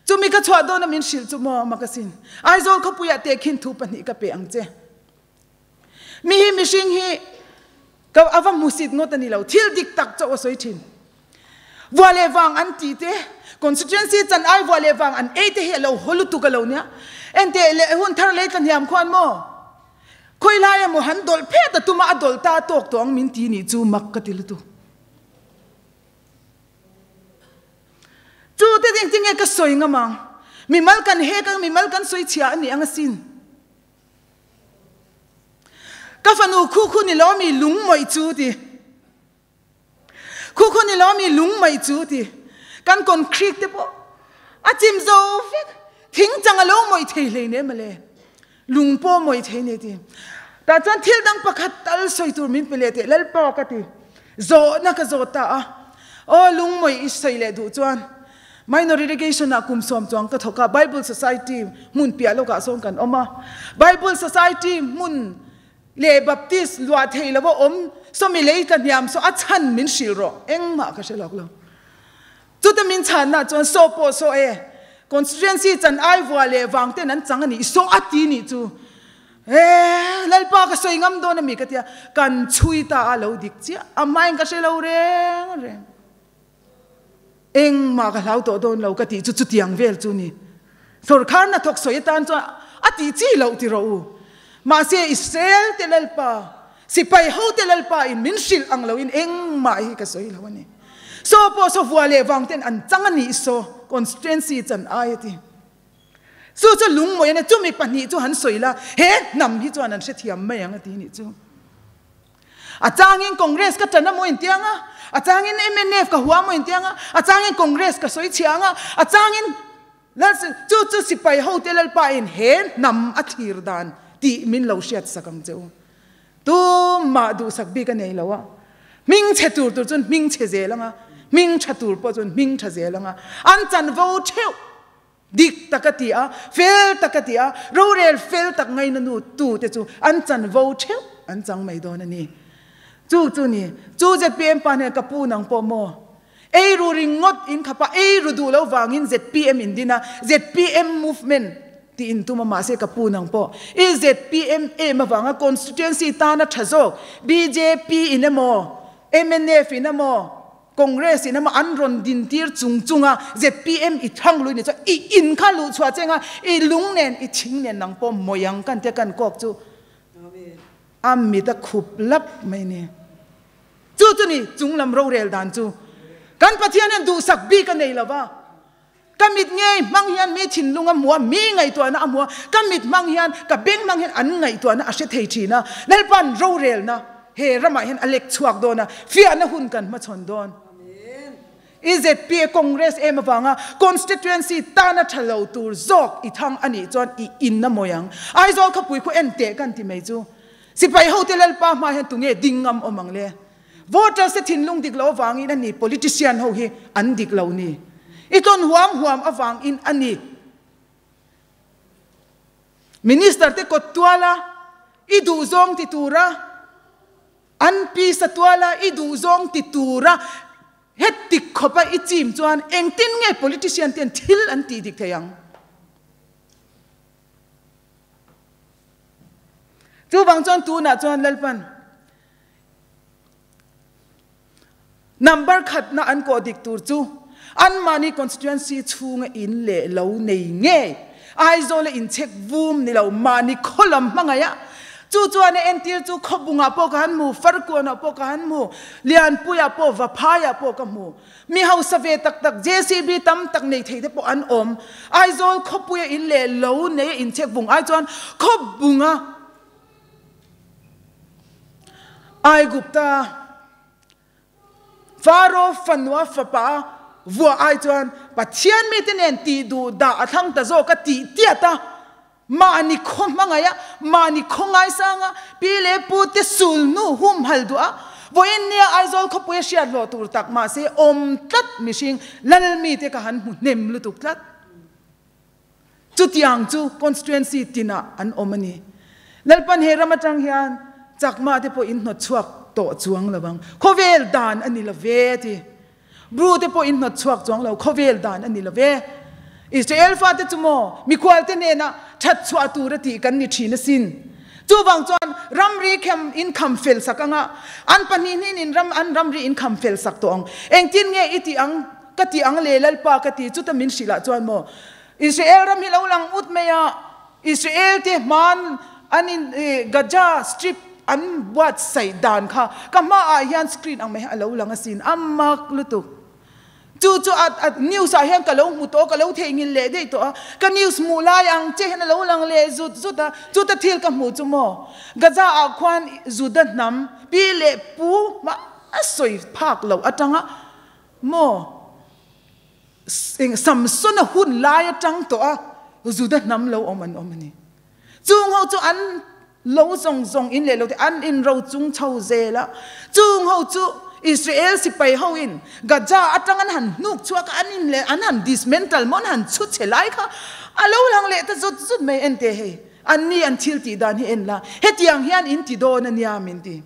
Chumi ka chhuah dawn a min hrilh chu maw makasin. Aizawl khawpuiah tehkhin thu pahnih ka pe ang che. Mi hi mihring hi ka a va hmusit ngawt a ni lo. Thil dik tak chauh a sawi thin. Vua leh vang an tih te, constituency chan ai vua leh vang an ei te hi a lo haw lutuk a lo nia. Enteh leh hun thar lei tla hniam khuan maw? Khawilai emaw han dawlh phet a tum a, a dawlh ta tawk tawh ang min ti nih chu mak ka ti lutuk. Chu te ding tinge ka sawi ngam ang? Mimal kan hek ang, mimal kan sawi chhia a ni ang asin. Ka fanu khu khu ni lo mi lung mawih chu ti. Khu khu ni lo mi lung mawih chu ti. Kan concrete te pawh a chim zo vek. Thing chang a lo mawih thei hlei ne male. Lung pawh mawih thei ne ti. Tah chuan thil dang pakhat tal sawi tur min pe leh teh Lalpa ka ti. Zawhna ka zawt ta a. Aw lung mawih i sawi leh duh chuan Minor irrigation ah kum sawm chuang ka thawk a, Bible Society hmun piah lawkah sawn kan awm a. Bible Society hmun leh Baptist luah thei lova awm sawmi lei tla hniam saw a chhan min hrilh rawh, engmah ka hre lawk lo. Chute min chhanna chuan saw pawh saw e, constituency chan ai vua leh vang ten an chang a nih, saw a ti nih chu. E, Lalpa ka sawi ngam dawn a mi ka tia, kan chhui ta a lo dik chiah, a hmain ka hre lo reng reng. Engmah ka hlau tawh dawn lo ka tih chu chutiang vel chu ni. Sorkar hnathawk sawi atan chuan a tih chi loh ti rawh u. Mahse Israel te Lalpa, sipai ho te Lalpa in min hrilh ang loin engmah hi ka sawi lo a ni. Saw pawh saw vua leh vang ten an chang a nih saw, constituency chan ai a ti. Chu chu lungmawi a nia, chumi pahnih chu han sawi la, he hnam hi chuan an hrethiam mai ang a ti nih chu. A changin Congress ka ṭan a maw intiang a, a changin mnf ka hua maw intiang a, a changin Congress ka sawi chhia ang a, a changin Lal chu chu sipai hote Lalpa in he hnam a thlir dan tih min lo hriat sak ang che u. Tumah duhsak bik a nei lo a, hming chhe tur tur chuan hming chhe zel ang a, hming ṭha tur pawh chuan hming ṭha zel ang a, an chanvo ṭheuh. Dik tak a ti a, fel tak a ti a, rorel fel tak ngaina nu tu te chu an chanvo theuh an chang mai dawn a ni. Chu chu ni, chu zpm pa hnen ka pu nang pawh maw? Eiru ringawt in khapa eiru duh lo vangin zpm in din a, zpm movement tih in tum a mahse ka pu nang pawh i zpm em avanga constituency tana tha zawk bjp in emaw mnf in emaw Congress in emaw an rawn din tir chung chung a, zpm i thlang lui ni chuan i in kha luh chhuah cheng a, i lung nen i thing nen nang pawh mawi ang kan tia kan kawk chu a mit a khup lap mai ni. Chu chu ni chung lam rorel dan chu kan Pathian hian duhsak bik a nei lo va, ka mit ngei hmang hian mi thinlung a hmu a, mi ngaihtuahna a hmu a, ka mit hmang hian, ka beng hmang hian an ngaihtuahna a hre thei thin a, Lalpa'n rorelna he ramah hian a lek chhuak dawn a, fiahna hun kan hmachhawn dawn. I ZPA Congress em avanga constituency tana tha lo tur zawk i thang a nih chuan i in a mawi ang. Aizawl khawpui khu en teh kan ti mai chu. Sipai hote Lalpa hma hian tunge ding ngam awm ang le? Voters te thinlung dik lo avangin a ni politician ho hi an dik lo ni. I tlawn huam huam avangin a ni. Minister te kawt tuala i duh zawng ti tura an pisa tuala i duh zawng ti tura hetik khawpa i chim chuan engtin nge politician ten thil an tih dik thei ang? Chuvang chuan tunah chuan Lalpan Number khatna an kawh dik tur chu anmahni constituency chhunga in leh lo nei ngei Aizawl a inchhek vum ni lo mahni khaw lam hmangaih a, chu chuan a entir chu Khawbungah pawh ka han hmu, Farkuanah pawh ka han hmu, Lianpuiah pawh, Vaphaiah pawh ka hmu. Mi hausa ve tak tak JCB tam tak nei thei te pawh an awm. Aizawl khawpuia in leh lo nei a inchhek vung ai chuan Khawbunga Aigupta Faro fanua fapa vuah ai chuan Pathian mite nen tih duh dah a thlang ta zawk a tih tiat a, mahni khaw hmangaih a, mahni khaw ngaisang a, pi leh pu te sulhnu humhal duh a, vawiin nia Aizawl khawpui a hriat hlawh tur tak mahse awm tlat mihring lal mite ka han hmu hnem lutuk tlat. Chutiang chu constituency tinah an awm a ni. Lalpan he ram atang hian Chakma te pawh in hnawt chhuak tawh chuang lo ang. Khawvel dan a ni lo ve ti. Bru te pawh in hnawt chhuak chuang lo, khawvel dan a ni lo ve. Israel fate chu maw mikhual te hnenah that chhuah tur a tih kan ni thin asin. Chuvang chuan ramri khem in kham fel sak anga an pahnih hnin in ram an ramri in kham fel sak tawh ang. Engtin nge i tih ang? Ka ti ang le Lalpa ka ti chuta min hrilh ah chuan maw Israel ram hi lo lang ut mai a, Israel te hman an in Gaza Strip an buatsaih dan kha ka hmaah hian screen ang mai hian a lo lang asin, a mak lutuk. Chu chu a a news ah hian ka lo hmu tawh a, ka lo theihnghilh leh daih tawh a, ka news hmuh lai ang che hian a lo lang leh zut zut a, chuta thil ka hmuh chu maw Gaza ah khuan Juda hnam pi leh pu hma a sawi phak loh atanga maw eng Samsona hun lai atang tawh a Juda hnam lo awm an awm a ni. Chung ho chu an lo zawng zawng in leh lo te an in ro chung chho zel a, chung ho chu Israel sipai ho in Gaza atang an han hnuk chhuak a, an in leh an han dismantle maw an han chhu chhe lai kha a lo lang leh ta zut zut mai en teh hei an ni an thil tih dan hi en la hetiang hian in ti dawn a nia min ti.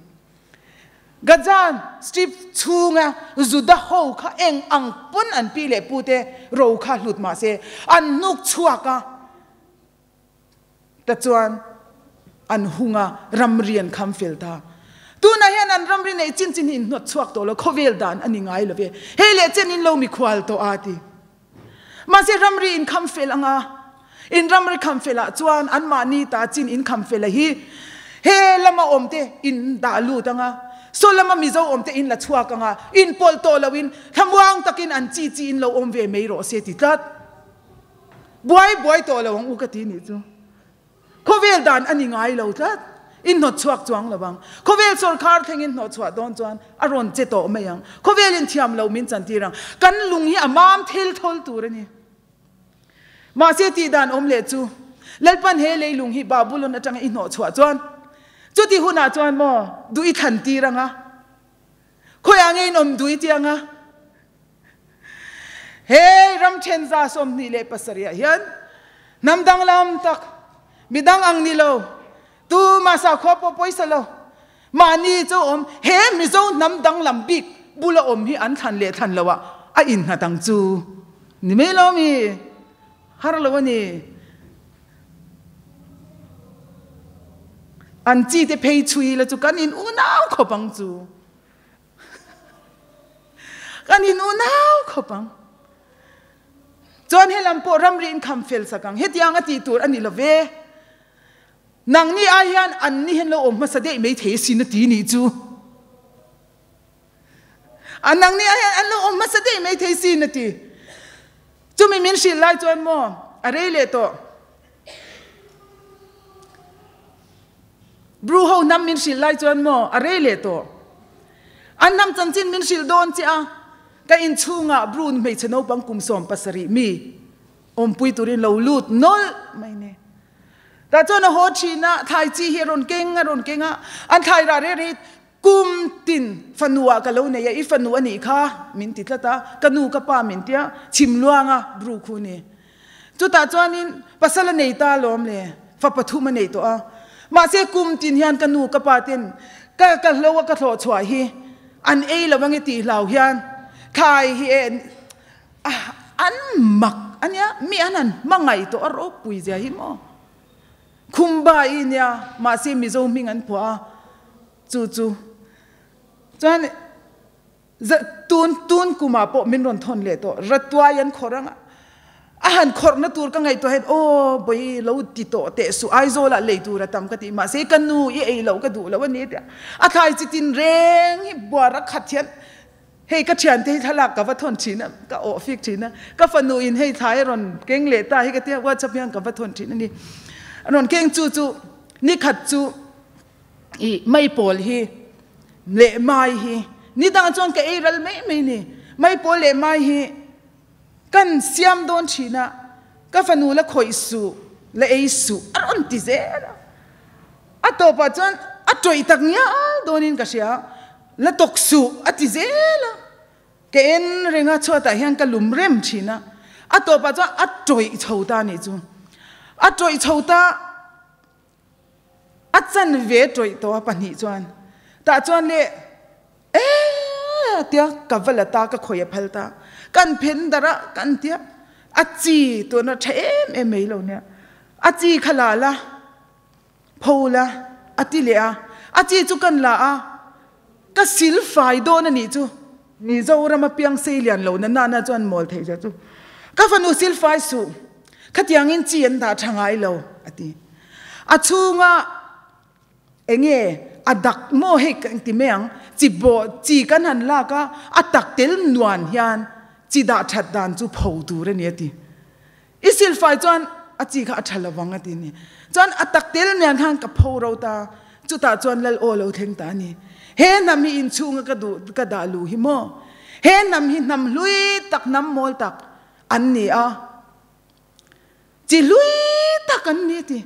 Gaza Strip chhunga Juda ho kha eng ang pawn an pi leh pu te ro kha hlut mahse an hnuk chhuak a. Ta chuan an hung a, ramri an kham fel ta. Tunah hian an ramri neih chin chin hi in hnawt chhuak tawh lo, khawvel dan a ni ngai lo ve. Hei leh chen in lo mikhual tawh a ti. Mahse ramri in kham fel anga, in ramri kham fel ah chuan anmahni ta chin in kham fel a hi he lama awm te in dah lut anga, saw lama Mizo awm te in la chhuak anga, in pawlh tawh lo in thlamuang takin an chi chi in lo awm ve mai rawh se ti tlat. Buai buai tawh lo ang u ka ti nih chu. Khawvel dan a ni ngai lo tlat. In hnawt chhuak chuang lo ang. Khawvel sawrkhar thleng in hnawh chhuah dawn chuan a rawn che tawh mai ang. Khawvel in thiam lo min chantir ang. Kan lung hi a mam thil thawl tur a ni. Mahse tih dan awm leh chu Lalpan he leilung hi Babulon atanga i hnawh chhuah chuan chuti hunah chuan maw duh i thlan tir ang a. Khawiah nge in awm duh i ti ang a. He ram thenza 27 ah hian hnam danglam tak, midang ang ni lo, tuma sakhua pawh pawisa lo, mahni chu awm, he Mizo hnam danglam bik bula awm hi an thlan leh thlan lo ah a innghat ang chu ni mai lo mi? Har lo a ni. An chi te phei chhui la chu kan in unau khawp ang chu. Kan in unau khawp ang. Chuan helam pawh ramri in kham fel sak ang. Hetiang a tih tur a ni lo ve. Nangni ai hian an ni hian lo awm hmasa daih mai thei asin a ti nih chu. A nangni ai hian an lo awm hmasa daih mai thei sin a ti. Chumi min hrilh lai chuan maw a rei leh tawh. Bru ho hnam min hrilh lai chuan maw a rei leh tawh. An hnam chanchin min hrilh dawn chiah a, ka inchhungah Bru hmeichhe naupang kum 17 mi awmpui turin lo lut nawlh mai ni. Tah chuan a haw thin a, thlai chi hi a rawn keng a rawn keng a, an thlai rah reh reh kum tin fanu ah ka lo nei a, i fanu a nih kha min ti tlat a, ka nu ka pa min tia chhim luang a Bru khu ni. Chutah chuanin pasal a nei ta alawm le, fa pathum a nei tawh a. Mahse kum tin hian ka nu ka pa ten ka ka hlo a ka thlawh chhuah hi an ei lo ange tih hlau hian thlai hi e an mak a nia, mi an han hmangaih tawh a ropui zia hi maw. Khumba i nia mahse Mizo hming an phuah a, chu chu chuan Tun tun kumah pawh min rawn thawn leh tawh. Ratuai an khawrh ang a, a han khawrhna tur ka ngaihtuah hian aw bawi lo ti tawh teh suh Aizawlah lei tur a tam ka ti mahse ka nu i ei loh ka duh lo a ni tia a thlai chi tin reng hi buar a khat hian hei ka thiante hi thlalak ka va thawn thin a ka awh fik thin a ka fanu in hei thlai a rawn keng leh ta hi ka tia WhatsApp hian ka va thawn thin a ni a rawn keng chu chu nikhat chu I maipawl hi leh mai hi ni dangah chuan ka ei ral mai mai ni. Maipawl leh mai hi kan siam dawn thin a, ka fanu la khawih suh, la ei suh a rawn ti zel a. A tawpah chuan a tawih tak ngial dawnin ka hria, la tawk suh a ti zel a. Ka en reng a, chhuatah hian ka lum rem thin a, a tawpah chuan a tawih chho ta nih chu. A tawih chho ta. A chan ve tawih tawh a pahnih chuan tah chuan le ee tia ka va la ta ka khawi a phal ta kan phen darh a kan tia a chi tuna tha em em mai lo nia a chi kha la la pho la a ti leh a a chi chu kan la a ka sil fai dawn a nih chu Mizoram a piang sei lian lo na nana chuan mawl theih zia chu ka fanu sil fai suh khatiangin chi an dah tha ngai lo a ti. A chhunga enge a dak maw hei ka ti mai ang, chi bawh chi kan han lak a, a tak tel nuan hian chi dah that dan chu pho tur a ni a ti. I silfai chuan a chi kha a tha lovang a ti a ni. Chuan a tak tel nen khan ka pho ro ta, chutah chuan lal aw lo thleng ta a ni. He hnam hi inchhunga ka duh ka dah luh hi maw? He hnam hi hnam hlui tak, hnam mawl tak an ni a, chi hlui tak an ni a ti.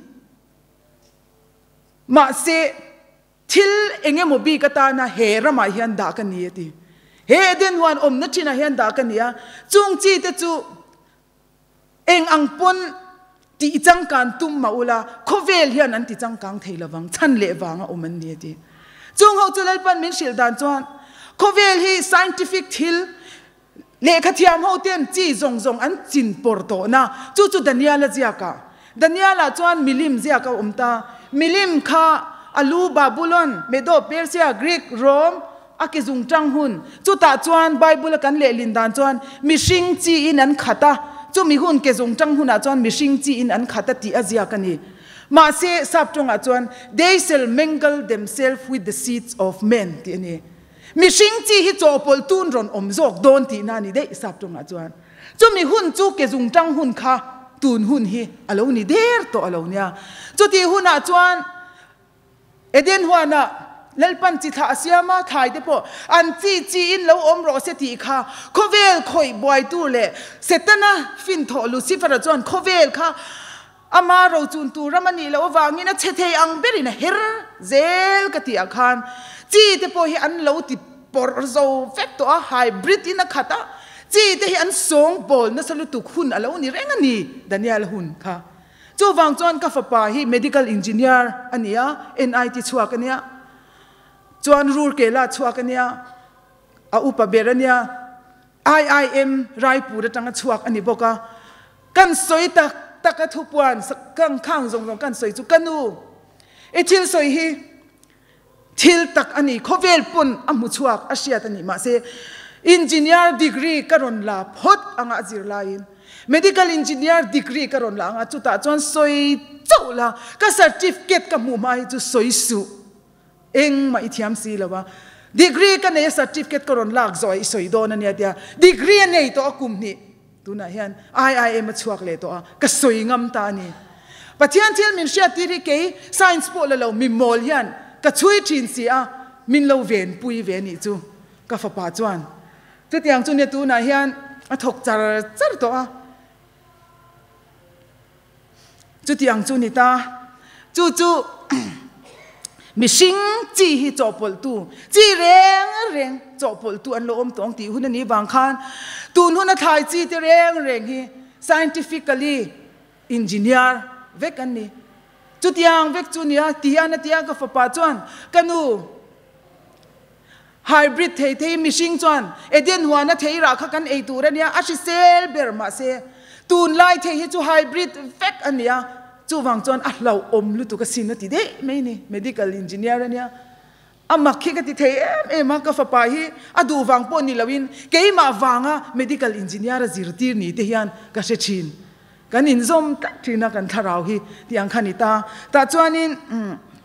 Mahse, thil eng emaw bik atana he ramah hian dah ka ni a ti. He Eden huan awmna thinah hian dah ka ni a, chung chi te chu eng ang pawn tih changkan tum mah ula, khawvel hian an ti changkang thei lovang, chhan leh vanga awm an ni a ti. Chung ho chu Lalpan min hrilh dan chuan, khawvel hi scientific thil, Lehkha thiam ho ten chi zawng zawng an chin pawr tawhna chu chu Daniel-a ziak ah. Daniel-ah chuan milim ziak a awm ta. Milim kha a lu Babulon, Medo, Persia, Greek, Rome a ki zung tang hun. Chutah chuan Bible-a kan lehlin dan chuan mihring chi in an khat a, chumi hun ke zung tang hunah chuan mihring chi in an khat a tih a ziak a ni. Mahse, sap tawngah chuan They shall mingle themselves with the seeds of men tih a ni. Mihring chi hi chawhpawlh tun rawn awm zawk dawn tihna a ni daih sap tawngah chuan. Chumi hun chu ke zung tang hun kha tun hun hi a lo ni der tawh a lo nia. Chutih hunah chuan Eden huanah Lalpan chi thlah a siam a, thlai te pawh an chi chiin lo awm rawh se tih kha khawvel khawih buaitu leh Setana finthawh Lucifer-a chuan khawvel kha Ama rochun tur ram a nih loh avangin a chhe thei ang berin a her zel ka tih ah khan chi te pawh hi an lo ti pawrh zo vek tawh a, hybrid in a khat a, chi te hi an sawng bawl nasa lutuk hun a lo ni reng a ni Daniel hun kha. Chuvang chuan ka fapa hi medical engineer a ni a, NIT chhuak a nia, chuan Rourkela chhuak a nia, a upa ber a nia, IIM Raipur atanga chhuak a ni bawk a, kan sawi tak tak a thupuan kang khang zawng zawng kan sawi chu ka nu i thil sawi hi thil tak a ni khawvel pawn a hmu chhuak a hriat a ni mahse engineer degree ka rawn la phawt anga a zir laiin medical engineer degree ka rawn la anga chutah chuan sawi chauh la ka certificate ka hmuh hma hi chu sawi suh. Engmah i thiam si lo a, degree ka nei a certificate ka rawn lak zawh a i sawi dawn a nia tia, degree a nei tawh a kum hnih tunah hian IIM a chhuak leh tawh a, ka sawi ngam ta a ni. Pathian thil min hriat tir hi kei science pawh la lo mi mawl hian ka chhui thin si a, min lo ven pui ve nih chu ka fapa chuan. Chutiang chu nia tunah hian a thawk char char tawh a. Chutiang chu ni ta. Chu chu mihring chi hi chawhpawlhtu, chi reng reng chawhpawlhtu an lo awm tawh ang tih hun a nih vang khan tun huna thlai chi te reng reng hi scientifically engineer vek an ni. Chutiang vek chu nia tihian a ti a, ka fapa chuan ka nu, Hybrid thei thei mihring chuan Eden huana thei rah kha kan ei tur a nia, a hrisel ber mahse tunlai thei hi chu hybrid vek a nia, chuvang chuan a hlauhawm lutuk asin a ti daih mai ni, medical engineer a nia. A mak hi ka ti thei em em a, ka fapa hi a duh vang pawh ni loin keimah vanga medical engineer a zirtir ni te hian ka hre thin. Kan inzawm tlat thin a kan thlarau hi tih ang kha ni ta. Tah chuanin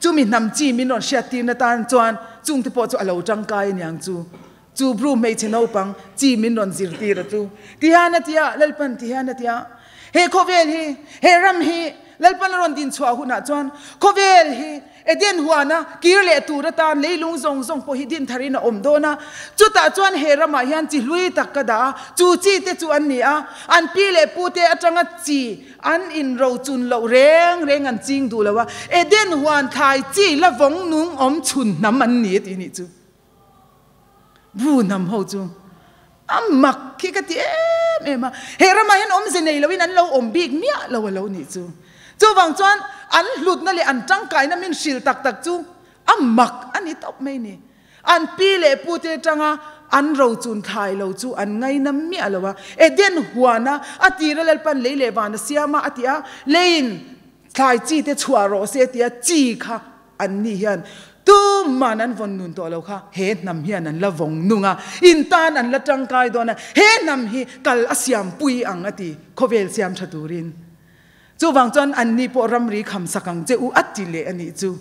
chumi hnam chi min rawn hriattirna tan chuan chungte pawh chu a lo tangkai a niang chu. Chu Bru hmeichhe naupang chi min rawn zirtir a chu. Tihian a ti a, Lalpan tihian a ti a, he khawvel hi, he ram hi Lalpan a rawn din chhuah hunah chuan khawvel hi Eden huana kir leh tur atan leilung zawng zawng pawh hi din tharin a awm dawn a. Chutah chuan he ramah hian chi hlui tak ka dah a, chu chi te chu an ni a. An pi leh pu te atanga chi an inrochun loh reng reng an ching duh lo a. Eden huan thlai chi la vawng nung awm chhun hnam an ni a tih nih chu. Bu hnam ho chu a mak khi ka ti em em a, he ramah hian awmze nei loin an lo awm bik miah lo a lo nih chu. Chuvang chuan an hlutna leh an tangkaina min hrilh tak tak chu a mak a ni tawp mai ni. An pi leh pu te atanga an rochun thlai lo chu an ngaina miah lo a, Eden huana a tira Lalpan lei leh van a siam a a ti a, leiin thlai chi te chhuah rawh se tia chi kha An ni hian tuman an vawn nun tawh lo kha he hnam hian an la vawng nung a, in tan an la tangkai dawn a, he hnam hi kal a siampui ang a ti, khawvel siam tha turin. Chuvang chuan anni pawh ramri kham sak ang che u a ti leh a nih chu.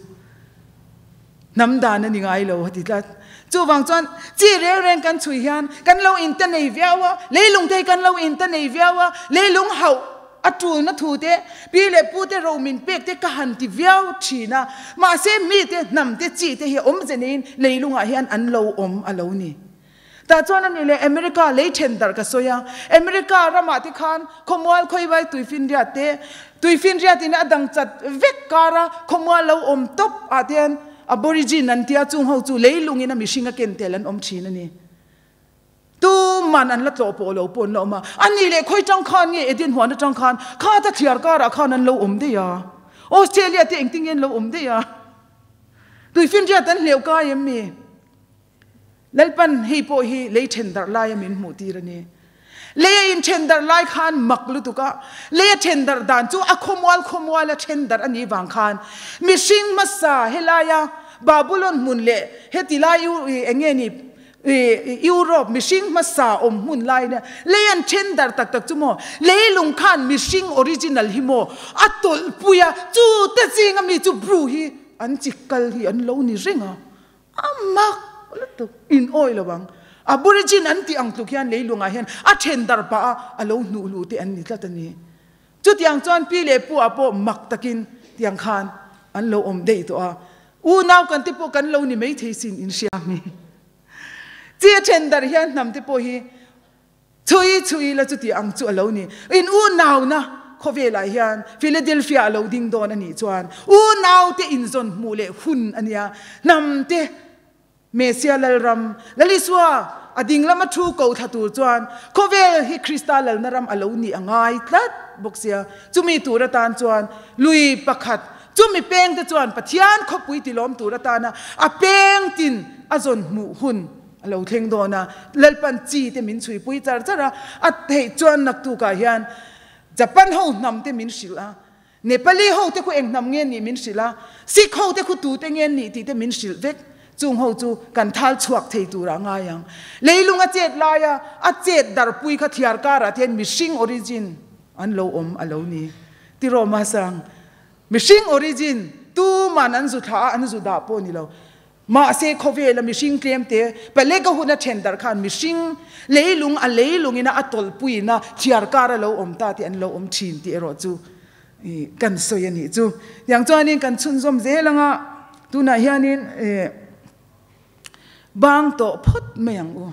Hnam dan a ni ngai lo a ti tlat. Chuvang chuan chi reng reng kan chhui hian kan lo inte nei viau a, leilung te hi kan lo inte nei viau a, leilung hauh a tulna thu te, pi leh pu te ro min pek te ka han ti viau thin a, mahse mi te, hnam te, chi te hi awmze neiin leilungah hian an lo awm a lo ni. Tah chuan a nih leh America lei then darh ka sawi a, America ramah te khan khawmual khawivai tuifinriat te, tuifinriat in a dang chat vek kar a khawmual lo awm tawp ah te hian Aborigine an tia chung ho chu leilung in a mihring a ken tel an awm thin a ni. Tuman an la tlawh pawh lo pawh an la awm a, a nih leh khawi tang khan nge Eden huan atang khan khata thliar karah khan an lo awm daih a, Australia te engtin nge an lo awm daih a, tuifinriat an hleuh kai em mi? Lalpan hei pawh hi lei then darh laia min hmuh tir a ni. Lei a inthen darh lai khan mak lutuk a, lei a then darh dan chu a khawmual khawmual a then darh a nih vang khan mihring hmasa helaia Babulon hmun leh heti lai eng nge ni Europe mihring hmasa awm hmun lai nia lei an then darh tak tak chu maw leilung khan mihring original hi maw a tawlh pui a, chu te zinga mi chu Bru hi an chik kal hi an lo ni reng a. A mak lutuk in awih lo ang. Aborigine an tih ang tluk hian leilungah hian a then dar pah a, a lo hnuh luh te an ni tlat a ni. Chutiang chuan pi leh pu ah pawh mak takin tiang khan an lo awm daih tawh a. Unau kan te pawh kan lo ni maithei sin in hria mi. Chi a then dar hian hnam te pawh hi Chui chui la chuti ang chu a lo ni. In unauna khawvelah hian Philadelphia a lo ding dawn a nih chuan unaute inzawn hmuh leh hun a nia. Hnamte Mesia Lalram, Lalisua a ding lama thu ko thla tur chuan khawvel hi Krista lalna ram a lo nih a ngai tlat bawk sia. Chumi tur atan chuan lui pakhat, chumi pengte chuan Pathian khawpui tilawm tur atana a peng tin a zawn hmuh hun A lo thleng dawn a, Lalpan chi te min chhuipui char char a, a theih chuan naktukah hian Japan ho hnam te min hrilh a, Nepali ho te khu eng hnam nge nih min hrilh a, Sikh ho te khu tu te nge nih tih te min hrilh vek, chung ho chu kan thal chhuak thei turah ngai ang. Leilung a chet laia a chet darpui kha thiar karah te hian mihring origin an lo awm a lo ni. Tiraw Masang, mihring origin tuman an zu thlah a, an zu dah pawh ni lo. Mahse, khawvela mihring tlemte Pelega huna then darh khan mihring leilung a leilungina a tawlhpuina thiar kar a lo awm ta tih an lo awm thin tih erawh chu kan sawi a nih chu. Tiang chuanin kan chhunzawm zel anga tunah hianin bang tawh phawt mai ang u.